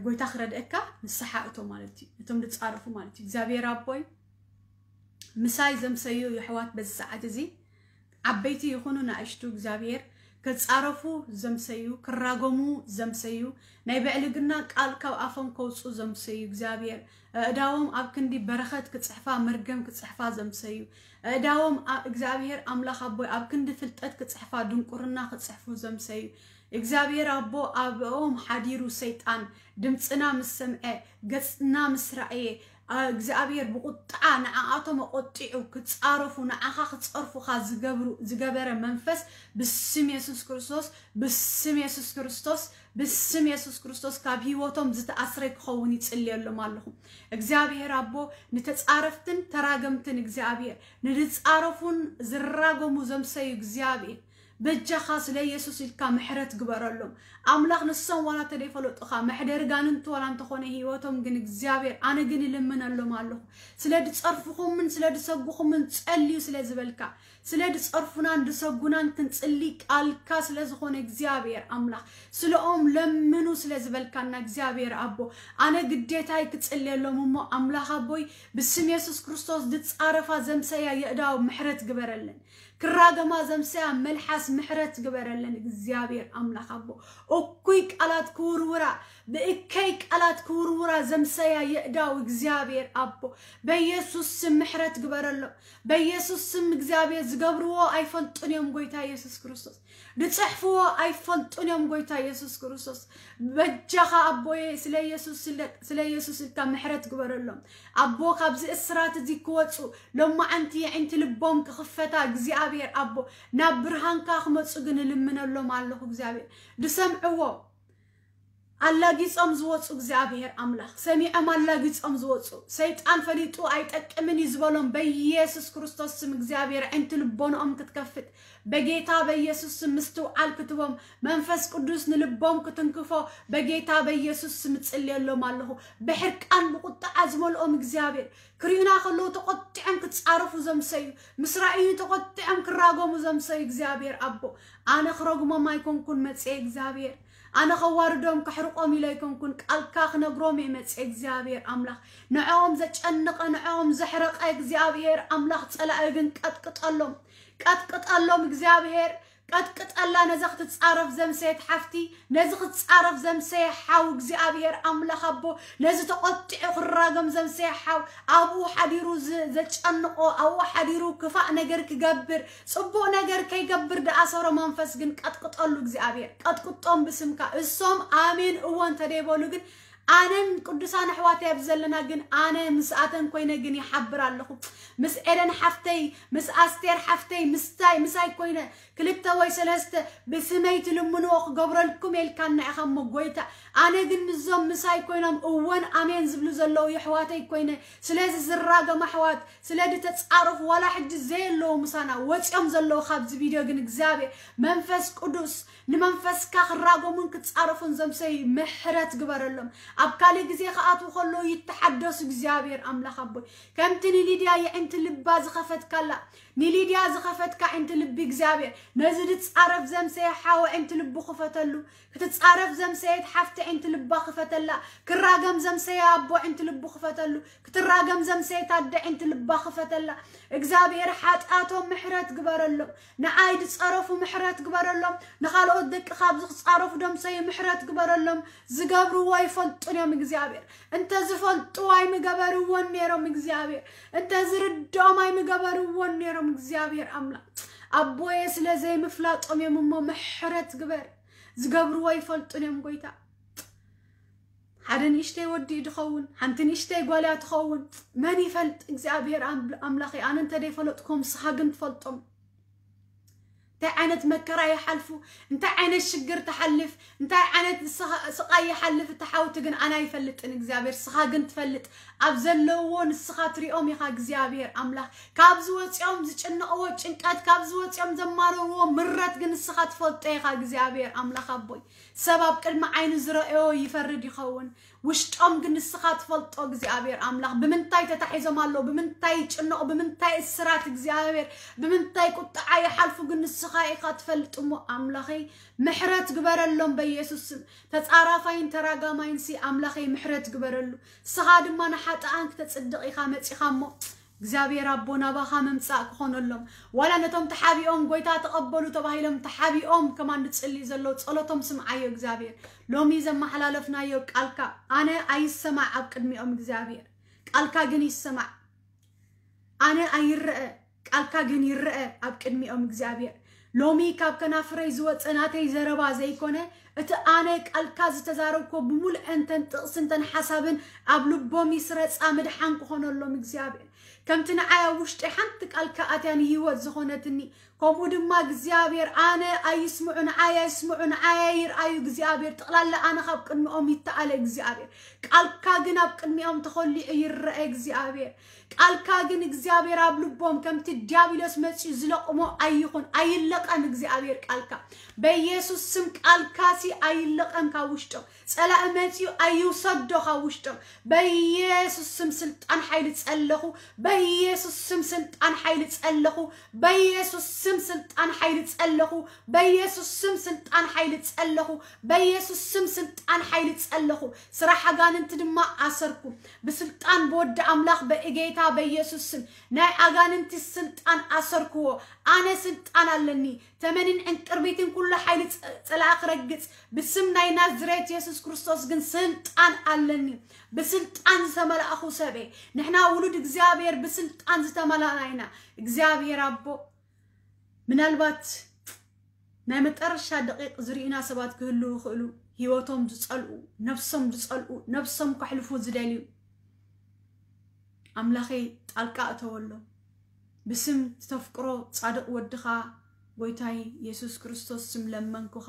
ጎይታ ክረድአካ ንስሓ እቶ ማለት እዩ። እቶም ዝጻረፉ ማለት እዩ። እግዚኣብሔር ኣቦይ ምሳይ ዘምሰዩ የሕዋት በዚ ሰዓት እዚ ዓበይቲ ይኹኑ ንኣሽቱ እግዚኣብሔር ክጻረፉ ዘምሰዩ፣ ክራገሙ ዘምሰዩ፣ ናይ ብዕልግና ቃል ካብ ኣፎም ከውጹ ዘምሰዩ እግዚኣብሔር ኣእዳዎም ኣብ ክንዲ በረኸት ክጽሕፋ መርገም ክጽሕፋ ዘምሰዩ፣ ኣእዳዎም እግዚኣብሔር ኣምላኽ ኣቦይ ኣብ ክንዲ ፍልጠት ክጽሕፋ ድንቁርና ክጽሕፉ ዘምሰዩ እግዚኣብሔር ኣቦ ኣብኦም ሓዲሩ ሰይጣን ድምፅና ምስ ሰምዐ ገፅና ምስ ረኣየ እግዚኣብሔር ብቁጣ ንዓኣቶም ኣቆጢዑ ክፃረፉ ንዓኻ ክፀርፉኻ ዝገብሩ ዝገበረ መንፈስ ብስም የሱስ ክርስቶስ ብስም የሱስ ክርስቶስ ብስም የሱስ ክርስቶስ ካብ ህይወቶም ዝተኣስረ ክኸውን ይጽልየሎም ኣለኹ። እግዚኣብሔር ኣቦ ንተጻረፍትን ተራገምትን እግዚኣብሔር ንዝጻረፉን ዝራገሙ ዘምሰዩ እግዚኣብሔር በጃኻ ስለ የሱስ ኢልካ ምሕረት ግበረሎም ኣምላኽ። ንሶም ዋላ ተደይፈለጡኻ መሕደሪ ጋንንቲ ዋላ እንተኾነ ህይወቶም ግን እግዚኣብሔር ኣነ ግን ይልምነሎም ኣለኹ። ስለ ድጸርፍኹምን ስለ ድሰጉኹምን ጸልዩ ስለ ዝበልካ ስለ ድጸርፉናን ድሰጉናን ክንጽሊ ቃልካ ስለ ዝኾነ እግዚኣብሔር ኣምላኽ ስለኦም ለምኑ ስለ ዝበልካና እግዚኣብሔር ኣቦ ኣነ ግዴታይ ክጽልየሎም እሞ ኣምላኽ ኣቦይ ብስም የሱስ ክርስቶስ ድጻረፋ ዘምሰያ የእዳው ምሕረት ግበረለን። ክራገማ ዘምሰያ መልሓስ ምሕረት ግበረለን እግዚኣብሔር ኣምላኽ ኣቦ። እኩይ ቃላት ክውርውራ ብእከይ ቃላት ክውርውራ ዘምሰያ የእዳው እግዚኣብሔር ኣቦ በኢየሱስ ስም ምሕረት ግበረሎም። በኢየሱስ ስም እግዚኣብሔር ዝገብርዎ ኣይፈልጡን እዮም ጎይታ ኢየሱስ ክርስቶስ። ዝጽሕፍዎ ኣይፈልጡን እዮም ጎይታ ኢየሱስ ክርስቶስ። በጃኻ ኣቦየ ስለ ኢየሱስ ስለ ኢየሱስ ኢልካ ምሕረት ግበረሎም ኣቦ። ካብዚ እስራት እዚ ክወጹ ሎማዓንቲ የዒንቲ ልቦም ክኽፈታ እግዚኣብሔር ኣቦ ናብ ብርሃንካ ክመጹ ግን እልምነሎም ኣለኹ እግዚኣብሔር። ዝሰምዕዎ ኣላጊጾም ዝወጹ እግዚኣብሔር ኣምላኽ ሰሚዖም ኣላጊጾም ዝወጹ ሰይጣን ፈሊጡ ኣይጠቅምን እዩ ዝበሎም በኢየሱስ ክርስቶስ ስም እግዚኣብሔር ዕንቲ ልቦንኦም ክትከፍት በጌታ በኢየሱስ ስም ምስትውዓል ክትቦም መንፈስ ቅዱስ ንልቦም ክትንክፎ በጌታ በኢየሱስ ስም እጽልየሎም ኣለኹ። ብሕርቃን ብቁጣዓ ዝመልኦም እግዚኣብሔር ክሪኡና ከለዉ ተቆጢዖም ክጻረፉ ዘምሰዩ ምስ ራእዩ ተቆጢዖም ክራጎሙ ዘምሰዩ እግዚኣብሔር ኣቦ ኣነ ክረጉሞም ኣይኮንኩን መጽየ እግዚኣብሔር ኣነ ከዋርዶም ከሕርቆም ኢለ ኣይኮንኩን ቃልካ ክነግሮም እየ መጽየ እግዚኣብሔር ኣምላኽ። ንዕኦም ዘጨንቐ ንዕኦም ዘሕረቐ እግዚኣብሔር ኣምላኽ ጸላኢ ግን ቀጥቅጠሎም ቀጥቅጠሎም እግዚኣብሔር ቀጥቅጠላ ነዛ ክትጻረፍ ዘምሰየት ሓፍቲ ነዚ ክትጻረፍ ዘምሰየ ሓው እግዚኣብሔር ኣምላኽ ኣቦ ነዚ ተቆጢዑ ክራገም ዘምሰየ ሓው ኣብኡ ሓዲሩ ዘጨንቆ ኣብኡ ሓዲሩ ክፋእ ነገር ክገብር ጽቡቕ ነገር ከይገብር ደኣሰሮ መንፈስ ግን ቀጥቅጠሉ እግዚኣብሔር ቀጥቅጦም ብስምካ እሶም ኣሜን እዎ እንተደይበሉ ግን ኣነን ቅዱሳን ኣሕዋተይ ኣብዚ ዘለና ግን ኣነ ምስኣተን ኮይነ ግን ይሓብር ኣለኹ። ምስ ኤደን ሓፍተይ ምስ ኣስቴር ሓፍተይ ምስታይ ምሳይ ኮይነ ክልተ ወይ ሰለስተ ብስመይ ትልምንዎ ክገብረልኩም ኢልካና ኢኻ እሞ ጎይታ ኣነ ግን ምስዞም ምሳይ ኮይኖም እወን ኣሜን ዝብሉ ዘለዉ የሕዋተይ ኮይነ ስለዚ ዝራገም ኣሕዋት ስለ ድተጻረፉ ዋላ ሕጂ ዘየለዉ ምሳና ወጺኦም ዘለዉ ካብዚ ቪድዮ ግን እግዚኣብሔር መንፈስ ቅዱስ ንመንፈስካ ክራጎሙን ክጻረፉን ዘምሰይ ምሕረት ግበረሎም። ኣብ ካልእ ግዜ ክኣትዉ ከለዉ ይተሓደሱ እግዚኣብሔር ኣምላኽ ኣቦይ። ከምቲ ንሊድያ የዕንቲ ልባ ዝኸፈትካላ ንሊድያ ዝኸፈትካ ዕንቲ ልቢ እግዚኣብሔር ነዚ ዝጻረፍ ዘምሰየ ሓወ ዕንቲ ልቡ ክፈተሉ ክትጻረፍ ዘምሰየት ሓፍቲ ዕንቲ ልባ ክፈተላ ክራገም ዘምሰየ ኣቦ ዕንቲ ልቡ ክፈተሉ ክትራገም ዘምሰየት ኣደ ዕንቲ ልባ ክፈተላ እግዚኣብሔር ሓጢኣቶም ምሕረት ግበረሎም ንዓይ ዝጸረፉ ምሕረት ግበረሎም ንኻልኦት ደቂ ካብዚ ክጻረፉ ደምሰዩ ምሕረት ግበረሎም ዝገብርዎ ኣይፈልጡን እዮም እግዚኣብሔር እንተ ዝፈልጡ ኣይምገበርዎን ነይሮም እግዚኣብሔር እንተ ዝርድኦም ኣይምገበርዎን ነይሮም እግዚኣብሔር ኣምላኽ ኣቦየ ስለ ዘይምፍላጦም እዮም እሞ ምሕረት ግበር ዝገብርዎ ይፈልጡን እዮም ጎይታ። ሓደ ንእሽተይ ወዲ እዩ ድኸውን፣ ሓንቲ ንእሽተይ ጓል እያ ትኸውን። መን ይፈልጥ እግዚኣብሔር ኣም- ኣምላኸይ? ኣነ እንተ ደይፈለጥኩም ንስኻ ግን ትፈልጦም። እንታይ ዓይነት መከራ ይሓልፉ፣ እንታይ ዓይነት ሽግር ትሓልፍ፣ እንታይ ዓይነት ስኻ- ስቓይ ይሓልፍ እቲ ሓውቲ ግን ኣነ ኣይፈልጥን እግዚኣብሔር፣ ስኻ ግን ትፈልጥ። ኣብ ዘለውዎ ንስኻ ትሪኦም ኢኻ እግዚኣብሔር ኣምላኽ። ካብ ዝወፅኦም ዝጭንቕዎ ጭንቀት፣ ካብ ዝወፅኦም ዘማረርዎ ምረት ግን ንስኻ ትፈልጦ ኢኻ እግዚኣብሔር ኣምላኽ ኣቦይ። ሰብ ኣብ ቅድሚ ዓይኑ ዝረእዮ ይፈርድ ይኸውን፣ ውሽጦም ግን ንስኻ ትፈልጦ እግዚኣብሔር ኣምላኽ። ብምንታይ ተታሒዞም ኣለዉ፣ ብምንታይ ይጭነቑ፣ ብምንታይ እስራት እግዚኣብሔር፣ ብምንታይ ቁጥዓ ይሓልፉ ግን ንስኻ ኢኻ ትፈልጥ እሞ ኣምላኸይ ምሕረት ግበረሎም በኢየሱስ ስም። ተጻራፋይን ተራጋማይን ሲ ኣምላኸይ ምሕረት ግበረሉ። ንስኻ ድማ ንሓጥኣን ክተጽድቕ ኢኻ መጺኻ እሞ እግዚኣብሔር ኣቦ ናባኻ ምምጻእ ክኾነሎም። ዋላ ነቶም ተሓቢኦም ጎይታ ተቐበሉ ተባሂሎም ተሓቢኦም ከማን ዝጽልዩ ዘለዉ ጸሎቶም ስምዓዮ እግዚኣብሔር። ሎሚ ዘመሓላለፍናዮ ቃልካ ኣነ ኣይሰማዕ ኣብ ቅድሚኦም እግዚኣብሔር፣ ቃልካ ግን ይሰማዕ። ኣነ ኣይረአ ቃልካ ግን ይረአ ኣብ ቅድሚኦም እግዚኣብሔር። ሎሚ ካብ ከናፍረይ ዝወፀ ናተይ ዘረባ ዘይኮነ እቲ ኣነ ቃልካ ዝተዛረብኮ ብምሉአን ተን ጥቕስን ተን ሓሳብን ኣብ ልቦም ይስረፃ ምድሓን ክኾነሎም እግዚኣብሔር። ከምቲ ንዓይ ኣብ ውሽጢ ሓንቲ ቃልካ ኣትያ ንህይወት ዝኾነትኒ ከምኡ ድማ እግዚኣብሔር ኣነ ኣይስምዑ ንዓይ ኣይስምዑ ንዓይ ኣይርኣዩ እግዚኣብሔር። ጠቕላላ ኣነ ካብ ቅድሚኦም ይተኣለ እግዚኣብሔር። ቃልካ ግን ኣብ ቅድሚኦም ተኾሊዑ ይረአ እግዚኣብሔር። ቃልካ ግን እግዚኣብሔር ኣብ ልቦም ከምቲ ዲያብሎስ መፂኡ ዝለቕሞ ኣይኹን ኣይለቐም እግዚኣብሔር ቃልካ። በኢየሱስ ስም ቃልካ ሲ ኣይለቐም ካብ ውሽጦም። ጸላኢ መጺኡ ኣይውሰዶ ካብ ውሽጦም። በኢየሱስ ስም ስልጣን ሓይሊ ጸለኹ። በኢየሱስ ስም ስልጣን ሓይሊ ጸለኹ። በኢየሱስ ስም ስልጣን ሓይሊ ጸለኹ። በኢየሱስ ስም ስልጣን ሓይሊ ጸለኹ። በኢየሱስ ስም ስልጣን ሓይሊ ጸለኹ። ስራሕ ኣጋንንቲ ድማ ኣሰርኩ። ብስልጣን ብወዲ ኣምላኽ በእጌታ በኢየሱስ ስም ናይ ኣጋንንቲ ስልጣን ኣሰርክዎ። ኣነ ስልጣን ኣለኒ። ተመንን ዕንቅርቢትን ኩሉ ሓይሊ ጸ- ጸላኢ ክረግጽ ብስም ናይ ናዝሬት የሱስ ክርስቶስ ግን ስልጣን ኣለኒ። ብስልጣን ዝተመላእኹ ሰበይ፣ ንሕና ውሉድ እግዚኣብሔር ብስልጣን ዝተመላእና ኢና። እግዚኣብሔር ኣቦ፣ ምናልባት ናይ መጠረሻ ደቂቕ ዝርእዩና ሰባት ክህልዉ ይኽእሉ፣ ህይወቶም ዝጸልኡ፣ ነብሶም ዝጸልኡ፣ ነብሶም ከሕልፉ ዝደልዩ። ኣምላኸይ ጣልቃ እተወሎም። ብስም ተፍቅሮ ጻድቕ ወድኻ ጎይታይ የሱስ ክርስቶስ ስም ለመንኩኻ።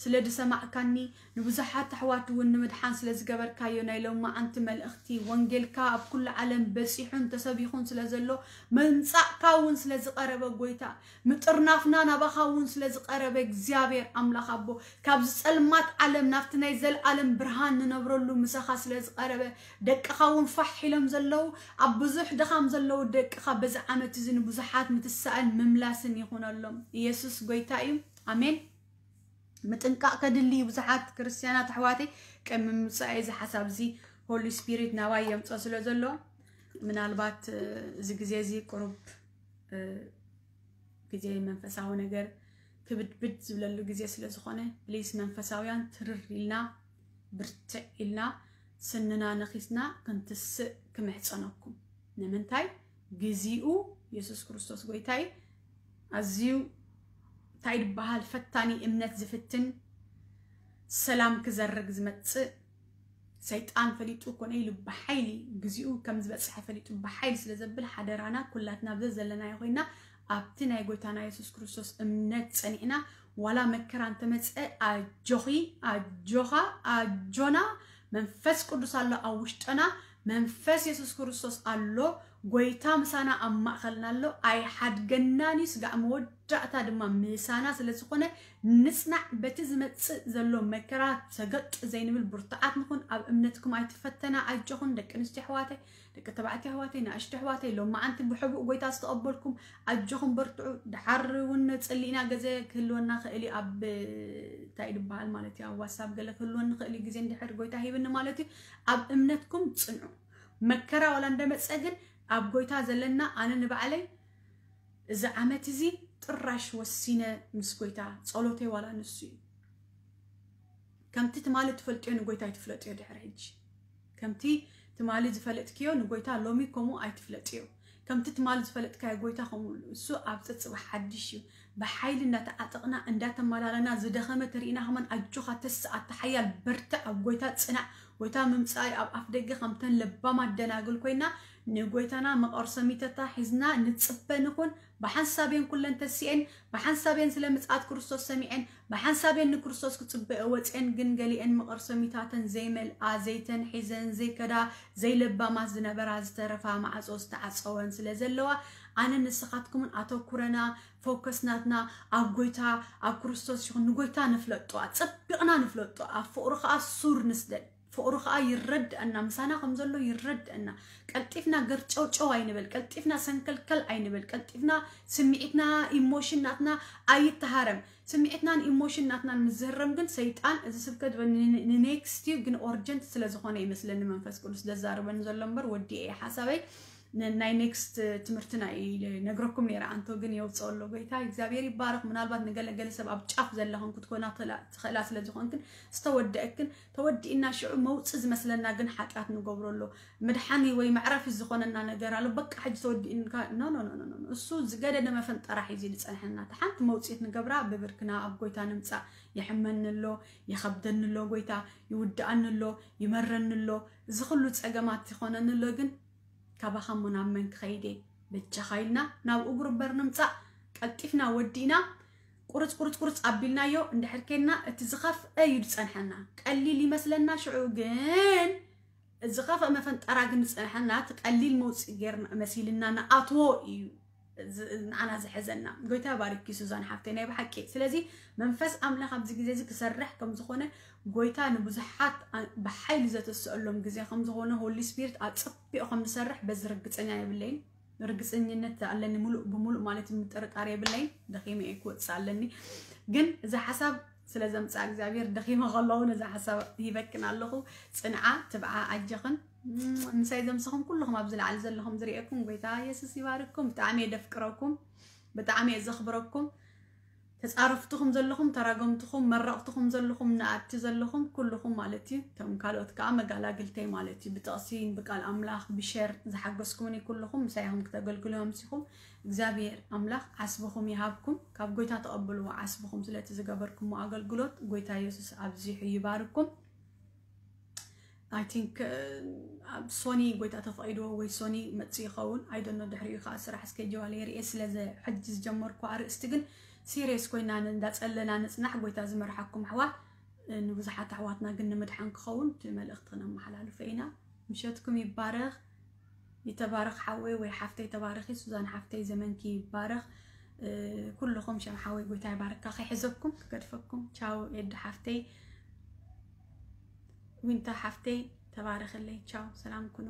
ስለ ዝሰማዕካኒ፣ ንብዙሓት ኣሕዋት እውን ንምድሓን ስለ ዝገበርካዮ ናይ ሎማዓንቲ መልእኽቲ ወንጌልካ ኣብ ኩሉ ዓለም በጺሑን ተሰቢኹን ስለ ዘሎ፣ ምምጻእካ እውን ስለ ዝቐረበ ጎይታ፣ ምጥርናፍና ናባኻ እውን ስለ ዝቐረበ እግዚኣብሔር ኣምላኽ ኣቦ፣ ካብዚ ጸልማት ዓለም ናብቲ ናይ ዘለኣለም ብርሃን ንነብረሉ ምሳኻ ስለ ዝቐረበ፣ ደቅኻ እውን ፋሕ ኢሎም ዘለዉ፣ ኣብ ብዙሕ ድኻም ዘለዉ ደቅኻ በዚ ዓመት እዚ ንብዙሓት ምትሳእን ምምላስን ይኹነሎም። ኢየሱስ ጎይታ እዩ። ኣሜን። ምጥንቃቕ ከድሊ እዩ። ብዙሓት ክርስትያናት ኣሕዋተይ ቅድሚ ምምጻእ እዚ ሓሳብ እዚ ሆሊ ስፒሪት ናባይ የምጽኦ ስለ ዘሎ፣ ምናልባት እ፣ እዚ ግዜ እዚ ቁሩብ እ፣ ግዜ መንፈሳዊ ነገር ክብድብድ ዝብለሉ ግዜ ስለ ዝኾነ፣ ፕሊስ መንፈሳውያን ትርር ኢልና ብርትዕ ኢልና ስንና ነኺስና ክንትስእ ክምሕጸነኩም። ንምንታይ? ግዚኡ የሱስ ክርስቶስ ጎይታይ ኣዝዩ እንታይ ዝበሃል ፈታኒ እምነት ዝፍትን ሰላም ክዘርግ ዝመጽእ ሰይጣን ፈሊጡ ኮነ ኢሉ ብሓይሊ ግዚኡ ከም ዝበጽሐ ፈሊጡ ብሓይሊ ስለ ዘብል ሓደራና ኩላትና ብዘ ዘለናዮ ኮይና ኣብቲ ናይ ጎይታና የሱስ ክርስቶስ እምነት ጸኒዕና ዋላ መከራ እንተመጸ ኣጆኺ ኣጆኻ ኣጆና መንፈስ ቅዱስ ኣሎ ኣብ ውሽጠና መንፈስ የሱስ ክርስቶስ ኣሎ ጎይታ ምሳና ኣብ ማእኸልና ኣሎ ኣይሓድገናን እዩ ስጋዕ መወዳእታ ድማ ምሳና ስለ ዝኾነ ንጽናዕ በቲ ዝመጽእ ዘሎ መከራ ሰገጥ ዘይንብል ብርቱዓት ንኹን ኣብ እምነትኩም ኣይትፈተና ኣጆኹም ደቂ ኣንስትዮ ኣሕዋተይ ደቂ ተባዕትዮ ኣሕዋተይ ንኣሽቱ ኣሕዋተይ ሎማዓንቲ ብሕቡእ ጎይታ ዝተቐበልኩም ኣጆኹም በርትዑ ድሓር እውን ጸሊእና ገዘ ክህልወና ክእል እዩ ኣብ እንታይ ድበሃል ማለት እዩ ኣብ ዋትሳፕ ገለ ክህልወኒ ክእል እዩ ግዜ እንድሕር ጎይታ ሂብኒ ማለት እዩ ኣብ እምነትኩም ጽንዑ መከራ ዋላ እንደመጸ ግን ኣብ ጎይታ ዘለና ኣነ ንባዕለይ እዚ ዓመት እዚ ጥራሽ ወሲነ ምስ ጎይታ ጸሎተይ ዋላ ንሱ እዩ ከምቲ ትማሊ ትፈልጥዮ ንጎይታ ኣይትፍለጥዮ ድሕሪ ሕጂ ከምቲ ትማሊ ዝፈለጥክዮ ንጎይታ ሎሚ ከምኡ ኣይትፍለጥዮ ከምቲ ትማሊ ዝፈለጥካዮ ጎይታ ከምኡ እሱ ኣብ ጽጽብ ሓድሽ እዩ። ብሓይሊ እንዳተዓጠቕና እንዳተመላለና ዝደኸመ ተሪእና ከማን ኣጆኻ ተስእ ኣታ ሓያል በርትዕ ኣብ ጎይታ ጽናዕ። ጎይታ ምምጻእ ኣብ ኣፍ ደገ ከምተን ለባማት ደናግል ኮይና ንጎይታና መቐርሰሚተታ ሒዝና ንጽበ ንኹን። ብሓንሳብ እየን ኩለን ተሲኤን፣ ብሓንሳብ እየን ስለ ምጽኣት ክርስቶስ ሰሚዐን፣ ብሓንሳብ እየን ንክርስቶስ ክጽበዮ ወጽኤን፣ ግን ገሊኤን መቐርሰሚታተን ዘይመልኣ፣ ዘይተንሒዘን፣ ዘይከዳ፣ ዘይለባማት ዝነበራ ዝተረፋ ማዕጾ ዝተዓጸወን ስለ ዘለዋ ኣነ ንስኻትኩምን ኣተኩረና ፎከስ ናትና ኣብ ጎይታ ኣብ ክርስቶስ ይኹን ንጎይታ ንፍለጦ ኣጸቢቕና ንፍለጦ ኣብ ፍቕሩ ከዓ ሱር ንስደድ ፍቕሩ ከዓ ይረድአና ምሳና ከም ዘሎ ይረድአና ቀልጢፍና ገርጨውጨው ኣይንበል ቀልጢፍና ሰንከልከል ኣይንበል ቀልጢፍና ስምዒትና ኢሞሽን ናትና ኣይተሃረም ስምዒትናን ኢሞሽን ናትናን ምስ ዝህረም ግን ሰይጣን እዚ ስብከት ንኔክስት ዩ ግን ኦርጀንት ስለ ዝኾነ ይመስለኒ መንፈስ ቅዱስ ዘዛርበኒ ዘሎ እምበር ወዲኤ ሓሳበይ ናይ ኔክስት ትምህርትና ነግረኩም ነረ ኣንቶ ግን የውፅኦ ኣሎ ጎይታ እግዚኣብሔር ይባረክ ምናልባት ንገለገለ ሰብ ኣብ ጫፍ ዘለኹን ክትኮና ትኽእላ ስለ ዝኾንክን ዝተወደእክን ተወዲእና ሽዑ መውፅ ዝመስለና ግን ሓጢኣት ንገብሮ ኣሎ ምድሓኒ ወይ መዕረፊ ዝኾነና ነገር ኣሎ በቃ ሕጂ ተወዲእንካ እሱ ዝገደደ መፈንጠራ ሒዙ ዝፀንሐና ሓንቲ መውፅኢት ንገብራ ብብርክና ኣብ ጎይታ ንምፃእ ይሕመኒ ኣሎ ይኸብደኒ ኣሎ ጎይታ ይውድኣኒ ኣሎ ይመረኒ ኣሎ እዚ ኩሉ ፀገማት ይኾነኒ ኣሎ ግን ካባኻ እሞ ናብ መን ክኸይድ እየ በጃኻ ኢልና ናብ እግሩ እምበር ንምፃእ ቀልጢፍና ወዲእና ቁርፅ ቁርፅ ቁርፅ ኣቢልናዮ እንድሕር ኬድና እቲ ዝኸፍአ እዩ ዝፀንሐና ቀሊል ይመስለና ሽዑ ግን ዝኸፍአ መፈንጠራ ግን ዝፀንሐና እቲ ቀሊል መውፅኢ ጌርና መሲልና ንኣትዎ እዩ ንዓና ዝሕዘና ጎይታ ባርኪ ሱዛን ሓፍተይ ናይ ብሓቂ ስለዚ መንፈስ ኣምላኽ ኣብዚ ግዜ እዚ ክሰርሕ ከም ዝኾነ ጎይታ ንብዙሓት ብሓይሊ ዘተስአሎም ግዜ ከም ዝኾነ ሆሊ ስፒሪት ኣፀቢቑ ከም ዝሰርሕ በዚ ርግፀኛ የብለይን ርግፀኝነት ኣለኒ ሙሉእ ብሙሉእ ማለት ምጥርጣር የብለይን ደኺመ እየ ክወፅእ ኣለኒ ግን እዚ ሓሳብ ስለ ዘምፃ እግዚኣብሔር ደኺመ ከለኹ ነዚ ሓሳብ ሂበክን ኣለኹ ፅንዓ ትብዓ ኣጀኽን ምሳይ ዘምስኹም ኩልኹም ኣብዚ ላዕሊ ዘለኹም ዝሪኤኩም ጎይታ የሱስ ይባርኩም ብጣዕሚ የደፍቅረኩም ብጣዕሚ የዘኽብረኩም ተፃረፍትኹም ዘለኹም ተራገምትኹም መረቕትኹም ዘለኹም ንኣድቲ ዘለኹም ኩልኹም ማለት እዩ ከም ካልኦት ከዓ መጋላግልተይ ማለት እዩ ብጥቕሲ ብቃል ኣምላኽ ብሸር ዝሓገዝኩምኒ ኩልኹም ምሳይኹም ክተገልግሉ መምሲኹም እግዚኣብሔር ኣምላኽ ዓስብኹም ይሃብኩም ካብ ጎይታ ተቐብልዎ ዓስብኹም ስለቲ ዝገበርኩሞ ኣገልግሎት ጎይታ የሱስ ኣብዚሑ ይባርኩም I think ሶኒ ጎይታ ተፈቒድዎ ወይ ሶኒ መፅእ ይኸውን ኣይደኖ ድሕሪኡ ከዓ ስራሕ እስከ ጀዋለ የርኤ ስለዚ ሕጂ ዝጀመርኩ ኣርእስቲ ግን ሲሪየስ ኮይና እንዳፀለና ንፅናሕ ጎይታ ዝመርሓኩም ኣሕዋት ንብዙሓት ኣሕዋትና ግን ንምድሓን ክኸውን እቲ መልእኽቲ ክነመሓላልፎ ኢና ምሸትኩም ይባረኽ ይተባረኽ ሓወይ ወይ ሓፍተይ ተባረኺ ሱዛን ሓፍተይ ዘመንኪ ይባረኽ ኩልኹም ሸም ሓወይ ጎይታ ይባርካ ከይሕዘኩም ክገድፈኩም ቻው ኤድ ሓፍተይ ዊንታ ሓፍተይ ተባረኽለይ ቻው ሰላም ኩኑ